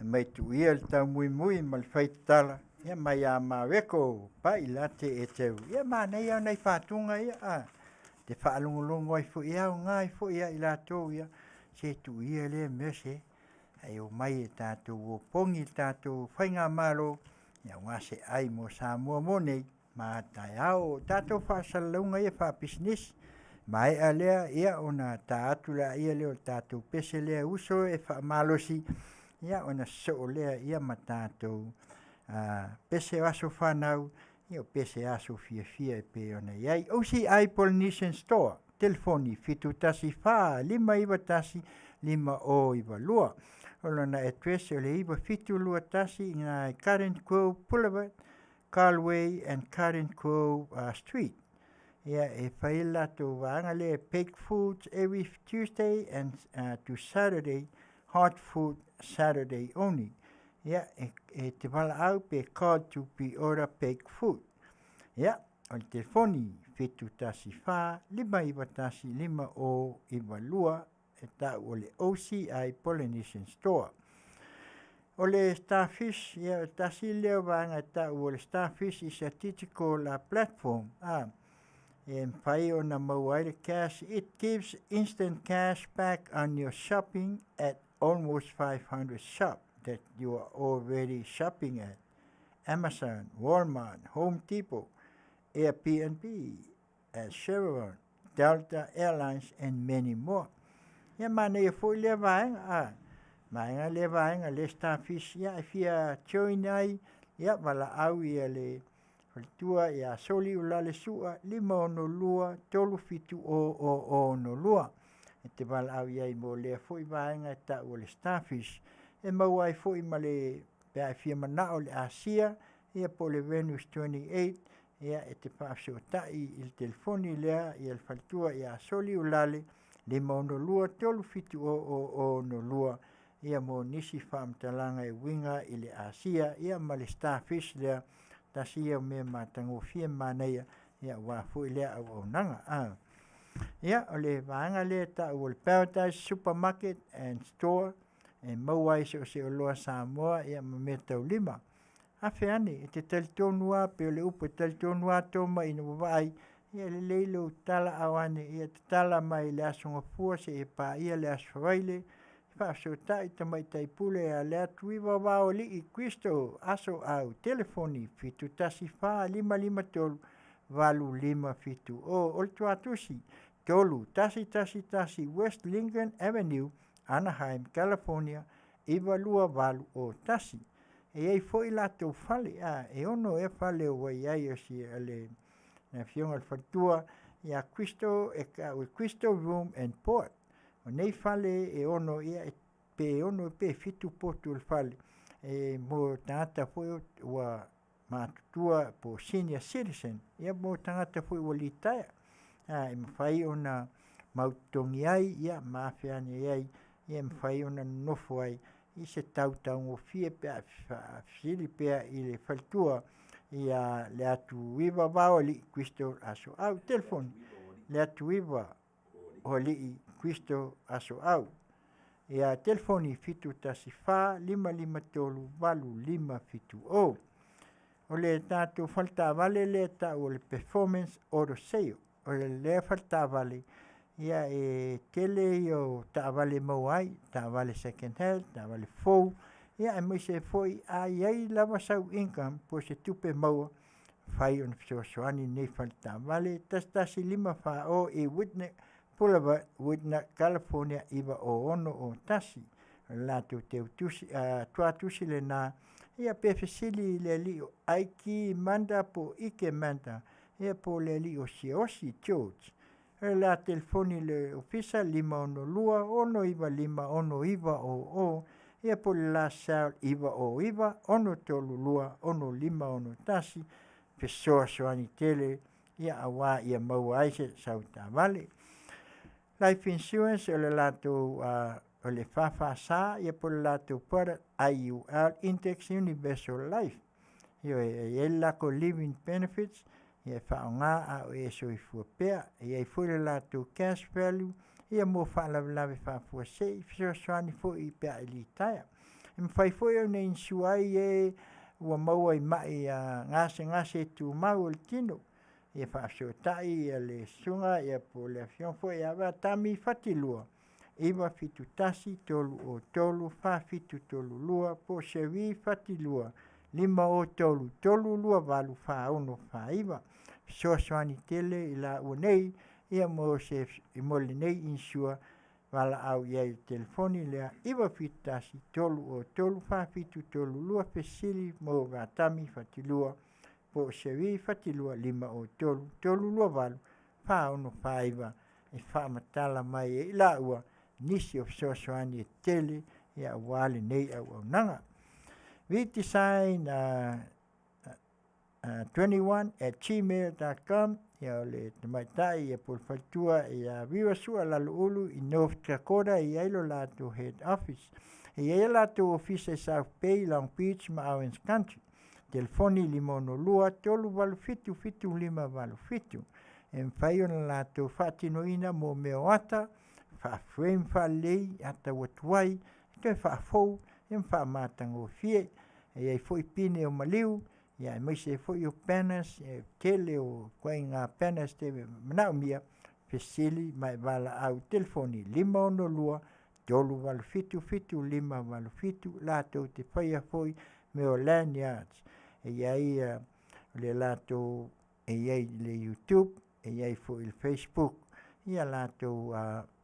[SPEAKER 5] mai tuia le taumuimui ma le faitatala, ia mai a maweko pai late e teu. Ia manaia ona i fātuga ia a. Te faalogologo ai foi au ngai foi ia i latou ia se tuia lea mea se ai o mai e tatou opogi le tatou faigamalo ia aua se ai mo Samoa mo nei ma taeao. O tatou faasalalauga ia faapisinisi maea lea ia ona ta atu laia lea o le tatou pese lea uso e faamalosi ia ona sosoo lea ia ma tatou pese o aso fanau ia o pese aso fiafia e pei ona i ai. OCI Polynesian Store, telefoni 714 591 5092. O lona address o le 9721 i na Garden Grove Boulevard, Galway and Garden Grove Street. Ia e fai le latou vaega lea baked foods every Tuesday and to Saturday, hot food Saturday only. Ia e te valaau pe call to pre-order baked food. Ia, o le telefoni 714 591 5092 e tau o le OCI Polynesian Store. O le Starfish, ia o tasi lea o vaega e tau o le Starfish is a digital platform. E mafai ona maua ai le cash. It gives instant cash back on your shopping at almost 500 shops that you are already shopping at. Amazon, Walmart, Home Depot, Airbnb, Chevron, Delta Airlines, and many more. Ia manaia foi lea vaega, a vaega lea vaega le Starfish, ia e fia join ai, ia valaau ia le faletua ia Soli Ulale Sua 562 37 0062. E te valaau i ai mo lea foi vaega e tau o le Starfish. E maua ai foi ma le pe a e fia manao le Asia, ia po o le Venus 28, ia e te faafesootai i le telefoni lea ia le faletua ia Soli Ulale 562 37 0062 ia mo nisi faamatalaga e uiga i le Asia ia ma le Starfish lea tasi ia o mea matagofie ma manaia ia aua foi lea auaunaga. Ia o le vaega lea e tau o le Paradise Supermarket and Store e maua ai so o se oloa Samoa ia ma meataulima. Afe ane e te talitonu lava pei o le upu e talitonu lava Toma ina ua vaai ia e lelei lou talaau ane ia tatala mai le Aso Gafua seia paia le Aso Faraile faafesootai tamaitai pule ia Leatuiva Vaoalii Kristo aso au telefoni 714 553 8570. O le tuatusi 3111 West Lincoln Avenue, Anaheim, California 92801. E i ai foi latou fale, a e ono ea fale ua i ai o si le afioga i le faletua ia Kristo e tau e Kristo Room and Board. O nei fale e ono ia e pe ono pe fitu potu o le fale e mo tagata foi ua matutua po senior citizen ia mo tagata foi ua litaea e mafai ona mautotogi ai ia ma afe ane ai ia e mafai ona nonofo ai i se tautaugofie pe a faafesili pea i le faletua ia Leatuiva Vaoalii Kristo Asoau. Telefoni Leatuiva Oalii Kristo Asoau. Ia telefoni 714 553 8570. O le tatou faletaavale lea e tau o le Performance Auto Sale. O le lea faletaavale ia e tele ia o taavale e maua ai, taavale second hand, taavale fou, ia aemaise foi a i ai lava sau income po o se tupe maua, mafai ona fesoasoani lenei faletaavale 1154 i Whitney Boulevard, Whitney, California 90601. O le latou teutusi, tuatusi lenā, ia pe fesili i le alii o Aiki Manda po o Ike Manda, ia po o le alii o Siaosi George. O le la telefoni i le ofisa 562 695 6900, ia po o le la cell 909 632 6561, fesoasoani tele ia aua ia maua ai se sau taavale. Life Insurance o le latou o le FFS ia po o le latou product IUL Index Universal Life. Ioe, e i ai le latou living benefits ia e faaaoga a o e soifua pea. E i ai foi le latou cash value Ia mo faalavelave faafuasei fesoasoani fo'i pe a e litaea. E mafai foi ona insure ai e ua maua i ma'i gasegase tumau o le tino. Ia faafesootai ia le susuga ia po o le afioga foi ia Vatami Fatilua 971 303 4732 po o Cherie Fatilua 503 328 4649. Fesoasoani tele i laua nei ia mo se mo lenei insure valaau i ai i le telefoni lea 971 303 4732 fesili mo Vatami Fatilua po o Cherie Fatilua 503 328 4649 e faamatala mai ai i laua nisi o fesoasoani e tele ia aua lenei auaunaga. Vdesign 21@gmail.com ia o le tamaitai ia po o le faletua ia Viva Sua Laloulu i North Dakota e i ai lo latou head office. E i ai a latou ofisa i South Bay, Long Beach ma Orange Country. Telefoni 562 387 7587. E mafai ona latou faatinoina mo mea o ata, faa-frame faalelei, ata ua tuai, toe faafou, ia ma faamatagofie. E i ai foi pine o maliu, ia aemaise ai foi o banners, e tele o ituaiga banners e manaomia, fesili ma e valaau i telefoni 562 387 7587 latou te faia foi mea o lanyards. E i ai le latou e i ai i le YouTube, e i ai foi i le Facebook ia latou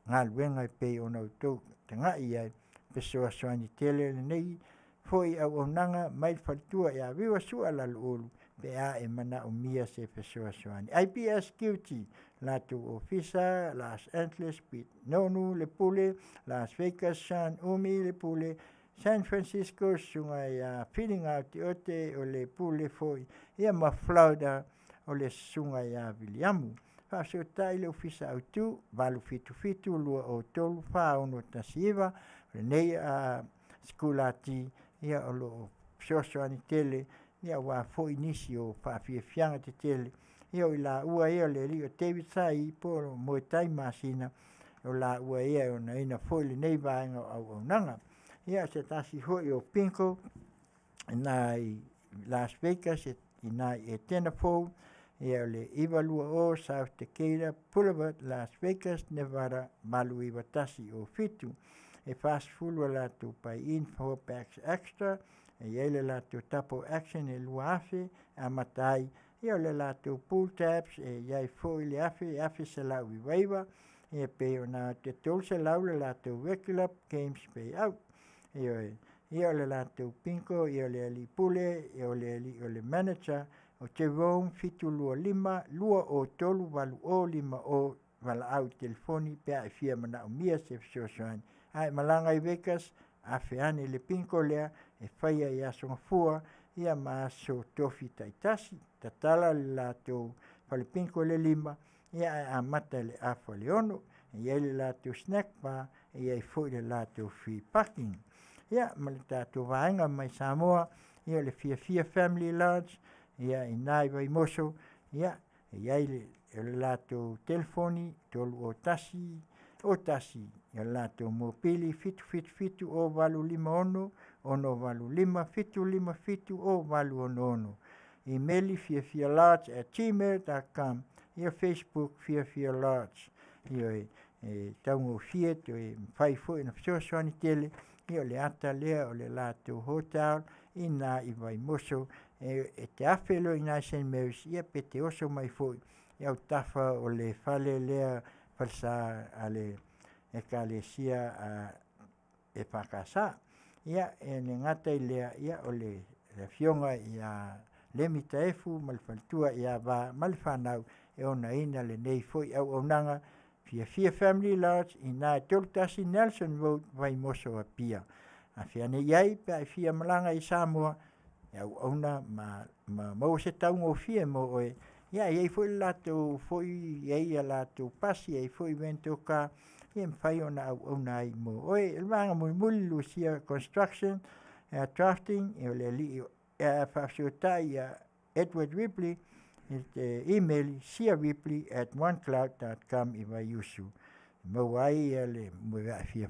[SPEAKER 5] galuega e pei ona outou tagai i ai, fesoasoani tele lenei foi auaunaga mai le faletua ia Viva Sua Laloulu pe a e manaomia se fesoasoani. IPS Security latou ofisa Los Angeles, Nonu le Pule, Las Vegas, Sean Umi le Pule, San Francisco, susuga ia Filiga Oteote o le Pule foi, ia ma Florida o le susuga ia Viliamu. Faafesootai le Ofisa Autu 877 203 4619 lenei sikulati ia o lo o fesoasoani tele ia aua foi nisi o faafiafiaga tetele ia o i laua ia o le alii o David Saai po o Moetai Masina o laua ia e onaina foi lenei vaega o auaunaga. Ia o se tasi foi o bingo ina i Las Vegas ina i Etena Fou ia o le 920 South Decatur Boulevard, Las Vegas, Nevada 89107. E 40 a latou buy-in 4 packs extra e i ai le latou double action e 2,000 amata ai ia o le latou pull tabs e i ai foi le 1,000, 1,199 ia pei ona te 300 le latou regular games payout. Ioe, ia o le latou bingo, ia o le alii pule, ia o le alii o le manager, o Jerome 725 203 8050 valaau i telefoni pe a e fia manaomia se fesoasoani. A e malaga i Vegas, afe ane i le bingo lea e faia i Aso Gafua ia ma aso tofi taitasi. Tatala le latou fale bingo i le 5 ia ae amata i le 5:30. E i ai le latou snack bar, e i ai foi le latou free parking. Ia ma le tatou vaega mai Samoa, ia o le Fiafia Family Lodge, ia i ina i Vaimoso, ia e i ai le latou telefoni 301 01, ia le latou mopili 777 0856 685 757 0866. Imeli fiafialodge@gmail.com ia Facebook Fiafia Lodge. Ioe, e taugofie toe mafai foi ona fesoasoani tele ia o le ata lea o le latou hotel ina i Vaimoso e te afe loa i ina i St Marys ia pe te oso mai foi i autafa o le fale lea falesa a le ekalesia a EFKS. Ia e le gata i lea ia o le afioga ia Lemi Taefu ma le faletua ia Va ma le fanau e onaina lenei foi auaunaga Fiafia Family Lodge ina e 31 Nelson Road Vaimoso Apia. Afe ane i ai pe a e fia malaga i Samoa e auauna ma maua se taugofie mo oe. Ia e i ai foi le latou foi e i ai a latou pasi e i ai foi rental car ia e mafai ona auauna ai mo oe. O le vaega mulimuli Lucia Construction Drafting o le alii faafesootai ia Edward Ripley i te email siaripley@onecloud.com i Vaiusu. Maua ai ia le mea e fia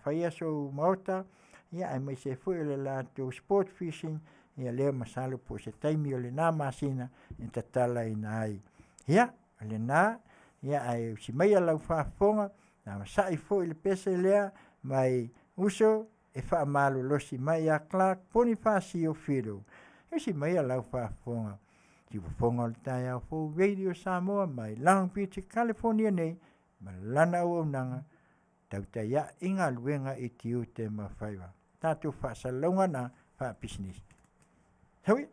[SPEAKER 5] faia sou maota, ia aemaise ai foi o le latou sport fishing, ia lea masalo po o se taimi o lena masina e tatalaina ai. Ia, o lena, ia ae usi maia lau faafofoga, onosai foi le pese lea mai uso e faamalolosi mai ia Clark Ponifasio Fido. Usi maia lau faafofoga, siufofoga o le taeao fou Radio Samoa mai Long Beach, California nei, ma lana auaunaga, tautai ai galuega i tiute ma faiva. Tatou faasalalauga na faapisinisi. Sau ia.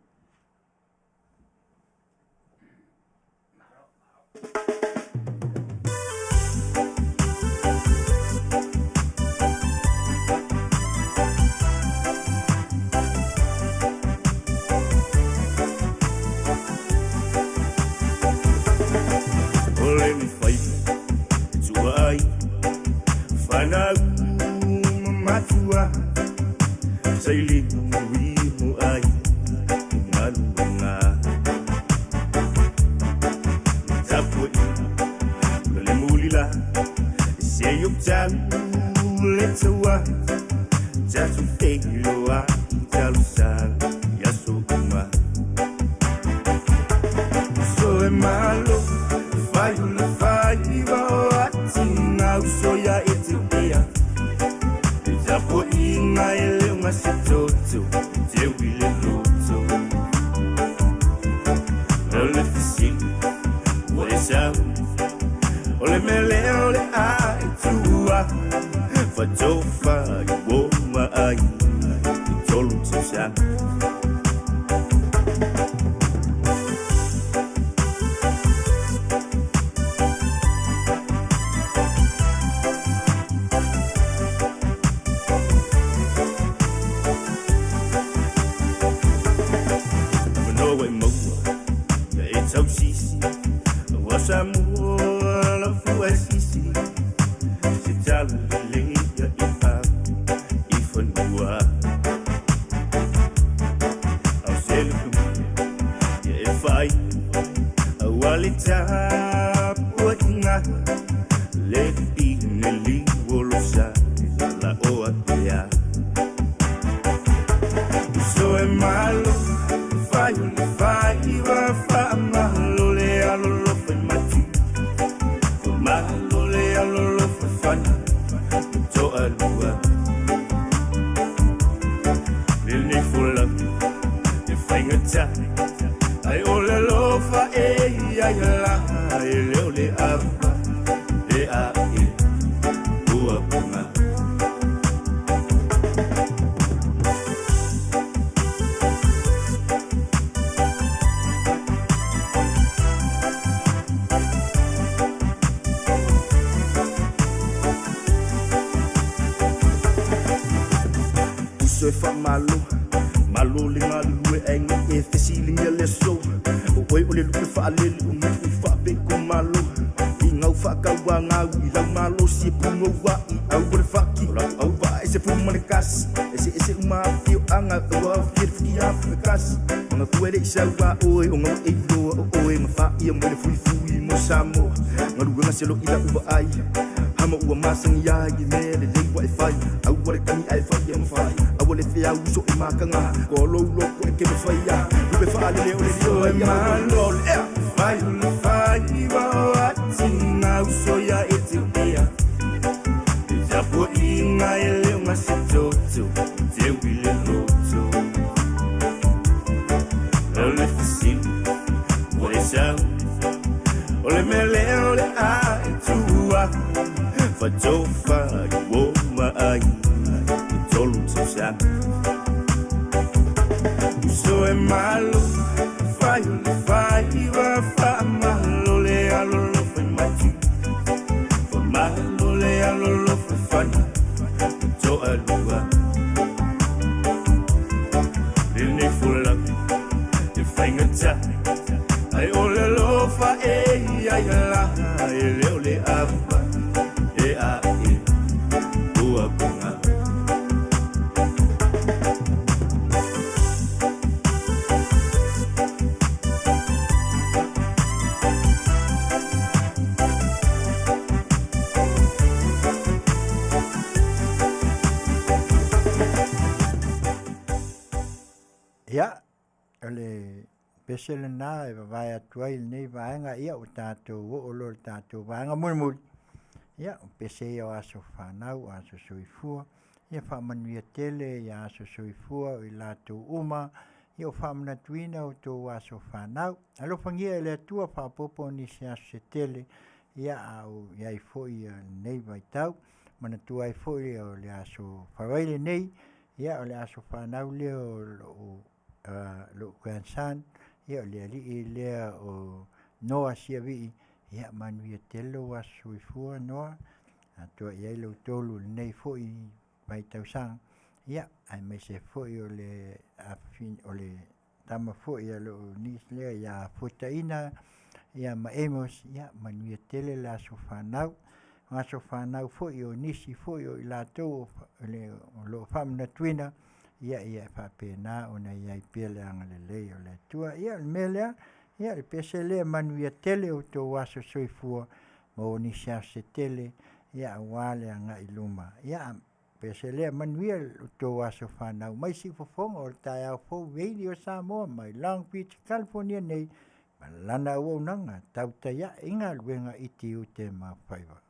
[SPEAKER 10] O le mifaiva e tua ai fanau ma matua sailiga mauimu ai i galuega tapuaiga ma le mulila se o talu le taua tatou feiloai talosaga i aso uma. So e malo fai o le faiva o atiga uso ia e te ea e tapuaiga e le o gasetoto e teu i le loto. O le fesili ua e sau o le mea lea o le a e tua fatofa i uo ma aiga i 3 tausaga. Manoa e maua ia e tausisi ua Samoa lafua e sisi se tala lelei ia i au i fanua. Au se le tumia ia e fai aua le tapuaiga le fine liuolosa la o apea. So e malo fai o le faiva faamalo le alolofa i matu faamalo le alolofa fana toalua. Lenei folauga e faigata ai o le alofa e ia ia la e le o le ava e a e ua puga. Uso e faamalo malo le galulue aiga e fesiligia le aso o oe o le lupe faalele o nu'u faapeko malo i gau faakauagau i lau malosi e pugoua'i au o le faki o latou auvaa e se fu ma le kasi eseese uma afioaga ua aofia le fukiafu e kasi magatua e le'i sauā oe o gaua e iloa o oe ma fa'ia mai le fuifui mo Samoa galuega se lo'i la'u vaai hama ua masagi ai i mea lelei ua e fai aua le tagi ae fai e mafai aua le feau uso e makaga kolou loko e ke mafaia lupe faalele o le So e lio malo fai o le faiva o atiga uso ia e te ea e tapuaiga e le o gasetoto teu i le loto. O le fesili ua e sau o le mea lea o le a e tua fatofa i uo ma aiga i 3 tausaga. Uso e malo fai o le faiva faamalo le alolofa i matu faamalo le alolofa fana toalua. Lenei folauga e faigata ai o le alofa e ia ia la e le o le ava e a e ua puga.
[SPEAKER 5] o le pese lenā e vavae atu ai lenei vaega, ia ua tatou oo loa i le tatou vaega mulimuli, ia o pese ia o aso fanau, aso soifua, ia faamanuia tele ia aso soifua o i latou uma ia ua faamanatuina outou aso fanau. Alofagia e le Atua faaopoopo nisi aso se tele ia a o i ai foi lenei vaitau. Manatua ai foi o le Aso Faraile lenei, ia o le aso fanau lea o lou grandson, ia o le alii lea o Noa Siavii, ia manuia tele lou aso soifua Noa, atoa i ai lou 3 i lenei foi vaitausaga, ia aemaise foi o le tama foi a lou niece lea ia Fuataina ma Amos, ia manuia tele le aso fanau. O aso fanau foi o nisi foi o i latou o lo o faamanatuina, ia ia faapena ona i ai pea le agalelei o le Atua. Ia o le mea lea, ia o le pese lea manuia tele outou aso soifua, maua nisi aso se tele aua le agai i luma. Ia pese lea, manuia outou aso fanau mai Siufofoga o le taeao fou Radio Samoa mai Long Beach, Kalifonia nei ma lana auaunaga tautai ae i galuega i tiute ma faiva.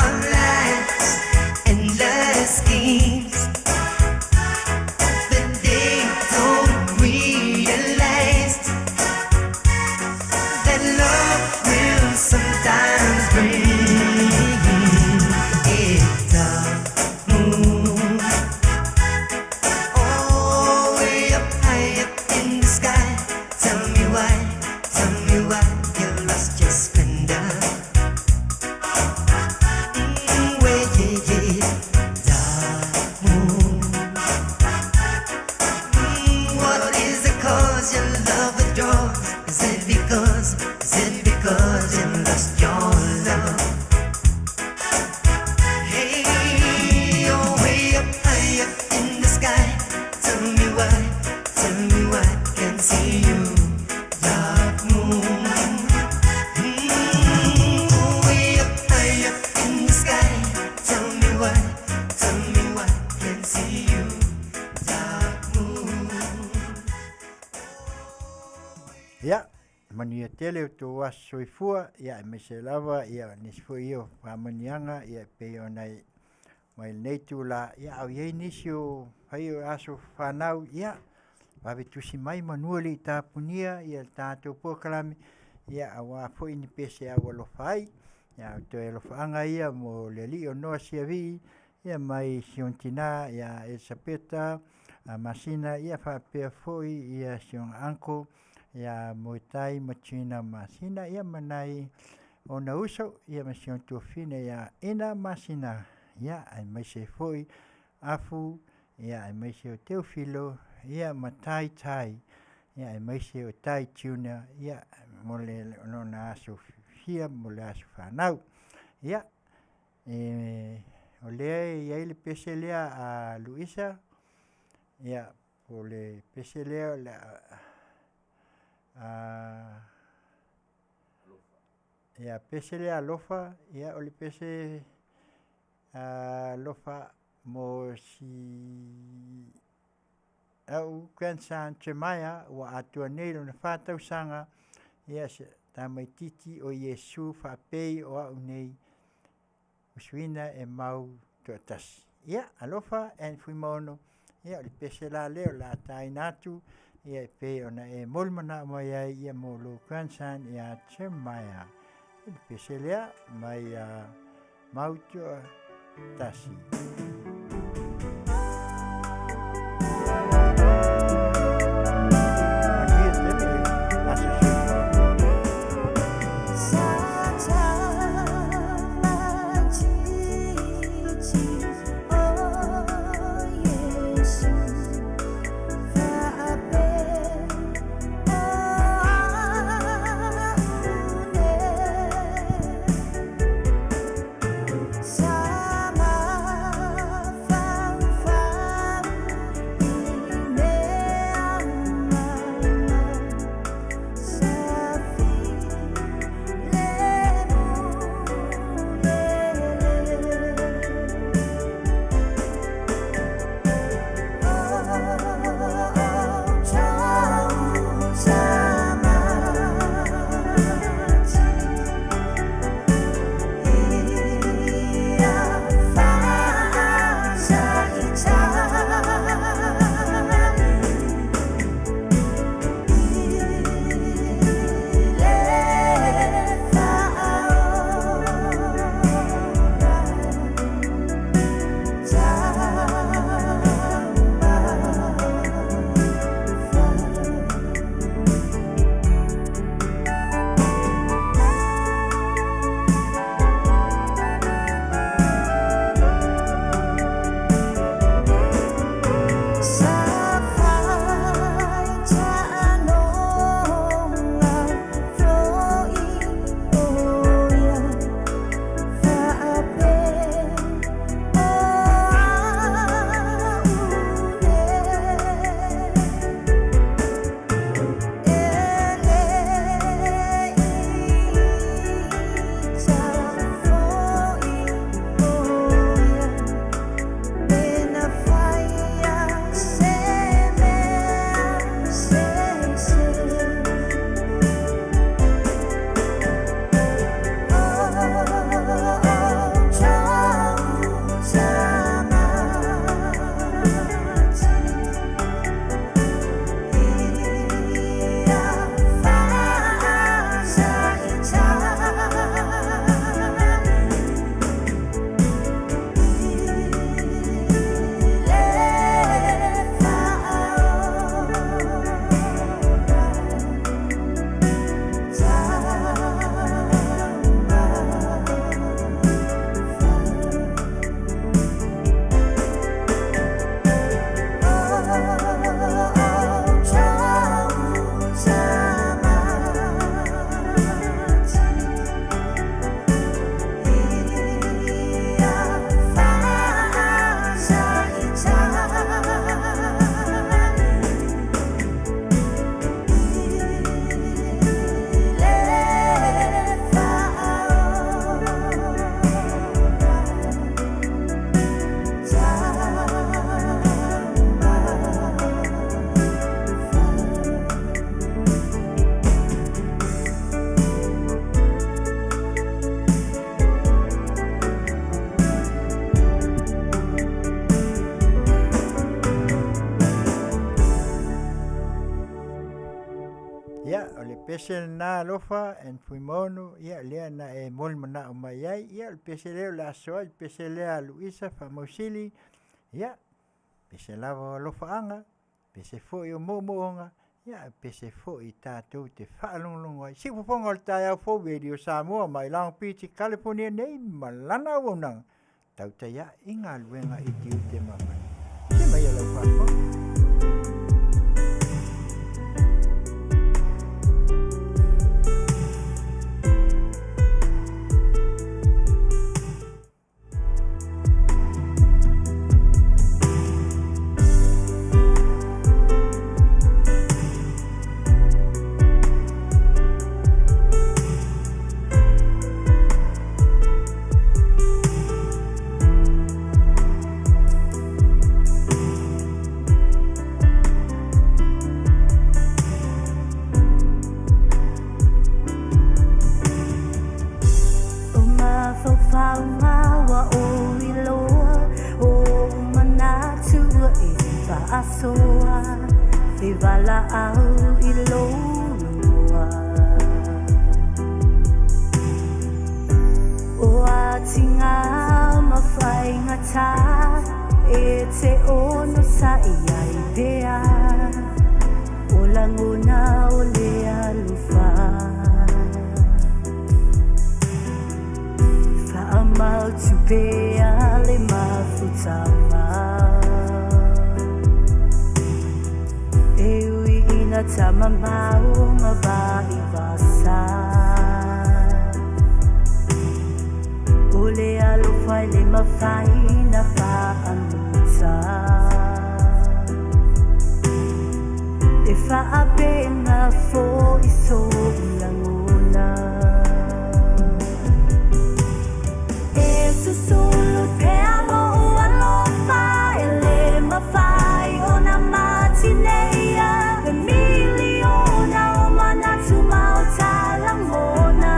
[SPEAKER 2] Of life's endless schemes, but they don't realize that love will sometimes bring a dark moon. Oh, way up high up in the sky. Tell me why, tell me why you lost your splendor. Way, yeah, yeah, dark moon. What is the cause your love withdraws? Is it because, is it because you lost your love? Hey, oh, way up high up in the sky. Tell me why, tell me why I can't see you, dark moon. Way up high up in the sky. Tell me why, tell me why I can't see you, dark moon.
[SPEAKER 5] Ia, manuia tele o tou aso soifua, ia aemaise lava ia nisi foi ia o faamanuiaga ia e pei ona e mai lenei itulā, ia a o i ai nisi o fai o aso fanau, ia vave tusi mai manua le i tapunia ia le tatou polokalame, ia auā foi ni pese aualofa ai. Ia o toe alofaaga ia mo le alii o Noa Siavii, ia mai si ona tinā ia Elisapeta Masina, ia faapea foi ia si ona uncle ia Moetai ma Tina Masina, ia ma nai ona uso, ia ma si ona tuafafine ia Ina Masina, ia aemaise foi Afu, ia aemaise o Teofilo, ia ma Tai Tai, ia aemaise o Tai Junior, ia mo le lona aso fia mo le aso fanau. Ia e o lea e i ai le pese lea a Luisa, ia po o le pese lea o le a ia pese lea alofa, ia o le pese alofa mo si a'u grandson Jeremiah ua atoa nei lona 4 tausaga, ia se tamaititi o Iesu faapei o a'u nei usuina e mau toatasi. Ia alofa and Fuimaono, ia o le pese la lea o le a taina atu, ia e pei ona e molimanaʻo mai ai ia mo lou grandson ia Jeremiah. Le pese lea mai a mau toatasi. Manuia tele aso soifua.
[SPEAKER 11] Sa tamaititi o Iesu faapei o a'u nei. Sa
[SPEAKER 5] Pese lena Alofa and Fuimaono, ia lea na e molimanaʻo mai ai, ia o le pese lea o le aso ai, le pese lea a Luisa Faamausili, ia, pese lava o alofaaga, pese foi o moomooga, ia pese foi tatou te faalogologo ai. Siufofoga o le taeao fou Radio Samoa mai Long Beach i California nei ma lana auaunaga, tautai ae i galuega i tiute ma faiva. Se mai lau faafofoga.
[SPEAKER 9] O mafaufauga ua ou iloa, o ou manatu ua e faasoa, e valaau i lou igoa. O atiga ma faigata, e te onosaʻi ai pea, o lagona o le alofa. Faamautu pea le mafutaga, e ui ina tamamao ma vaivasa. O le alofa e le mafai na faamuta, e faapena foʻi sou lagona. E susulu pea lou alofa, e le mafai ona matineia, e miliona o manatu ma o talagona.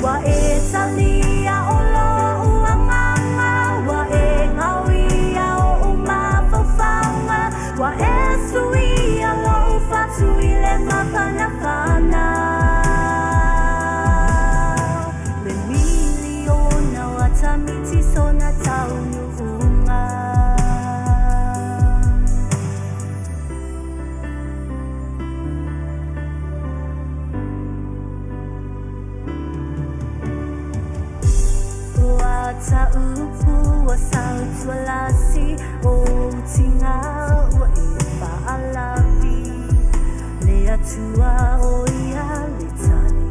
[SPEAKER 9] Ua e talia o lou agaga, ua e gaoia oʻu mafaufauga, ua e suia lou fatu i le mafanafana. Le miliona o atamiti sona taunuuga. O ataupu ua sautualasi, o utiga ua e faalafi, le Atua o ia le tali.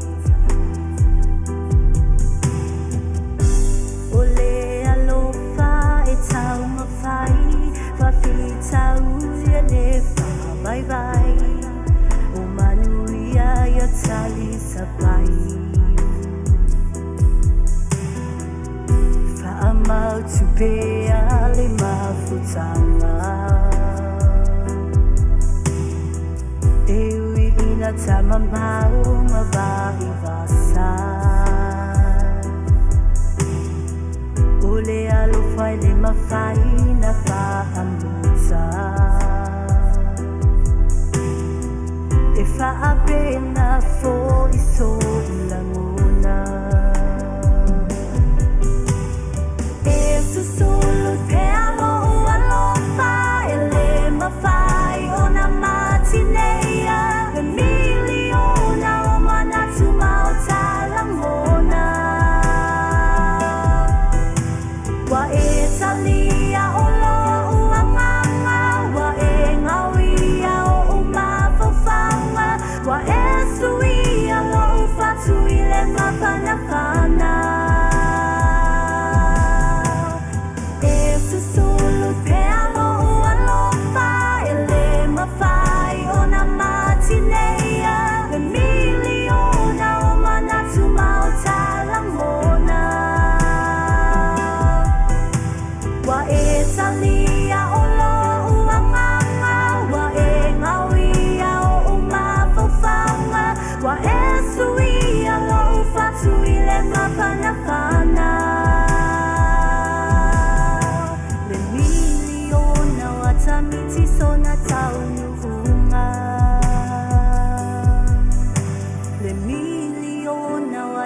[SPEAKER 9] O le alofa e taumafai, faafitauli e le faavaivai, o manuia ia talisapai. Faamautu pea le mafutaga, e ui ina tamamao ma vaivasa. O le alofa e le mafai na faamuta, e faapena foʻi sou lagona. E susulu pea lou alofa, e le mafai ona matineia, e miliona o manatu ma o talagona. Ua e talia o lou agaga, ua e gaoia oʻu mafaufauga, ua e suia lou fatu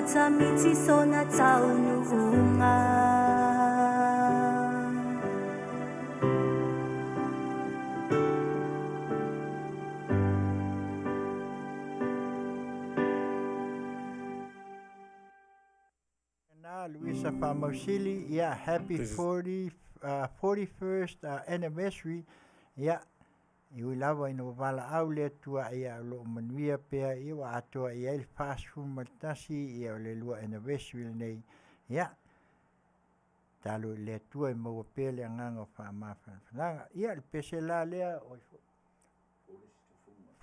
[SPEAKER 9] Matamiti sona taunuunga.
[SPEAKER 5] Na Luisa Faamausili, ia happy 40, 41st anniversary. Ia, i ui lava ina ua valaau le Atua ia o loo manuia pea ia ua atoa i ai le 41 ia o le lua anniversary lenei. Ia, talo i le Atua e maua pea le agaga o faamafanafanaga. Ia, le pese la lea o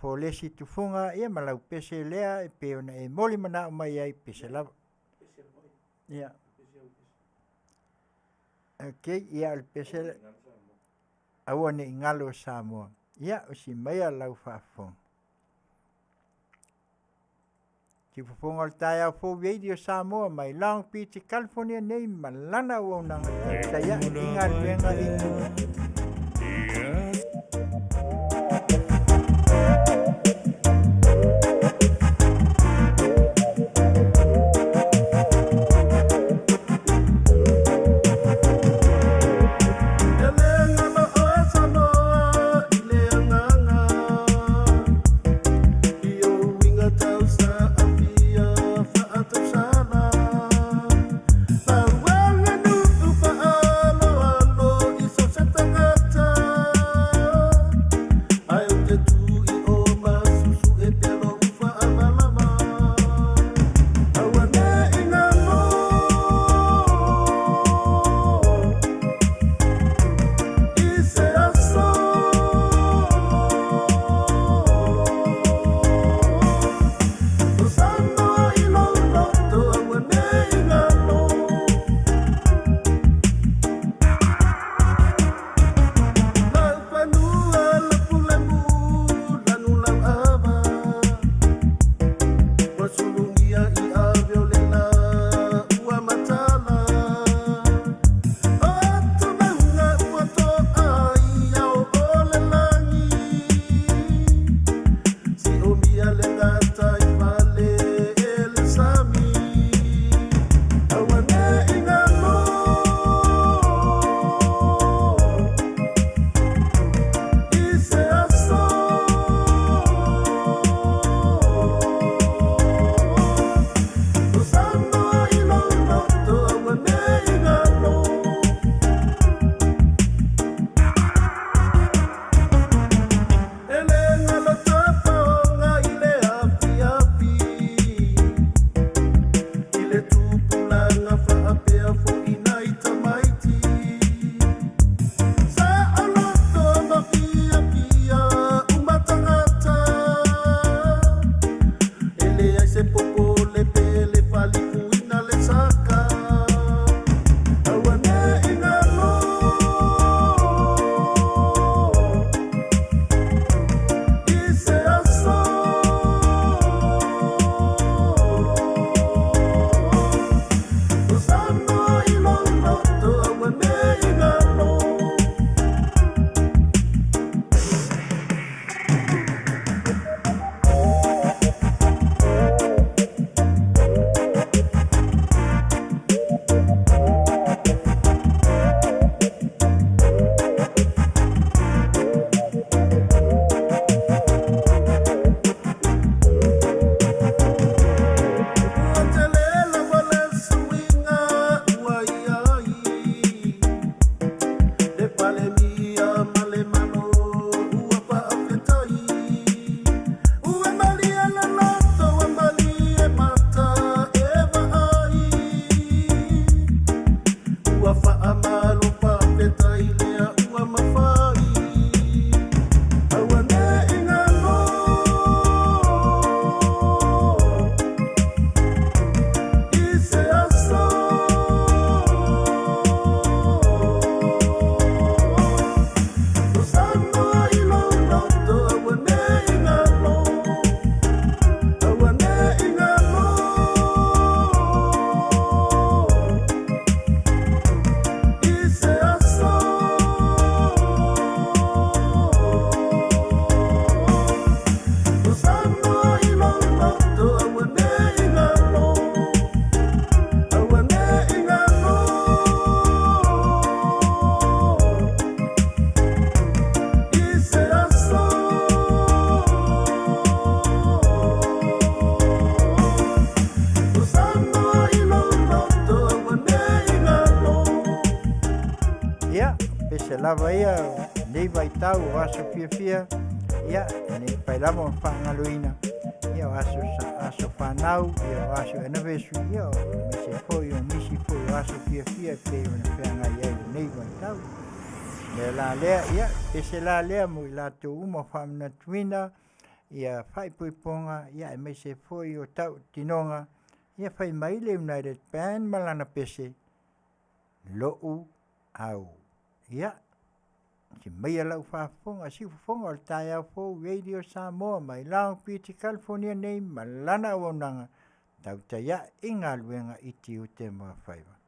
[SPEAKER 5] Folesi Tufuga, ia ma lau pese lea e pei ona e moli manao mai ai pese lava. Ia. Okay, ia o le pese aua ne i galo Samoa. Ia, o si maia lau faafofoga. Tifofoga o le taeao fou Radio Samoa mai Long Beach, California nei ma lana auaunaga taitai ae i galuega i tua. aemaise lava ia lenei vaitau o aso fiafia, ia, e le mafai lava ona faagaloina, ia o aso aso fanau, ia o aso anniversary, ia aemaise foi o nisi foi o aso fiafia e pei ona feagai ai lenei vaitau. Le la lea, ia, pese la lea mo i latou uma faamanatuina ia faaipoipoga, ia aemaise foi o tautinoga, ia fai mai le United Band ma lana pese, Lo'u Au. Ia, si maia lau faafofoga, siufofoga o le taeao fou Radio Samoa mai Long Beach, California nei ma lana auaunaga, tautai ae i galuega i tiute ma faiva.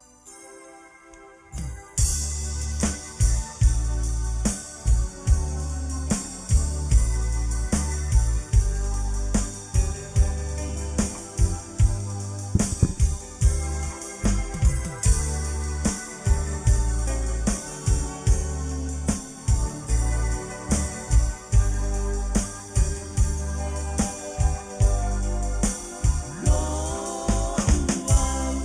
[SPEAKER 1] Lo'u au.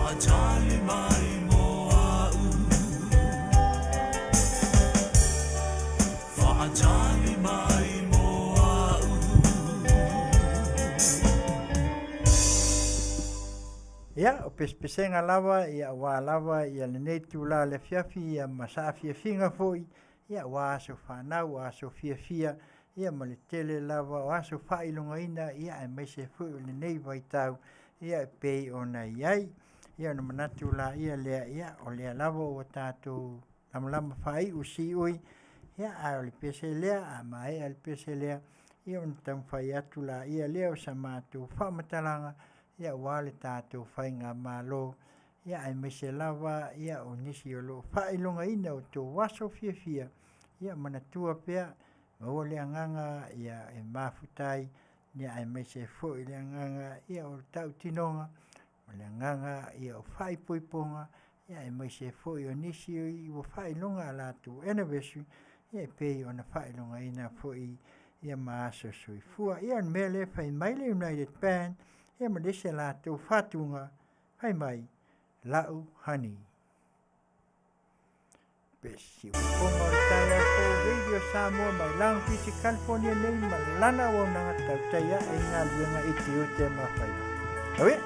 [SPEAKER 1] Faatali mai mo au. Faatali mai mo au.
[SPEAKER 5] Ia, o pesepesega lava, ia auā lava ia lenei itulā o le afiafi, ia ma saafiafiga foi, ia auā aso fanau, aso fiafia, ia ma le tele lava o aso faailogaina, ia aemaise foi o lenei vaitau, ia e pei ona i ai. Ia ona manatu laia lea, ia o lea lava ua tatou lamalama faaiu siui, ia ae o le pese lea, a maea le pese lea, ia ona taumafai atu laia lea o sa matou faamatalaga, ia aua le tatou faigamalo, ia aemaise lava ia o nisi o lo o faailogaina o outou aso fiafia, ia manatua pea, maua le agaga ia e mafuta ai, ia aemaise foi le agaga ia o le tautinoga, o le agaga ia o faaipoipoga, ia aemaise foi o nisi ua faailoga a latou anniversary, ia e pei ona faailogaina foi ia ma aso soifua. Ia o le mea lea fai mai le United Band, ia ma le isi a latou fatuga, fai mai, La'u Honey. Siufofoga o le taeao fou Radio Samoa mai Long Beach, California nei ma lana auaunaga tautai ae i galuega i tiute ma faiva. Tau ia!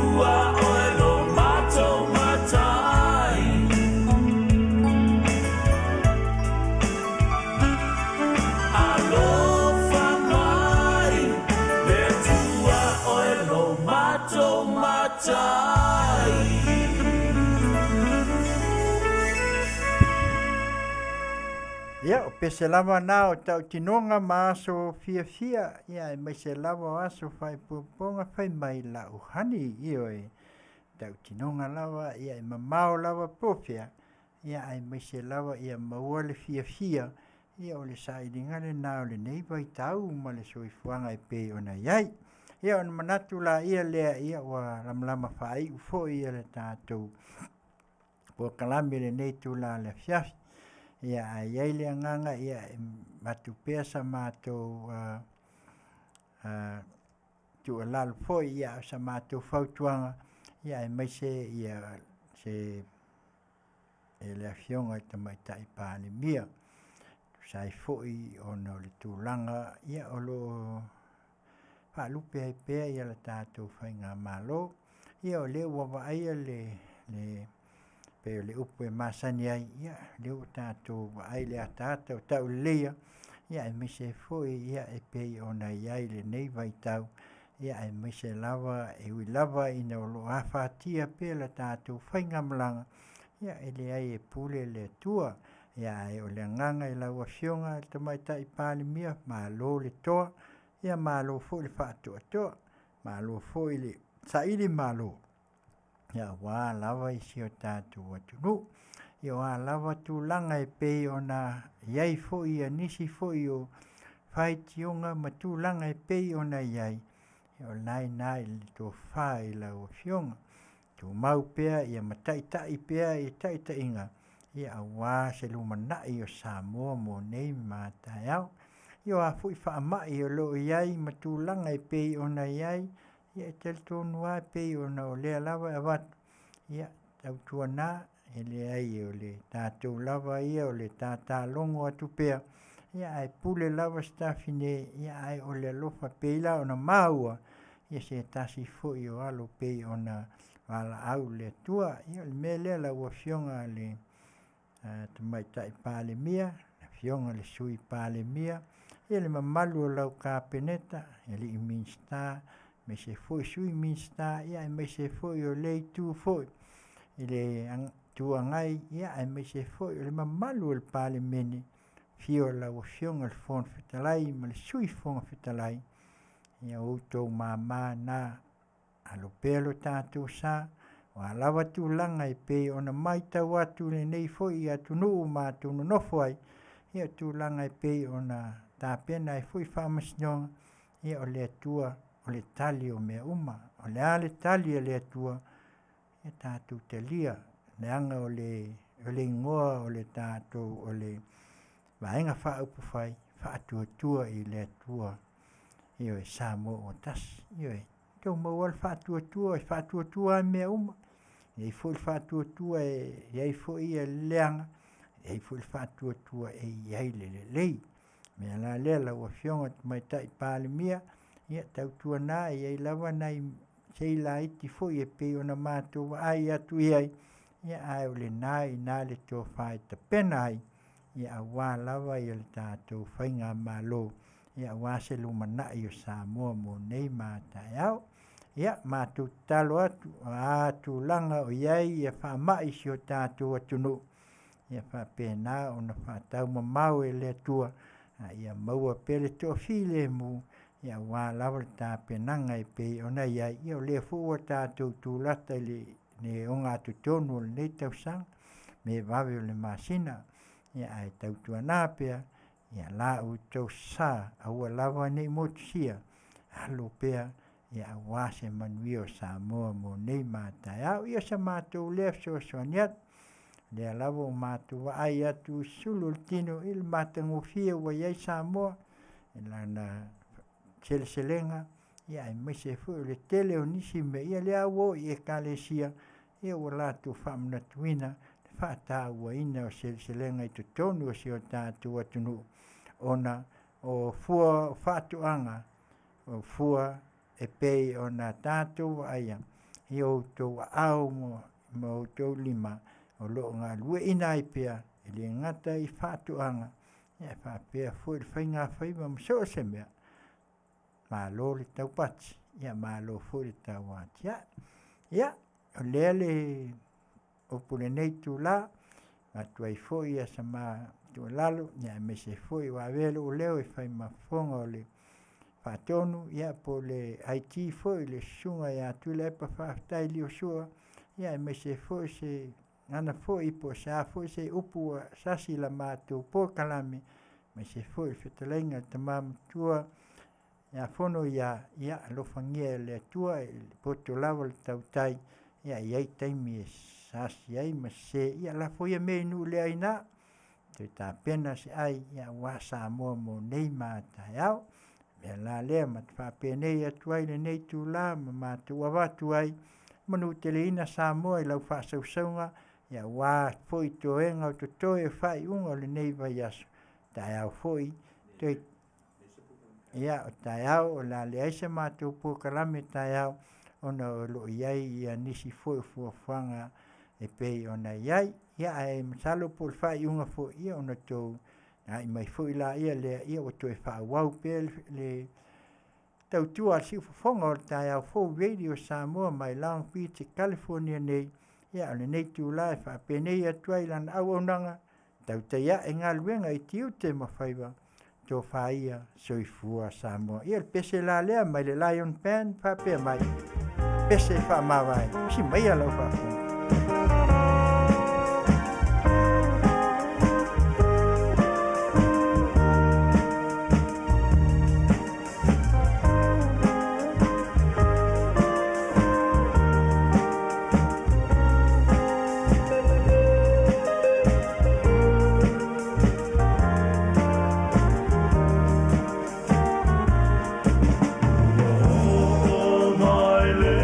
[SPEAKER 1] Atua oe lo matou matai. Alofa mai, le Atua oe lo matou matai.
[SPEAKER 5] Ia, o pese lava na o tautinoga ma aso fiafia, ia aemaise lava o aso faaipoipoga fai mai lau hani, ioe, tautinoga lava, ia e mamao lava po o fea, ia aemaise lava ia maua le fiafia, ia o le sailiga lena o lenei vaitau ma le soifuaga e pei ona i ai. Ia ona manatu laia lea, ia ua lamalama faaiu foi le tatou polokalame i lenei itula o le afiafi. Ia ae i ai le agaga ia e avatu pea sa matou tuualalo foi ia a o sa matou fautuaga ia aemaise ia se e le Afioga i le Tamaitai Palemia. E tusa ai foi ona o le tulaga ia o lo o faalupe ai pea ia le tatou faigamalo. Ia o lea ua vaaia le pei o le upu e masani ai, ia lea ua tatou vaai i le ataata o tauleleia, ia aemaise ai foi ia e pei ona i ai i lenei vaitau, ia aemaise lava e ui lava ina o lo o afatia pea le tatou faigamalaga, ia e leai e pule le Atua. Ia ae o le agaga i lau Afioga i le Tamaitai Palemia, malo le toa, ia malo foi le faatoatoa, malo foi le saili malo, ia aua lava si o tatou atunuu. Ia o a lava tulaga e pei ona i ai foi nisi foi o faitioga ma tulaga e pei ona i ai, ia o lena e i ina le tofa i lau Afioga. Tumau pea ia ma taitai pea i taitaiga, ia aua se lumanai o Samoa mo nei ma a taeao. Ia o a foi faamai o lo o i ai ma tulaga e pei ona i ai, ia e talitonu lava pei ona o lea lava e avatu, ia tautuana, e leai o le tatou lava ia o le tatalogo atu pea, ia ae pule lava Sitafine, ia ae o le alofa e pei la ona maua, ia se tasi foi o alo pei ona valaau le Atua. Ia o le mea lea lau Afioga i le Tamaitai Palemia, le Afioga i le Sui Palemia, ia le mamalu o lau Kapeneta, i alii Minisita, aemaise foi Sui Minisita, ia aemaise foi o lea itu foi i le Itu Agai, ia aemaise foi o le mamalu o le Palemene, afio o lau Afioga i le Fofoga Fetalai ma le Sui Fofoga Fetalai, ia o outou mama na. Alo pea lo tatou sa, o a lava tulaga e pei ona matau atu i lenei foi atunuu matou nonofo ai, ia o tulaga e pei ona tapena ai foi faamasinoga, ia o le Atua o le tali o mea uma. O le a le tali a le Atua, ia tatou talia, leaga o le igoa o le tatou o le Vaega Faaupufai, Faatuatua i le Atua, ioe, Samoa ua tasi, ioe. Outou maua le faatuatua, e faatuatua lava mea uma. E i ai foi le faatuatua e i ai foi le leaga, e i ai foi le faatuatua e i ai le lelei. O le mea la lea lau Afioga i le Tamaitai Palemia, ia tautuana e i ai lava nai sei laiti foi e pei ona matou vaai atu i ai, ia ae o lena e i ina le tofa e tapena ai, ia aua lava le tatou faigamalo, ia aua se lumanai o Samoa mo nei ma a taeao. Ia, matou tatalo atu, o a tulaga o i ai faamai i si o tatou atunuu, ia faapena ona faataumamao e le Atua, a ia maua pea le toafilemu, ia aua lava le tapenaga e pei ona i ai. Ia o lea foi ua tatou tulata i le ogatotonu o lenei tausaga, me vave o le masina, ia ae tautuana pea, ia la outou sa aua lava ne i motusia, alo pea ia aua se manuia o Samoa mo nei ma a taeao. Ia o se matou lea fesoasoani atu, o lea lava ua matou vaai atu i sulu o le tino i le matagofie ua i ai Samoa i lana seleselega, ia aemaise foi o le tele o nisi mea, ia lea ua oo i Ekalesia, ia ua latou faamanatuina le faatauaina o seleselega i totonu o si o tatou atunuu, ona o fua o faatoaga, o fua e pei ona tatou vaaia, i outou aao ma outou lima o loo galueaiina ai pea e le gata i faatoaga ae faapea foi le faigafaiva ma so o se mea. Malo le taupati, ia malo foi le tauatiae. Ia o lea le upu i lenei itula, e avatu ai foi sa tuualalo aemaise foi ua avea lou leo e fai ma fofoga o le Faatonu po o le IT foi le Susuga ia Tuilaepa Faafetai Liosua, aemaise foi se gagana foi po o se a foi se upu ua sasi i la matou polokalame, aemaise foi le fetalaiga i le Tama Matua ia Fonoia, ia alofagia e le Atua e poto lava le tautai, e i ai taimi e sasi ai ma sese, ia lafo ia mea i nuu le aina, toe tapena se ai aua Samoa mo nei ma a taeao. O le mea la lea ma te faapenei atu ai i lenei itula ma matou avatu ai, manuteleina Samoa i lau faasausauga aua foi toega o totoe o faaiuga o lenei vaiaso, taeao foi toe ia o taeao o le a leai se matou polokalame taeao ona o lo o i ai nisi foi o fuafuaga e pei ona i ai. Ia ae masalo po o le faaiuga foi ona outou agai mai foi lea ua toe faaauau pea le tautua a le siufofoga o le Taeao Fou Radio Samoa mai Long Beach i Kalifonia nei. Ia o lenei itula e faapenei atu ai i lana auaunaga, tautai ae galuega i tiute ma faiva, tofa ia, soifua Samoa. Ia o le pese la lea mai le Lion Band faapea mai, pese faamavae. Usi maia lau faafofoga.
[SPEAKER 3] Ua oo mai le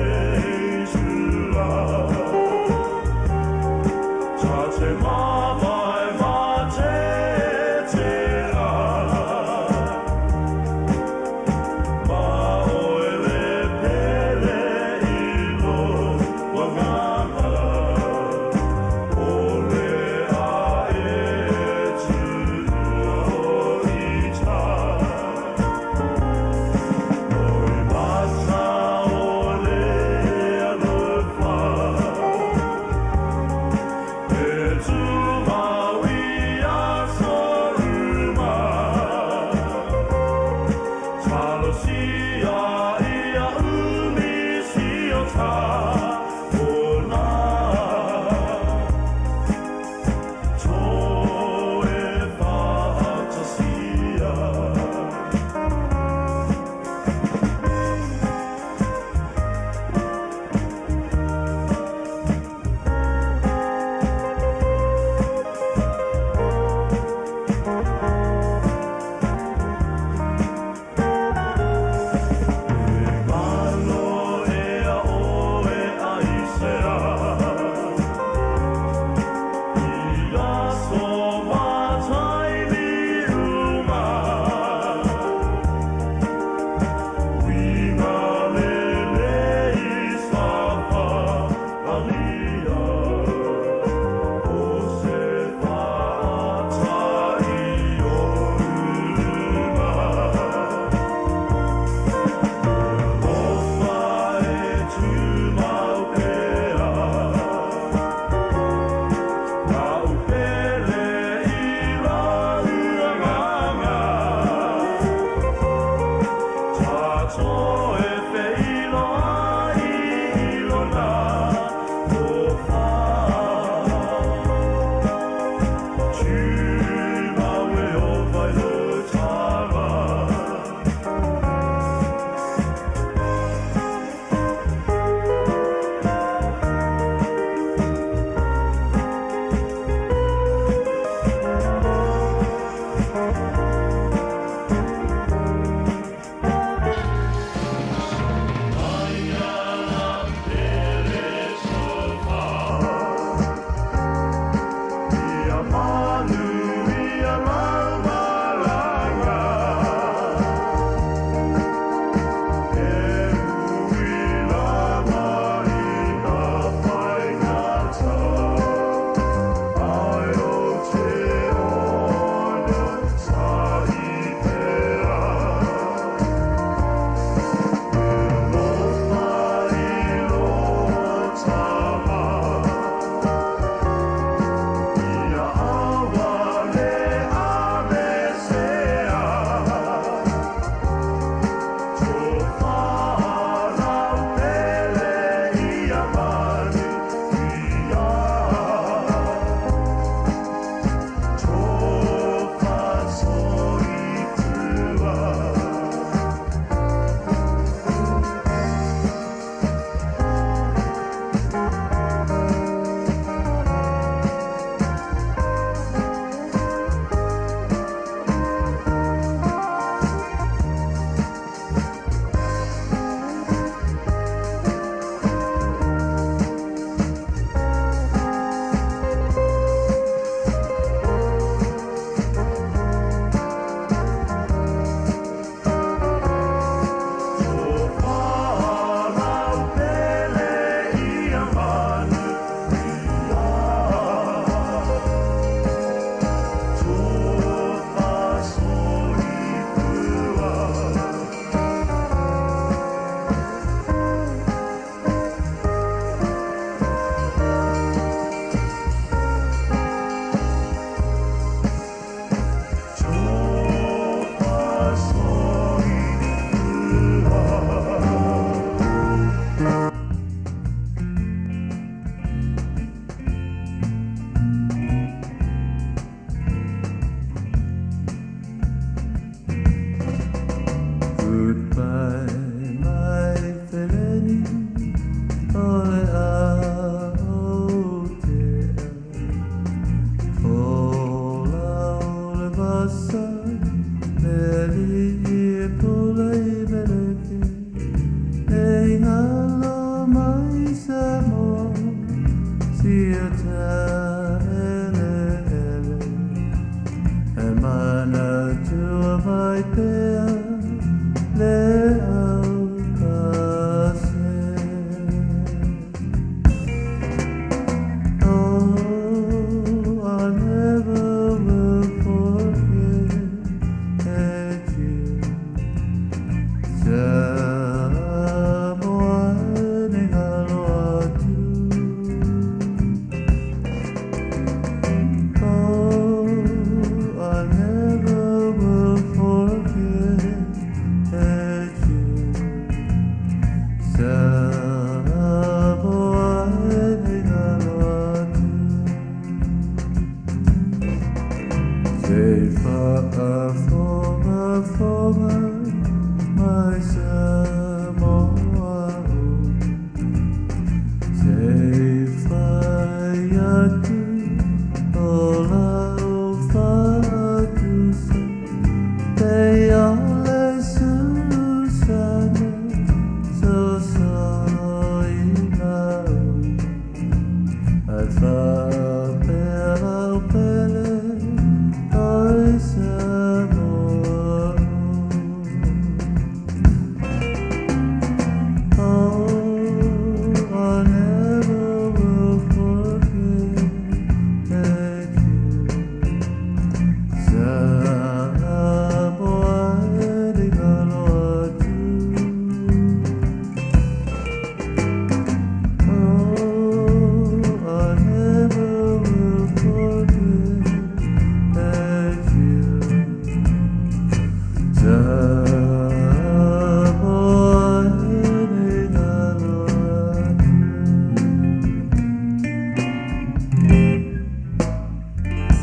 [SPEAKER 12] a